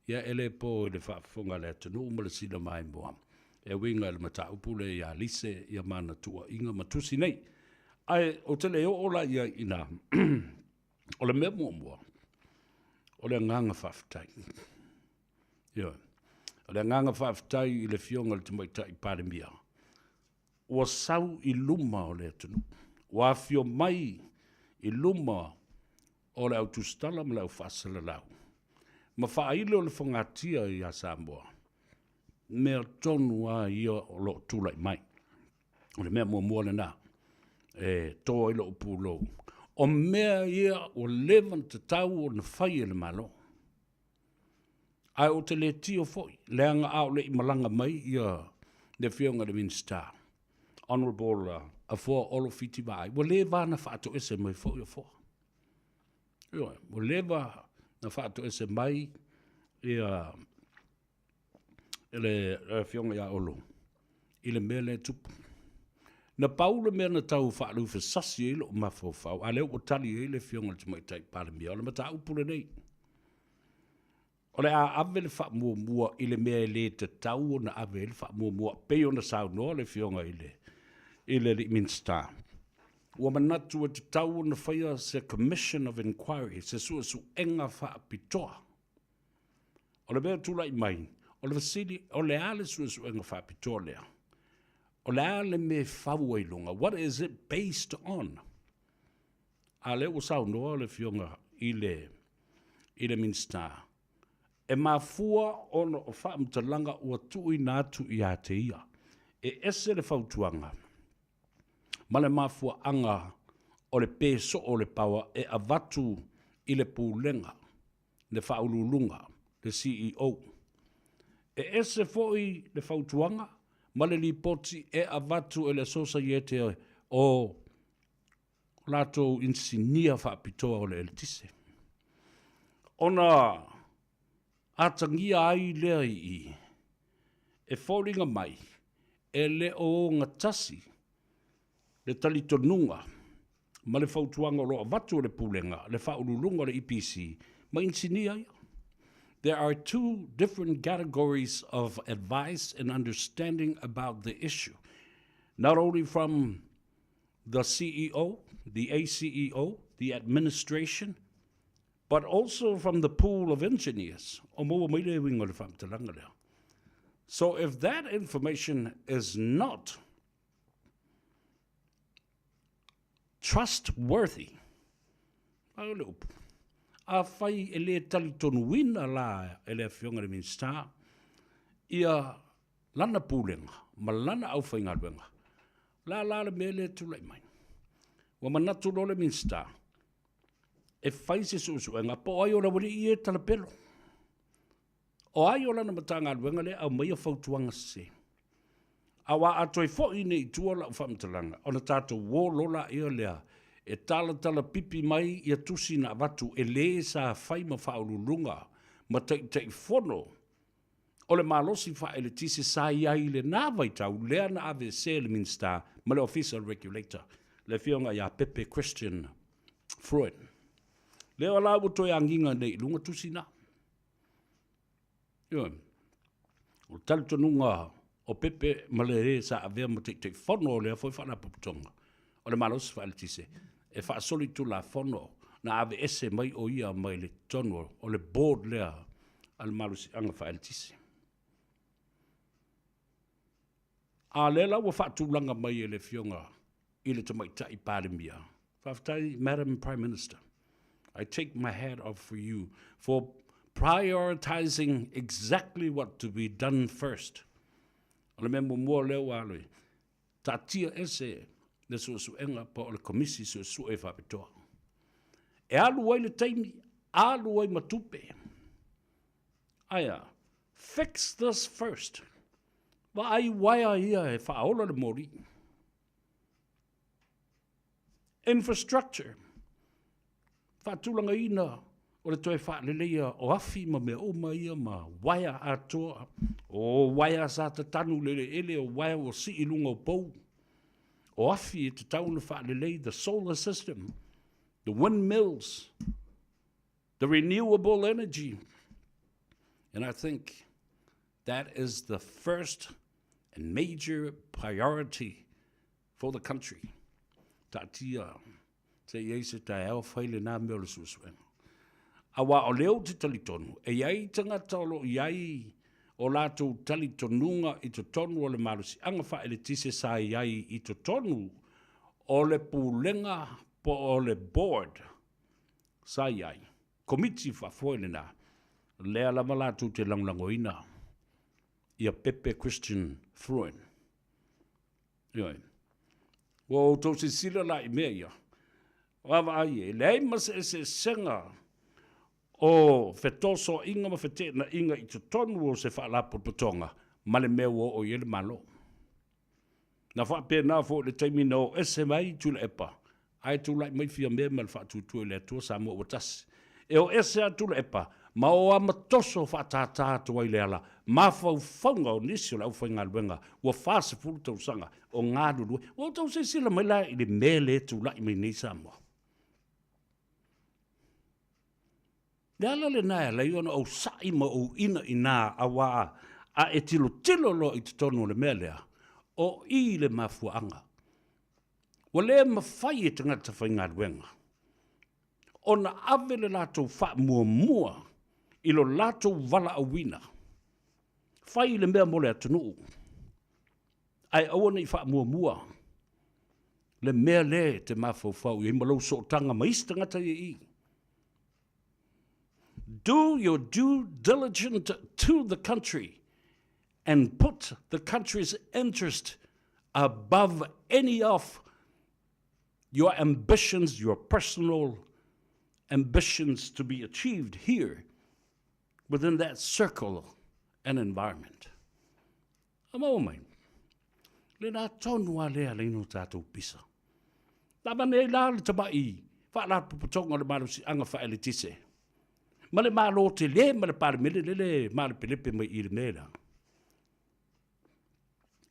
ia e le po i le faafofoga a le atunuu ma le silamaimoa e uiga i le mataupu lea ia Lise ia ma ana tuuaiga ma tusi nei. Ae ou te le oo la i ai i ina. O le mea muamua, o le agaga faafetai. Ioe. O le agaga faafetai i le Afioga i le Tamaitai Palemia, ua sau i luma o le atunuu, ua afio mai i luma o le au tusitala ma le au faasalalau, ma faailo le fogatia ia Samoa, mea tonu lava ia o lo o tulai mai. O le mea muamua lena e to ai lou pulou. O mea ia ua leva ona tatau ona fai e le Malo. Ae ou te le tio foi, leaga a o le i malaga mai ia le Afioga i le Minisita, Honourable Afoa Olo Fiti Vaai, ua leva ona faatoese mai foi Afoa. Ioe, ua leva ona faatoese mai ia le Afioga ia Olo i le mea lea e tupu. Na pau le mea na tau faalufesasi ai lou mafaufau, a lea ua tali ai le Afioga i le Tamaitai Palemia, o le mataupu lenei. O le a ave le faamuamua i le mea e le tatau ona ave ai le faamuamua, pei ona saunoa le Afioga i le i le alii Minisita. Ua manatu e tatau ona faia se Commission of Inquiry, se suesuega faapitoa. O le mea e tulai mai, o le fesili, o le a le suesuega faapitoa lea? O le a le mea e fau ai luga? What is it based on? A lea ua saunoa le Afioga i le i le Minisita, e mafua ona o faamatalaga ua tuuina atu ia te ia. E ese le fautuaga ma le mafuaaga o le pē soo o le paoa e avatu i le Pulega, le Faauluuluga, le CEO. E ese foi le fautuaga ma le lipoti e avatu e le Sosaiete o latou inisinia faapitoa o le eletise. Ona atagia ai lea i i, e foliga mai e le o ogatasi le talitonuga ma le fautuaga o lo o avatu e le Pulega, le Faauluuluga o le EPC ma inisinia ia. There are two different categories of advice and understanding about the issue, not only from the CEO, the ACEO, the administration, but also from the pool of engineers. O maua mai le uiga o le faamatalaga lea. So if that information is not trustworthy, a o le upu, afai e le talitonuina la e le Afioga i le Minisita ia lana pulega ma lana aufaigaluega, o le a la le mea lea e tulai mai? Ua manatu loa le Minisita e fai se suesuega po o ai o le aualii ia e talapelo. O ai o lana Matagaluega lea e aumaia fautuaga sese? Aua a toe foi nei i tua lau faamatalaga, ona tatou uo loa laia lea e talatala pipi mai ia tusi na avatu e le sa fai ma faauluuluga ma Taitaifono o le malosi faaeletise sa i ai i lena vaitau lea na aveesea e le Minisita ma le Ofisa o le Regulator, le Afioga ia Pepe Christian Freund. Lea la ua toe agiga nei i luga tusi na. Ioe. O le talitonuga o Pepe ma le e sa avea ma Taitaifono o lea foi Faalapotopotoga o le Malosi Faaeletise e faasolitulafono na aveese mai o ia mai le totonu o le board lea a le Malosiaga Faaeletise. A lea la ua faatulaga mai e le Afioga i le Tamaitai Palemia. Faafetai Madam Prime Minister. I take my hat off for you for prioritizing exactly what to be done first. O le mea muamua lea ua alu i, taatia ese le suesuega po o le Komisi Suesue Faapitoa. E alu ai le taimi, alu ai ma tupe. Aia, fix this first. Vaai uaea ia e faaola le moli. Infrastructure, faatulagaina o le toe faaleleia o afi ma mea uma ia ma uaea atoa, o uaea sa tatanu i le eleele, o uaea ua sii i luga o pou, o afi e tatau ona faalelei, the solar system, the windmills, the renewable energy. And I think that is the first and major priority for the country. Taatia se i ai se taeao fai lena mea o le suesuega. Aua o lea ou te talitonu, e i ai tagata o lo o i ai o latou talitonuga i totonu o le malosiaga faaeletise sa i ai i totonu o le pulega po o le board sa i ai, Komiti Faafoe lena, lea lava latou te lagolagoina ia Pepe Christian Fruin. Ioe. Ua outou silasila la i mea ia. Vaavaai e, leai ma se eseesega o fetosoaina ma feteenaiga i totonu o se faalapotopotoga ma le mea ua oo i ai le Malo. Na faapena foi i le taimi na o ese mai Tuilaepa, ae tulai mai Fiame ma le Faatuatua i le Atua Samoa ua tasi. E o ese a Tuilaepa ma o a matoso faatātā atu ai le ala mafaufauga o nisi o le aufaigaluega ua 40 tausaga o galulue. Ua outou silasila mai la i le mea lea e tulai mai nei Samoa? Le ala lena e ala ai ona ou saʻi ma ou inaina auā a e tilotilo loa i totonu o le mea lea, o i le mafuaaga. Ua le mafai e tagata faigaluega ona ave le latou faamuamua i lo latou valaauina, fai le mea mo le atunuu, ae aua ne i faamuamua le mea lea e te mafaufau i ai ma lou sootaga ma isi tagata ia i i. Do your due diligence to the country and put the country's interest above any of Your ambitions, your personal ambitions to be achieved here within that circle and environment. A maua mai, le nā tonu a lea leino tātou pisa. Lava nei la le tama'i fa'alapotopotoga o le Malosi'aga Fa'aeletise, ma le Malo telē ma le Palemene lele e malepelepe mai i le mea lea.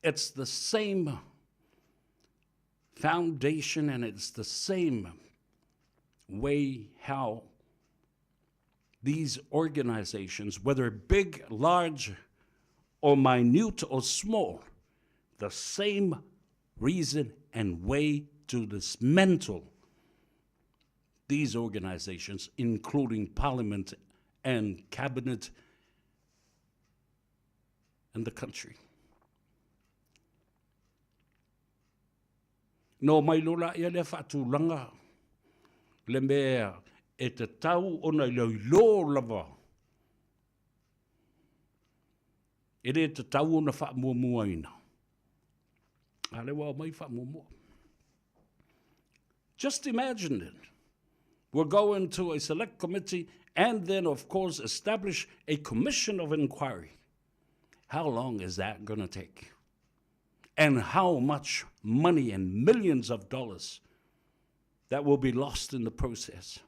It's the same foundation and it's the same way how these organizations, whether big, large, or minute or small, the same reason and way to dismantle these organizations, including parliament and cabinet and the country. No mai lola ia lea faatulaga le mea e tatau ona iloilo lava E le tatau ona faamuamuaina. A lea ua aumai faamuamua. Just imagine it. We'll go into a select committee and then, of course, establish a commission of inquiry. How long is that going to take? And how much money and millions of dollars that will be lost in the process?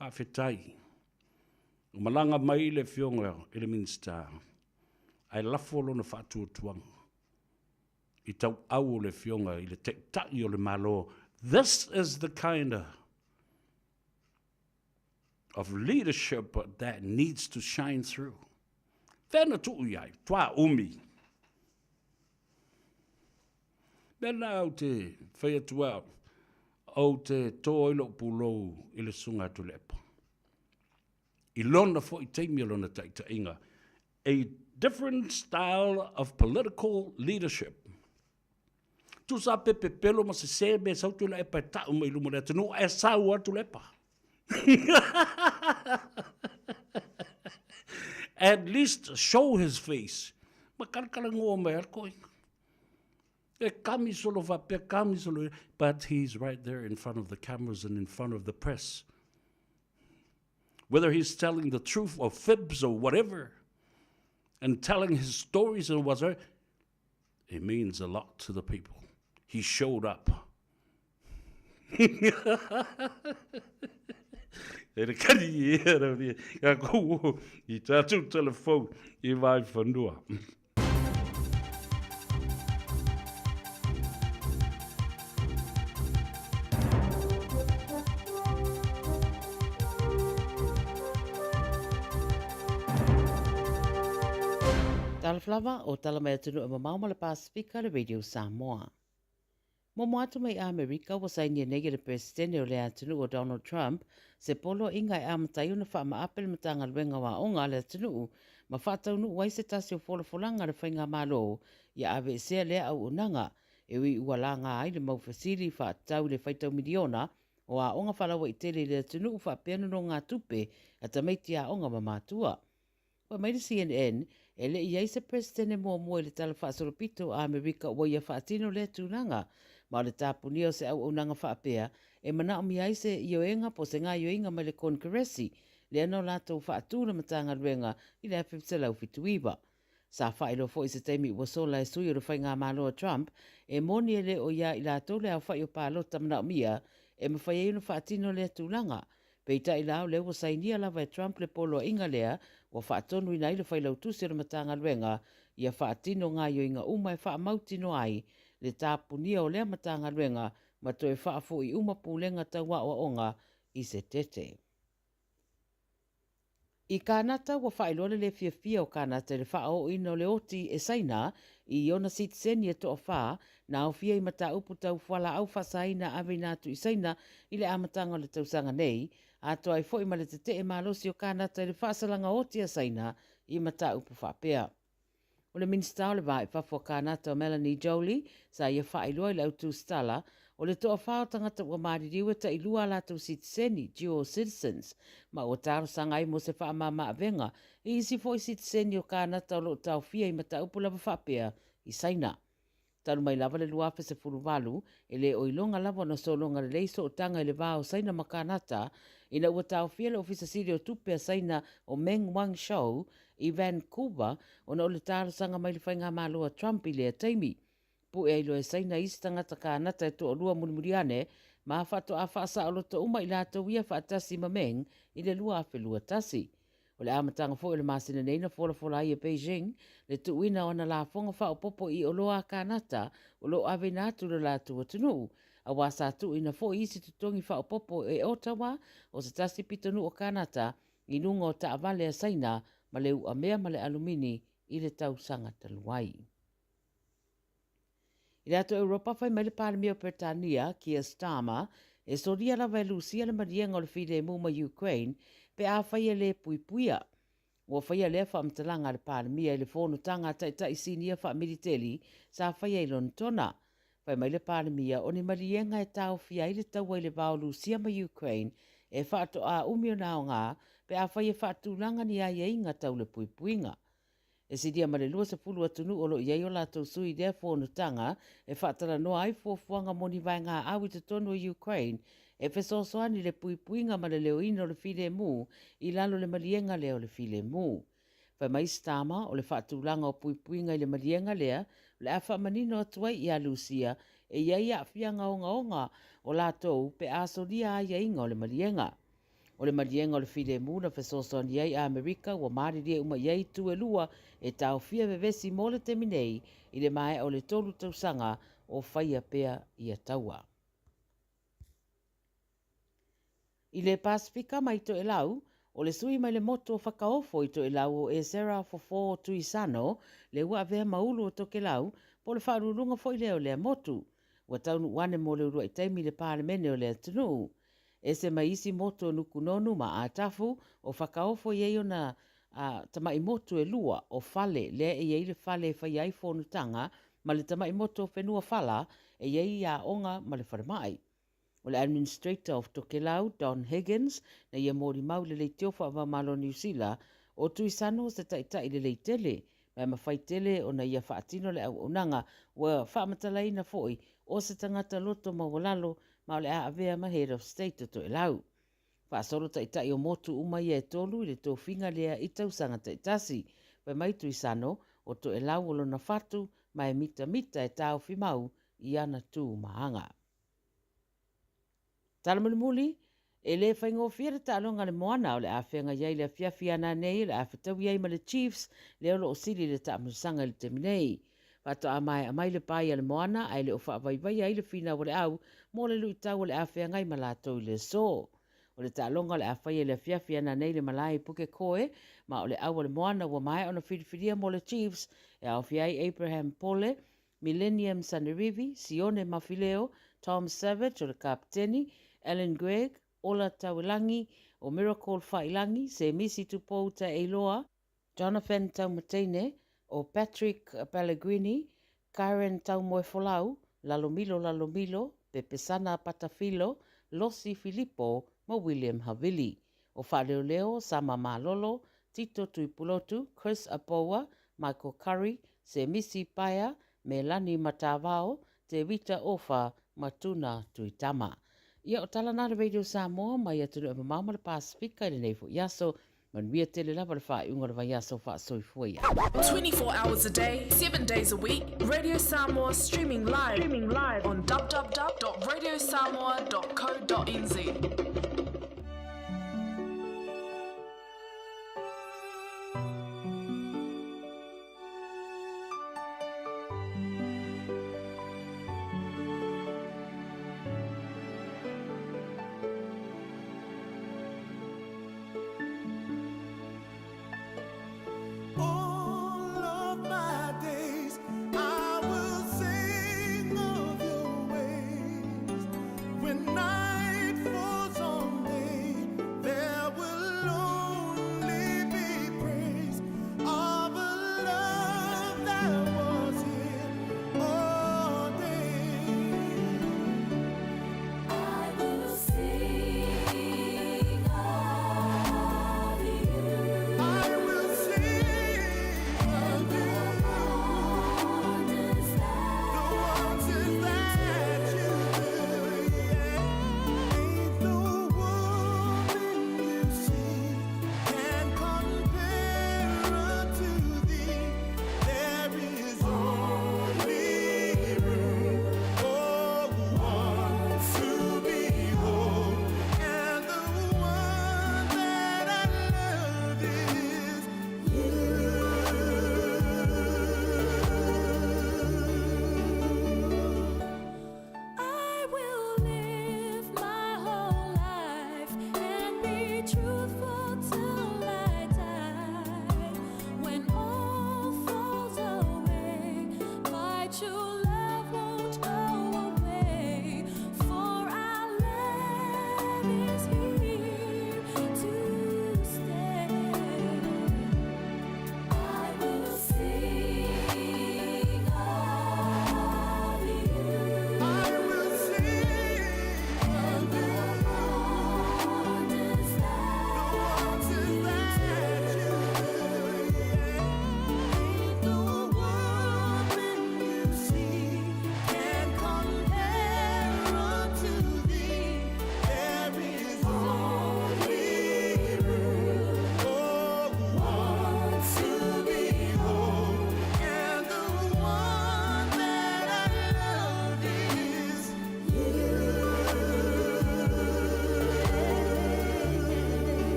Faafetai. Ua malaga mai le Afioga i le Minisita ae lafo lona faatuatuaga i tauau o le Afioga i le Taitai o le Malo. This is the kind of leadership that needs to shine through. Fea na tuu i ai? Tuā umi. Mea au te whai atu au, au te tō ai lou pulou i le Susuga Tuilaepa. I lona foi taimi o lona taitaiga, a different style of political leadership. Tusa pe pepelo ma sesē mea sau Tuilaepa e ta'u mai luma o le atunuu ae sau lava Tuilaepa. At least show his face. Ma kalakalagoa mai lava le koina. E kami solo faapea, kami solo, but he's right there in front of the cameras and in front of the press. Whether he's telling the truth or fibs or whatever, and telling his stories and whatever, it means a lot to the people. He showed up. E le kani i ea rau ria, ka kou i tātou telefou i vai whanua. Talofa lava, o tala mai atunuu e mamao ma le Pasifika le Radio Samoa. Momo atu mai Amerika ua sainia nei e le Peresetene o le atunuu o Donald Trump se poloaiga e amata ai ona faamaape le Matagaluega o Aoga a le atunuu ma faataunuu ai se tasi o folafolaga a le Faigamalo ia aveesea lea auaunaga e ui ua laga ai le mau fesili faatatau i le faitau miliona o aoga faalauaitele i le atunuu faapea nonogatupe a tamaiti aoga ma matua. Fai mai le CNN, e le i i ai se Peresetene muamua i le Tala Faasolopito a Amerika ua ia faatino lea tulaga. Ma o le tapunia o se auaunaga faapea, e manaomia ai se ioega po o se gaoioiga mai le Konekeresi, lea na o latou faatu le Matagaluega i le 1979. Sa faailoa foi i se taimi ua sola e sui o le faigamalo a Trump, e moni e le o iā i latou le aofai o palota manaomia e mafai ai ona faatino lea tulaga. Peitai la, o lea ua sainia lava e Trump le poloaiga lea ua faatonuina ai le Failautusi o le Matagaluega ia faatino gaoioiga uma e faamautinoa ai le tapunia o lea Matagaluega ma toe faafo'i uma pulega tau aoaoga i se tete. I Kānata, ua faailoa le le fiafia o Kānata i le faaooina o le oti e Saina i ona sitiseni e toawhā na aofia i mataupu tau fualaau faasaina aveina atu i Saina i le amataga o le tausaga nei, atoa ai foi ma le tete'e malosi o Kānata i le faasalaga oti a Saina i mataupu faapea. O le Minisita o le Va i Fafo a Kānata o Melanie Joly sa ia faailoa i le au tusitala, o le toawhā o tagata ua maliliu e tailua a latou sitiseni, dual citizens, ma ua talosaga ai mo se faamama-avega i isi foi sitiseni o Kānata o lo o taofia i mataupu lava faapea i Saina. Talu mai lava le 2018, e le o iloga lava ona sologa lelei sootaga i le va o Saina ma Kanata, ina ua taofia le Ofisa Sili o Tupe a Saina o Meng Wanzhou i Vancouver ona o le talosaga mai le faigamalo a Trump i lea taimi. Pue ai loa e Saina isi tagata Kanata e toalua mulimuli ane, ma faatoa faasaoloto uma i latou ia faatasi ma Meng i le 2021. O le amataga foi o le masina nei na folafola ai e Beijing le tuuina o ana lafoga faaopoopo i oloa a Kanata o lo o aveina atu i lo latou atunuu, aua sa tuuina foi isi totogi faaopoopo e Ottawa o se tasi pitonuu o Kanata i luga o taavale a Saina ma le uamea ma le alumini i le tausaga talu ai. I le atu Europa, fai mai le Palemia o Peretania, Keir Starmer, e solia lava e Lusia le maliega o le filemu ma Ukraine pe afai e le puipuia. Ua faia lea faamatalaga a le Palemia i le fonotaga a Taitai Sinia Faamiliteli sa faia i Lonetona. Fai mai le Palemia, o ni maliega e taofia ai le taua i le va o Lusia ma Ukraine e faatoa umi ona aoga pe afai e faatulaga ni aiaiga tau le puipuiga. E silia ma le 20 atunuu o lo o i ai o latou sui i lea fonotaga e faatalanoa ai fuafuaga mo ni vaegaau i totonu o Ukraine e fesoasoani i le puipuiga ma le leoina o le filemu i lalo o le maliega lea o le filemu. Fai mai Starmer o le faatulaga o puipuiga i le maliega lea o le a faamanino atu ai ia Lusia e i ai aafiaga ogaoga o latou pe a solia aiaiga o le maliega. O le maliega o le filemu na fesoasoani ai Amerika ua malilie uma i ai itu e lua e taofia vevesi mo le taimi nei i le maea o le tolu tausaga o faia pea ia taua. I le Pasefika mai Toelau, o le sui mai le motu o Fakaofo i Toelau o Esera Fofo Tuisano le ua avea ma ulu o Tokelau po o le faauluuluga foi lea o lea motu. Ua taunuu ane mo le uluai taimi i le Palemene o le atunuu. Ese mai isi motu o Nukunonu ma Atafu, o Fakaofo i ai ona a, tama'i motu e lua, o Fale, lea e i ai le fale e faia ai fonotaga, ma le tama'i motu o Fenuafala, e i ai aoga ma le falemai. O le Administrator of Tokelau, Don Higgins, na ia molimau i le leitio faava-o-Malo o Niu Sila, o Tuisano o se taitai lelei tele, ma e mafai tele ona ia faatino le auaunaga ua faamatalaina foi o se tagata loto maualalo ma o le a avea ma Head of State o Toelau. Faasolo taitai o motu uma ia e tolu i le tofiga lea i tausaga taitasi. Fai mai Tuisano, o Toelau o lona fatu ma e mitamita e taofi mau i ana tu ma aga. Tala mulimuli, E le faigofie le taaloga a le Moana o le a feagai ai le afiafi ana nei o le a fetaui ai ma le Chiefs lea o lo o sili i le taamilosaga i le taimi nei. Faatoa maea mai le pai a le Moana ae le o faavaivaia ai le finau a le au mo le luitau o le a feagai ma latou i le aso. O le taaloga o le a faia i le afiafi ana nei i le malae i Pukekohe ma o le au a le Moana ua maea ona filifilia mo le Chiefs e aofia ai Abraham Pole, Millennium Sanerivi, Sione Mafileo, Tom Savage o le Kapeteni, Alan Gregg, Ola Tauelangi, o Miracle Failangi, Semisi Tupou Taeiloa, Jonathan Taumateine, o Patrick Pellegrini, Kyron Taumoefolau, Lalomilo Lalomilo, Pepesana Patafilo, Losi Filipo ma William Havili. O Faaleoleo, Sama Malolo, Tito Tuipulotu, Chris Apoua, Michael Curry, Semisi Paea, Melani Matavao, Te Wita Ofa ma Tuna Tuitama. Ia o tala na le Radio Samoa mai atunuu e mamao ma le Pasefika i lenei foi aso. Manuia tele lava le faaiuga o le vaiaso faasoifua ia. 24 hours a day, 7 days a week, Radio Samoa streaming live, streaming live on www.radiosamoa.co.nz. All of my days I will sing of your ways. When night falls on me, there will only be praise of a love that was here all day. I will sing of you. I will sing.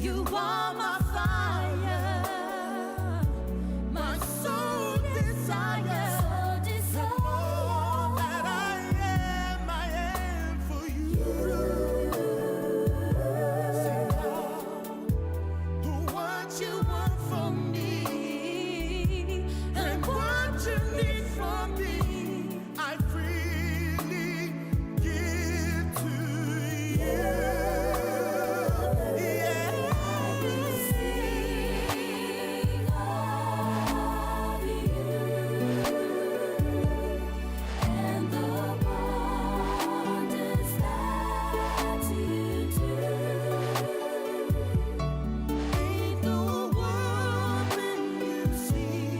You are my fire, my soul desire. And all that I am for you. Say now, what you want from me and what you need from me, I freely give to you. Yeah. Sing of you and the wonders that you do. Ain't no woman you see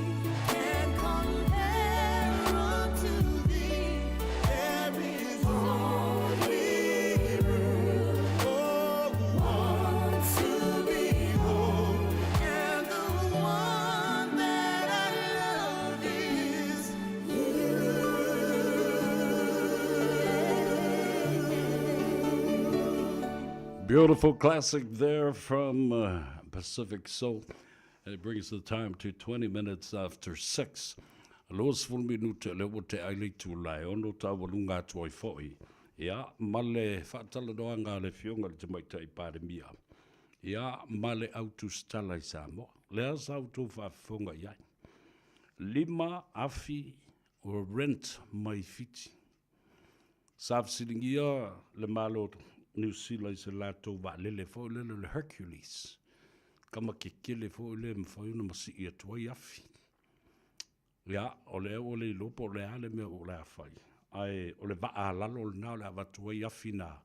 can compare unto thee. There is only room for one to behold, and the one that I love is Beautiful classic there from Pacific Soul. And it brings the time to 20 minutes after 6. 20 minute le ua te ai le itula e ono taualuga atu ai foi. Ia, ma le faatalanoaga a le Afioga i le Tamaitai Palemia, ia, ma le au tusitala i Samoa. Lea sa outou faafofoga i ai. Lima afi o rent mai Fiti. Sa fesiligia le Malo Niu Sila i se latou vaalele foi lele o le Hercules, tama kekele foi lea e mafai ona masii atu ai afi. Ia, o lea ua le iloa po o le a le mea o le a fai, ae o le vaa a lalo lena o le a avatu ai afi na,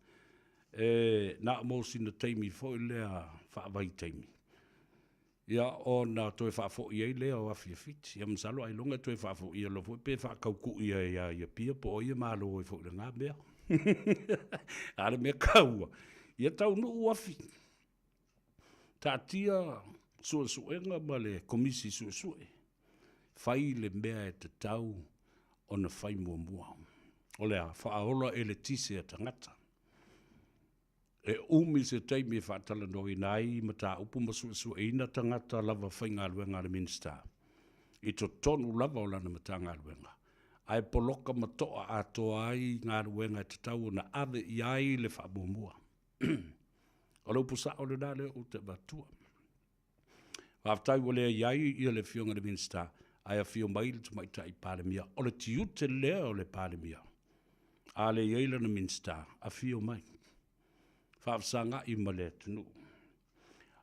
e na o mo sina taimi foi lea faavaitaimi, ia ona toe faafoi ai lea o afi e Fiti. Ia masalo ailoga e toe faafoia loa foi pe faataukuu ai ia i Apia po o ai e malo ai foi i lena mea. A o le mea taua, ia taunuu afi. Taatia suesuega ma le Komisi Suesue, fai le mea e tatau ona fai muamua. O le a? Faaola eletise a tagata. E umi se taimi e faatalanoaina ai mataupu ma suesueina tagata lava faigaluega a le Minisita i totonu lava o lana Matagaluega, ae poloka ma toa atoa ai galuega e tatau ona ave i ai le faamuamua. O le upu sao lena lea ou te avatua. Faafetai ua leai ai ia le Afioga i le Minisita, ae afio mai le Tamaitai Palemia. O le tiute lea o le Palemia, a le i ai lana Minisita, afio mai, faafesagai ma le atunuu.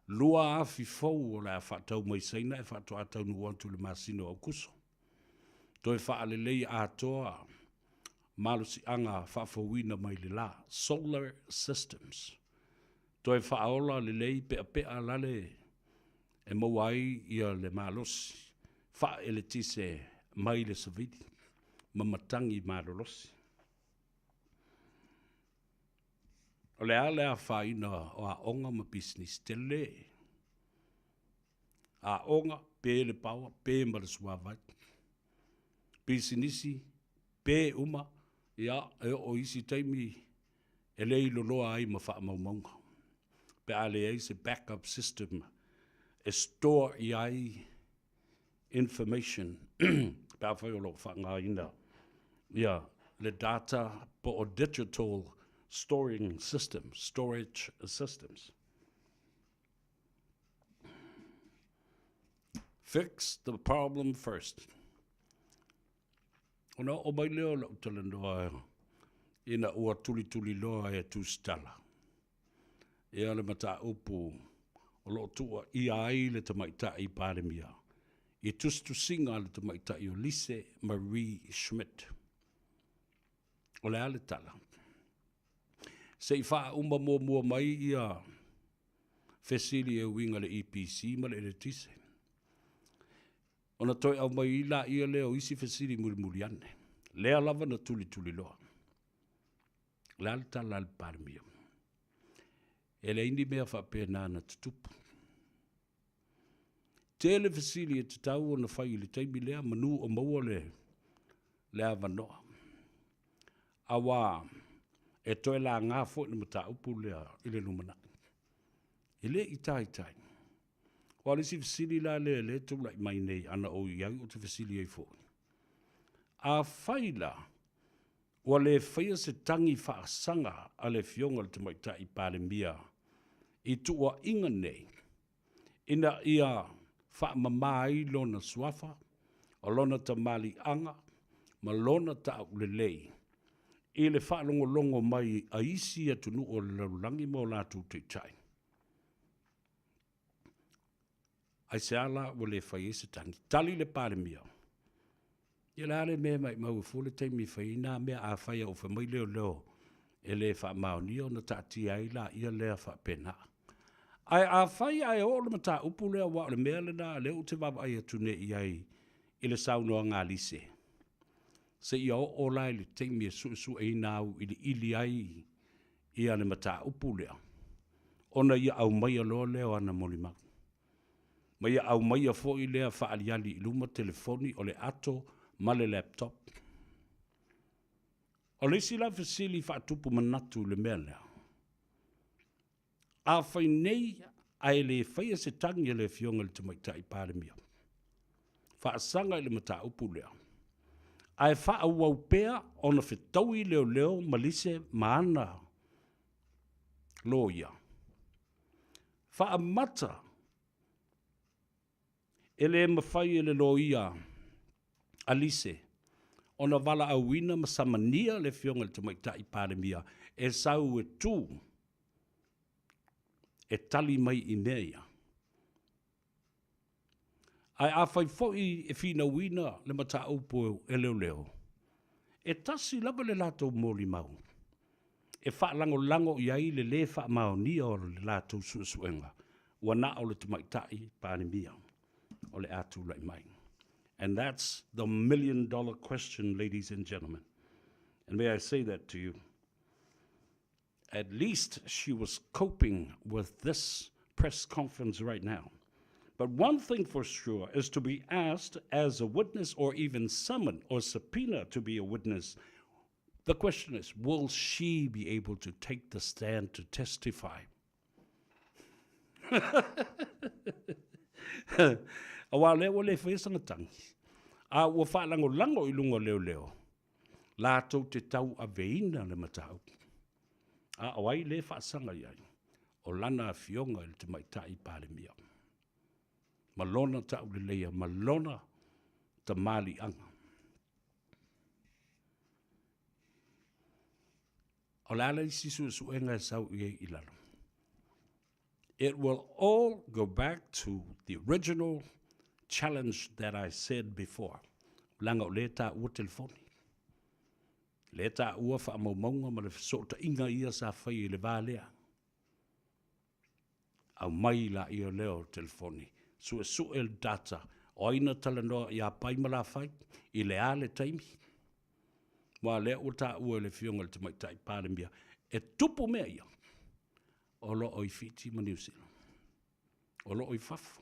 2,000 fou o le a faatau mai Saina e faatoa taunuu atu i le masina o Aukuso. Toe faalelei atoa malosiaga faafouina mai le la, solar systems. Toe faaola lelei peapea lale e maua ai ia le malosi faaeletise mai le savili ma matagi malolosi. O le a le afaina o aoga ma pisinisi tele? Aoga, pe le paoa, pe ma le suavai. Pisinisi, pe uma, ia, e oo i isi taimi e le iloloa ai ma faamaumauga pe a leai se backup system e store i ai information pe afai o lo o faaaogaina ia le data po o digital storing systems, storage systems. Fix the problem first. Ona oo mai lea o lau talanoa ina ua tulituliloa e Tusitala ia le mataupu o lo o tuuaia ai le Tamaitai Palemia i tusitusiga a le tamaitai o Lise Marie Schmidt. O le a le tala? Se i faauma muamua mai ia fesili e uiga i le EPC ma le eletise. Ona toe aumai ai laia lea o isi fesili mulimuli ane. Lea lava na tulituliloa. O le a le tala a le Palemia? E leai ni mea faapena na tutupu. Tele fesili e tatau ona fai i le taimi lea, manu o maua le, le avanoa. Aua e toe laga foi le mataupu lea i le lumanai. E le i taitai. Aua o le isi fesili la lea lea e tulai mai nei ana ou i ai ou te fesili ai foi. Afai la ua le faia se tagi faasaga a le Afioga i le Tamaitai Palemia i tuuaiga nei ina ia faamama ai lona suafa, o lona tamaliiaga ma lona taulelei i le faalogologo mai a isi atunuu o le lalolagi ma o latou taitai, Aisea la ua le fai ai se tagi? Tali le Palemia, Ia o le a le mea e maimau ai fua le taimi e fai ai na mea, afai a ua fai mai leoleo e le faamaonia ona taatia ai laia lea faapena. Ae afai ae oo le mataupu lea aua o le mea lena lea ou te vaavaai atu nei i ai i le saunoaga a Lise, seia oo la i le taimi e suesueina auiliili ai ia le mataupu lea, ona ia aumaia loa lea o ana molimau. Ma ia aumaia foi lea faaaliali i luma telefoni o le ato ma le laptop. O le isi la fesili faatupu manatu i le mea lea, afai nei ae le faia se tagi a le Afioga i le Tamaitai Palemia, faasaga i le mataupu lea, ae faaauau pea ona fetaui leoleo ma Lise ma ana loia, faamata e le mafai e le loia a Lise ona valaauina ma samania le Afioga i le Tamaitai Palemia e sau e tu e tali mai i mea ia. Ae afai foi e finauina le mataupu e leoleo, e tasi lava le latou molimau e faalagolago i ai le lē faamaonia o le latou suesuega, ua na o le Tamaitai Palemia o le a tulai mai. And that's the million dollar question, ladies and gentlemen. And may I say that to you? At least she was coping with this press conference right now. But one thing for sure is to be asked as a witness or even summoned or subpoena to be a witness. The question is, will she be able to take the stand to testify? Aua o lea ua le faia sana tagi, a ua faalagolago i luga o leoleo, latou te tauaveina le mataupu. A o ai le faasaga i ai? O lana afioga i le Tamaitai Palemia, ma lona tauleleia, ma lona tamaliiaga. O le a le isi suesuega e sau i ai i lalo? It will all go back to the original challenge that I said before. Leaga o lea e taua telefoni. Lea e taua faamaumauga ma le fesootaiga ia sa fai i le va lea. Aumai laia lea o telefoni, suesue le data, o ai na talanoa ia Pai ma Lafai, i le a le taimi? Aua o lea ua taua e le Afioga i le Tamaitai Palemia, e tupu mea ia, o lo o i Fiti ma Niu Sila. O lo o i fafo.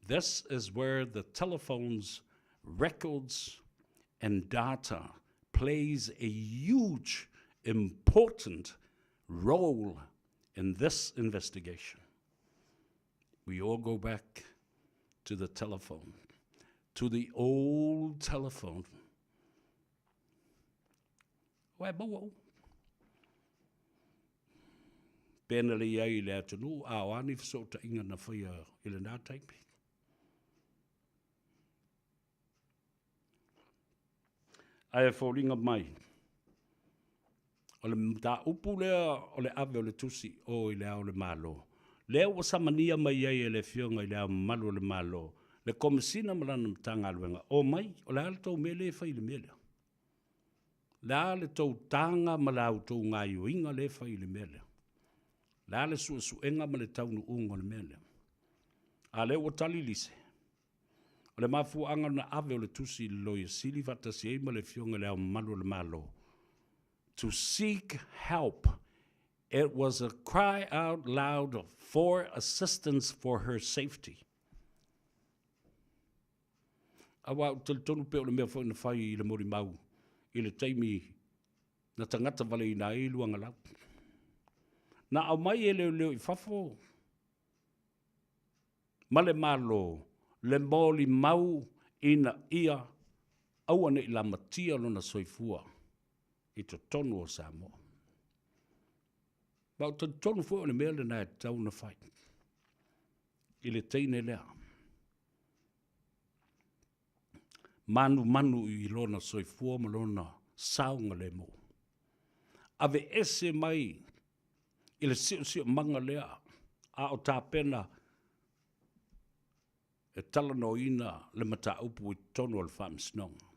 This is where the telephone's records and data plays a huge, important role in this investigation. We all go back to the telephone, to the old telephone. Ué, maua uma. Pena le i ai i le atunuu, a o a ni fesootaiga na faia i lena taimi. Ae e foliga mai, o le mataupu lea o le ave o le tusi i o i Le Ao o le Malo, lea ua samania mai ai e le Afioga i Le Ao Mamalu o le Malo, le Komesina ma lana Matagaluega, omai, o le a le tou mea lea e fai i le mea lea? O le a le tou taga ma la outou gaoioiga lea e fai i le mea lea? O le a le suesuega ma le taunuuga o le mea lea? A lea ua tali Lise, o le mafuaaga na ave o le tusi i le Loia Sili faatasi ai ma le Afioga i Le Ao Mamalu o le Malo, to seek help. It was a cry out loud for assistance for her safety. Aua ou te talitonu pea o le mea foi na fai i le molimau i le taimi na tagata valeina ai Luagalau. Na aumai e leoleo i fafo ma le Malo le molimau ina ia aua ne i lamatia lona soifua i totonu o Samoa. Ma ou te talitonu foi o le mea lena e tatau ona fai i le teine lea. Manumanu i lona soifua ma lona saogalemu. Aveese mai i le siosiomaga lea a o tapena e talanoaina le mataupu i totonu o le Faamasinoga.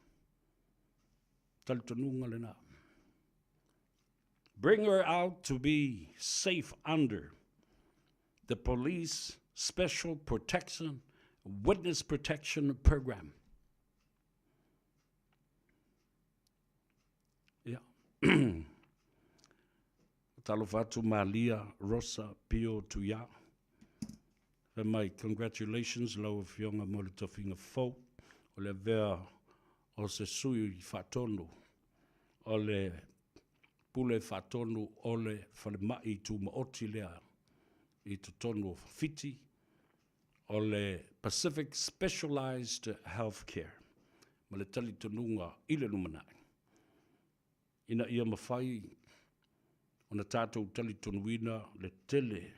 Talitonuga lena. Bring her out to be safe under the police special protection witness protection program. Ia. Talofa atu Malia Rosa Pio Tuia. Fai mai, congratulations lau Afioga mo le tofiga fou o le avea o se sui faatonu o le Pule Faatonu o le Falemai Tumaoti lea i totonu o Fiti, o le Pacific Specialized Healthcare, ma le talitonuga i le lumanai, ina ia mafai ona tatou talitonuina le tele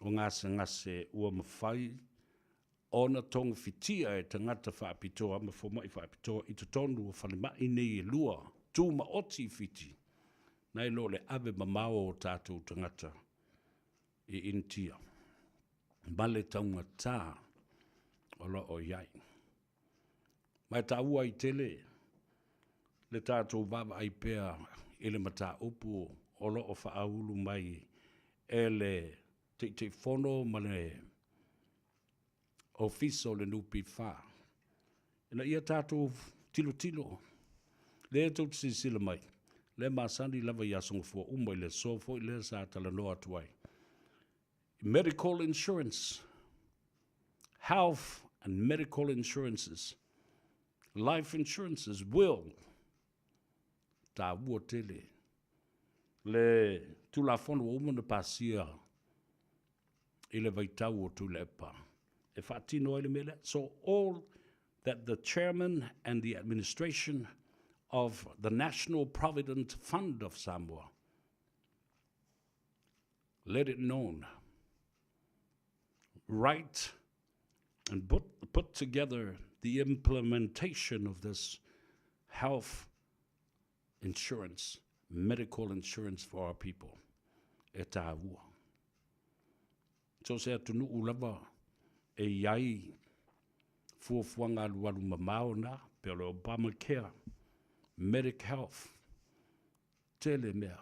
o gasegase ua mafai ona togafitia e tagata faapitoa ma fomai faapitoa i totonu o falemai nei e lua tumaoti i Fiti, nai lo le ave mamao o tatou tagata i Initia ma le taugata o lo o i ai. Ma e taua ai tele le tatou vaavaai pea i le mataupu o lo o faaulu mai e le Taitaifono ma le Ofisa o le NPF, ina ia tatou tilotilo, lea tou te silasila mai, lea e masani lava i Aso Gafua uma i le aso foi lea sa talanoa atu ai. Medical insurance, health and medical insurances, life insurances will taua tele le Tulafono ua uma ona pasia i le vaitau o Tuilaepa e faatino ai le mea lea. So all that the chairman and the administration of the National Provident Fund of Samoa let it known, write and put together the implementation of this health insurance, medical insurance for our people. E tāua. So se atunuu lava e i ai fuafuaga alualu mamao na, pe o le Obamacare, Medic Health, tele mea.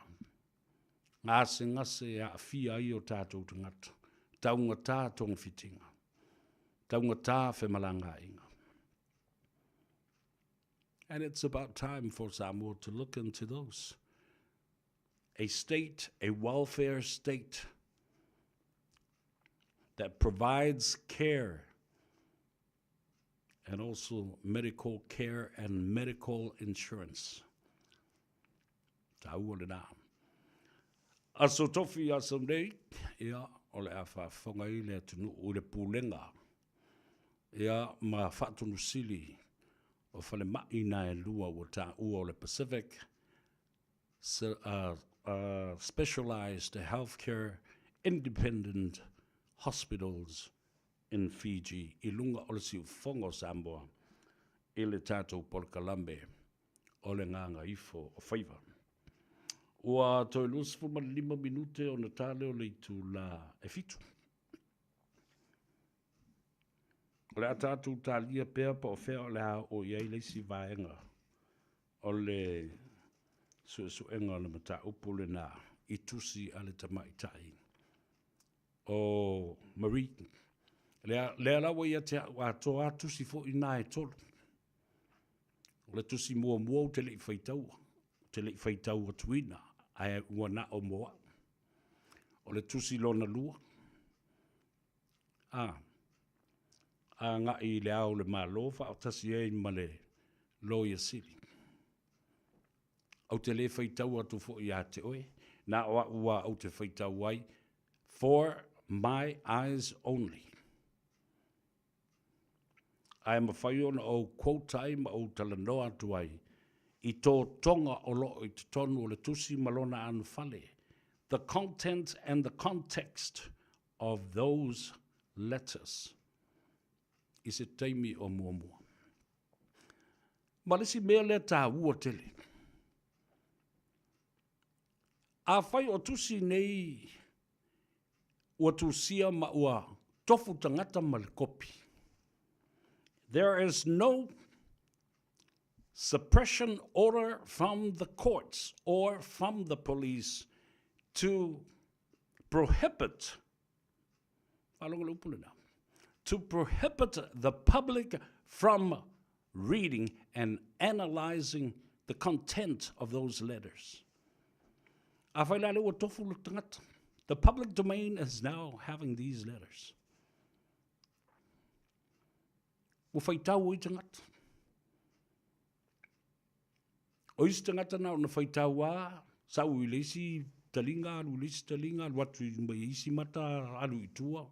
Gasegase e aafia ai o tatou tagata, taugata togafitiga, taugata femalagaaiga. And it's about time for Samoa to look into those. A state, a welfare state that provides care and also medical care and medical insurance. Taua lena. Aso Tofi aso nei, ia, o le a faafofoga ai le atunuu i le pulega, ia, ma Faatonusili o falemai na e lua ua taua o le Pacific Specialized Healthcare Independent Hospitals in Fiji i luga o le siufofoga o Samoa i le tatou polokalame o le Gagaifo o Faiva. Ua toe 25 minute ona ta lea o le itula e 7. O le a tatou talia pea po o fea o le a oo i ai le isi vaega o le suesuega o le mataupu lena i tusi a le tamaitai o Marie. Lea, lea la ua ia te au atoa a tusi foi na e tolu. O le tusi muamua ou te le i faitaua, ou te le i faitau atuina, ae ua na o mo au. O le tusi lona lua, a, agai i le Ao o le Malo faatasi ai ma le Loia Sili. Ou te le faitau atu foi ia te oe. Na o a'u a ou te faitau ai, for my eyes only. Ae mafai ona ou quote ai ma ou talanoa atu ai i totoga o lo o i totonu o le tusi ma lona anofale, the content and the context of those letters, i se taimi o muamua. Ma le isi mea lea taua tele, afai o tusi nei ua tusia ma ua tofu tagata ma le kopi, there is no suppression order from the courts or from the police to prohibit to prohibit the public from reading and analysing the content of those letters. Afai la lea ua tofu le tagata, the public domain is now having these letters. Ua faitau ai tagata. O isi tagata na ona faitau a, sau i le isi taliga, alu i le isi taliga, alu atu i mai isi mata, alu i tua,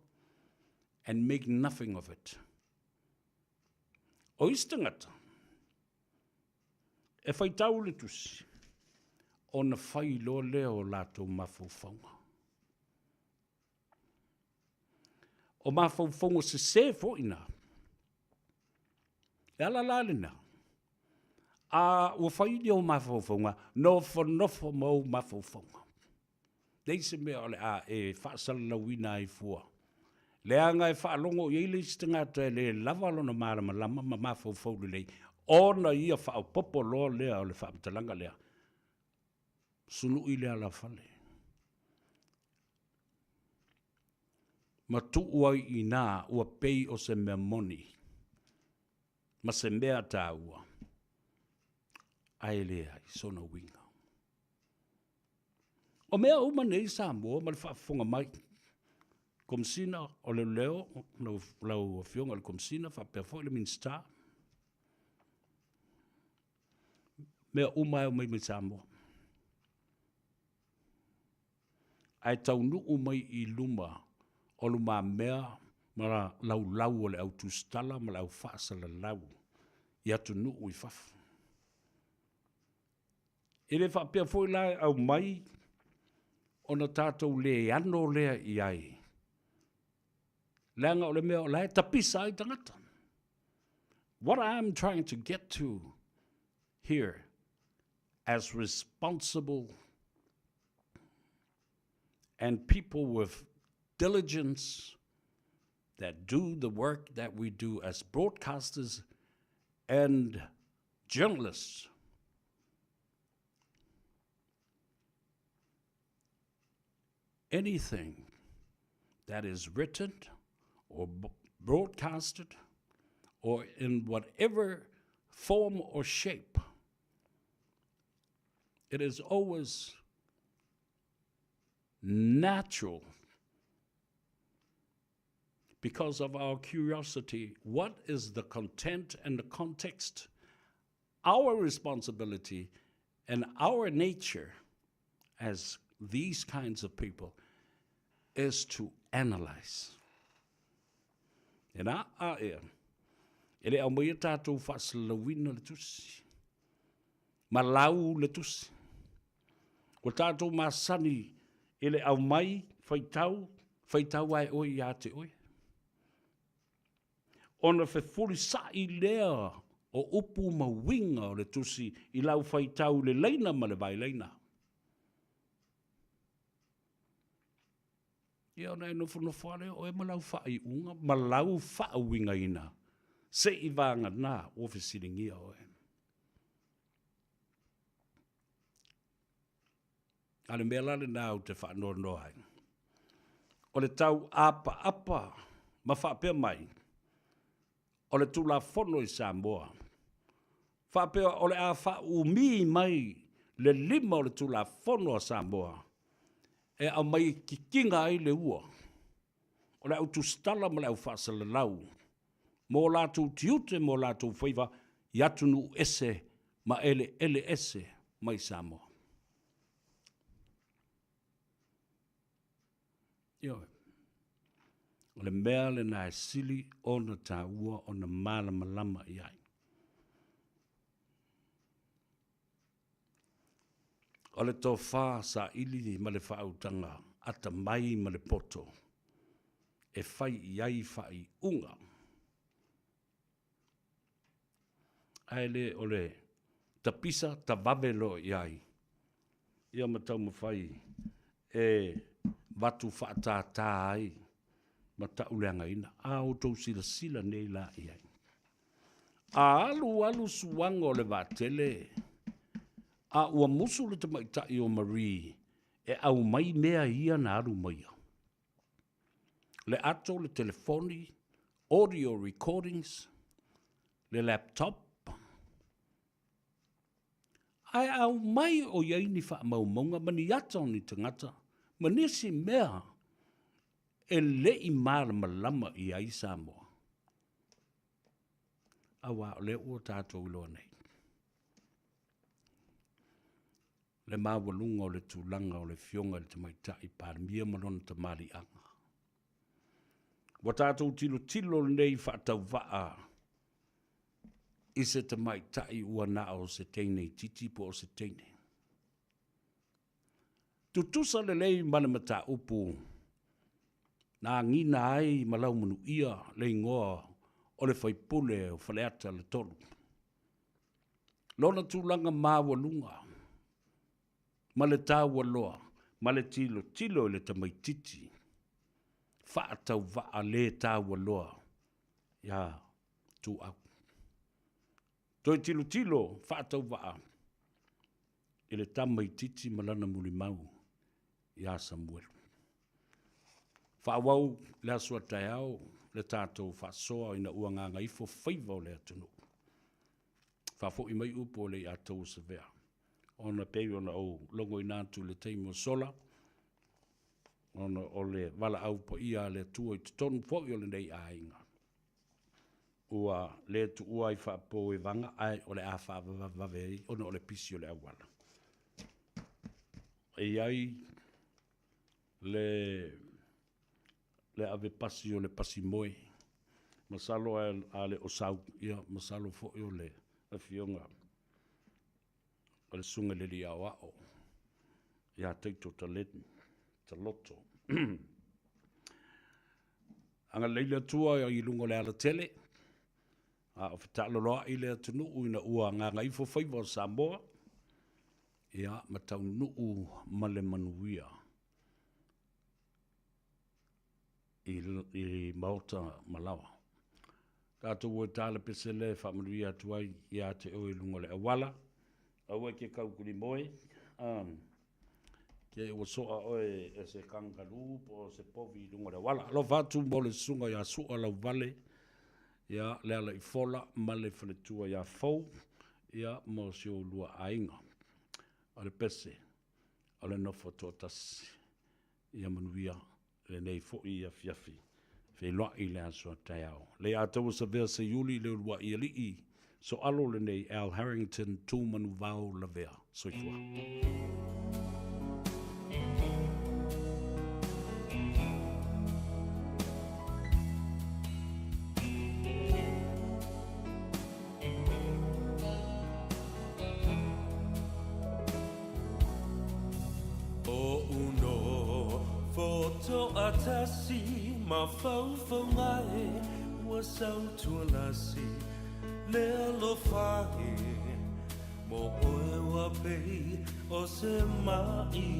and make nothing of it. O isi tagata, e faitau le tusi, ona fai loa lea o latou mafaufauga. O mafaufauga sese foi na. E ala la lena, a ua fai ni ou mafaufauga, nofonofo ma ou mafaufauga. Leai se mea o le a e faasalalauina ai fua. Leaga e faalogo i ai le isi tagata e le lava lona malamalama ma mafaufau lelei, ona ia faaopoopo loa lea o le faamatalaga lea. Sului le alafale. Ma tuu ai i inā ua pei o se mea moni ma se mea taua, ae leai sona uiga. O mea uma nei Samoa ma le faafofoga mai, Komesina o Leoleo, lau, lau Afioga i le Komesina faapea foi le Minisita, mea uma e omai mai Samoa. Ae taunuu mai i luma o lumamea ma laulau o le au tusitala ma le au faasalalau i atunuu i fafo. E le faapea foi la e aumai ona tatou le ano lea i ai, leaga o le mea o la e tapisa ai tagata. What I'm trying to get to here as responsible and people with diligence that do the work that we do as broadcasters and journalists. Anything that is written or broadcasted or in whatever form or shape, it is always natural because of our curiosity what is the content and the context our responsibility and our nature as these kinds of people is to analyze. E nā a ea, e le aumaia tātou faasalalauina le tusi, ma lau le tusi. Ua tātou masani i le aumai, faitau, faitau ae oe ia te oe. Ona fefulisa'i lea o upu ma uiga o le tusi i lau faitau i le laina ma le vailaina. Ia ona e nofonofo lava lea o oe ma lau faaiuga ma lau faauigaina se i vagana ua fesiligia oe. A o le mea la lena ou te faanoanoa ai, o le tauapaapa ma faapea mai, o le Tulafono i Samoa, faapea o le a faaumi mai le lima o le Tulafono a Samoa e aumai e kikiga ai le ua o le au tusitala ma le au faasalalau mo latou tiute ma o latou faiva i atunuu ese ma eleele ese mai Samoa. Ioe. O le mea lena e sili ona taua ona malamalama i ai. O le tofa saili ma le faautaga atamai ma le poto e fai i ai faaiuga. Ae le o le tapisa tavave loa i ai, ia ma taumafai e vatu faatātā ai ma tauleagaina. A outou silasila nei la i ai. A alu alu suaga o le vaatele, a ua musu le tamaitai o Marie e aumai mea ia na alu maia. Le ato, le telefoni, audio recordings, le laptop, ae aumai o i ai ni faamaumauga ma ni ata o ni tagata ma nisi mea e le i malamalama i ai Samoa. Aua o lea ua tatou iloa nei le maualuga o le tulaga o le Afioga i le Tamaitai Palemia ma lona tamaliiaga. Ua tatou tilotilo lenei faatauvaa i se tamaitai ua na o se teine itiiti po o se teine. Tutusa lelei ma le mataupu na agiga ai ma laumanuia le igoa o le faipule o Faleata le 3. Lona tulaga maualuga ma le taualoa ma le tilotilo i le tamaititi faatauvaa le taualoa ia Tuuau. Toe tilotilo faatauvaa i le tamaititi ma lana mulimau ia Samuelu. Faaauau le aso a taeao le tatou faasoa ina ua gagaifo faiva o le atunuu. Faafoi mai upu o le Iataua Savea, ona pei ona ou logoina atu i le taimi ua sola, ona o le valaau paia a le Atua i totonu foi o lenei aiga, ua le tuua ai faapouevaga, ae o le a faavavevave ai ona o le pisi o le auala. E i ai le le ave pasi o le pasi moe, masalo a le o sau, ia masalo foi o le afioga o le Susuga i le Alii Aoao ia Taito Taleni Taloto. Agalelei le Atua i luga o le alatele, a o fetaaloloai le atunuu ina ua gagaifo faiva o Samoa, ia ma taunuu ma le manuia i maota ma laoa. Tatou o e ta le pese lea e faamanuia atu ai ia te oe i luga o le auala. Aua e te taukulimoe, te ua soa oe e se kangaroo po o se povi i luga o le auala. Alofa atu mo le susuga ia Sua Lauvale, ia Lealaifola ma le faletua ia Fou, ia ma si o lua aiga. O le pese, o le nofo toatasi. Ia manuia lenei foi afiafi. Feiloai i le aso a taeao. Le Ataua Savea Seiuli le uluai alii soalo lenei Al Harrington Tumanuvao Lavea. Soifua. Oʻu nofo toatasi mafaufauga e ua sautualasi le alofa e mo oe ua pei o se maʻi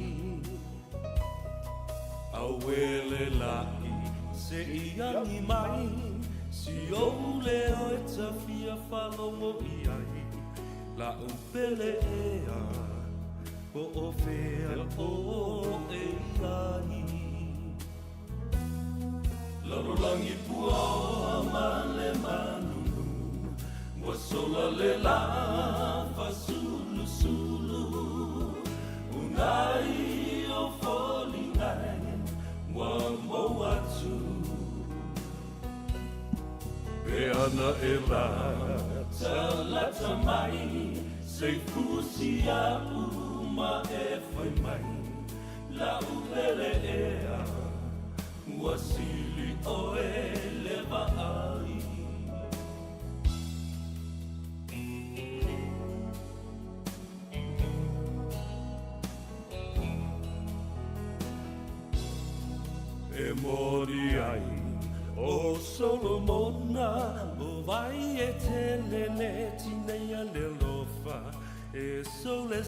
Auē le laʻi se i agi mai si ou leo e ta fia faalogo i ai La'u pele ea po o fea oe i ai Lalolagi puaoa ma le manunu Ua sola le lā fasulusulu Unai o foliga e ua mou atu Pe ana e latalata mai Se i fusi aʻu ma e fai mai La'u pele ea. E moni ai o Solomona O vai e tele le tineia le lofa E sole.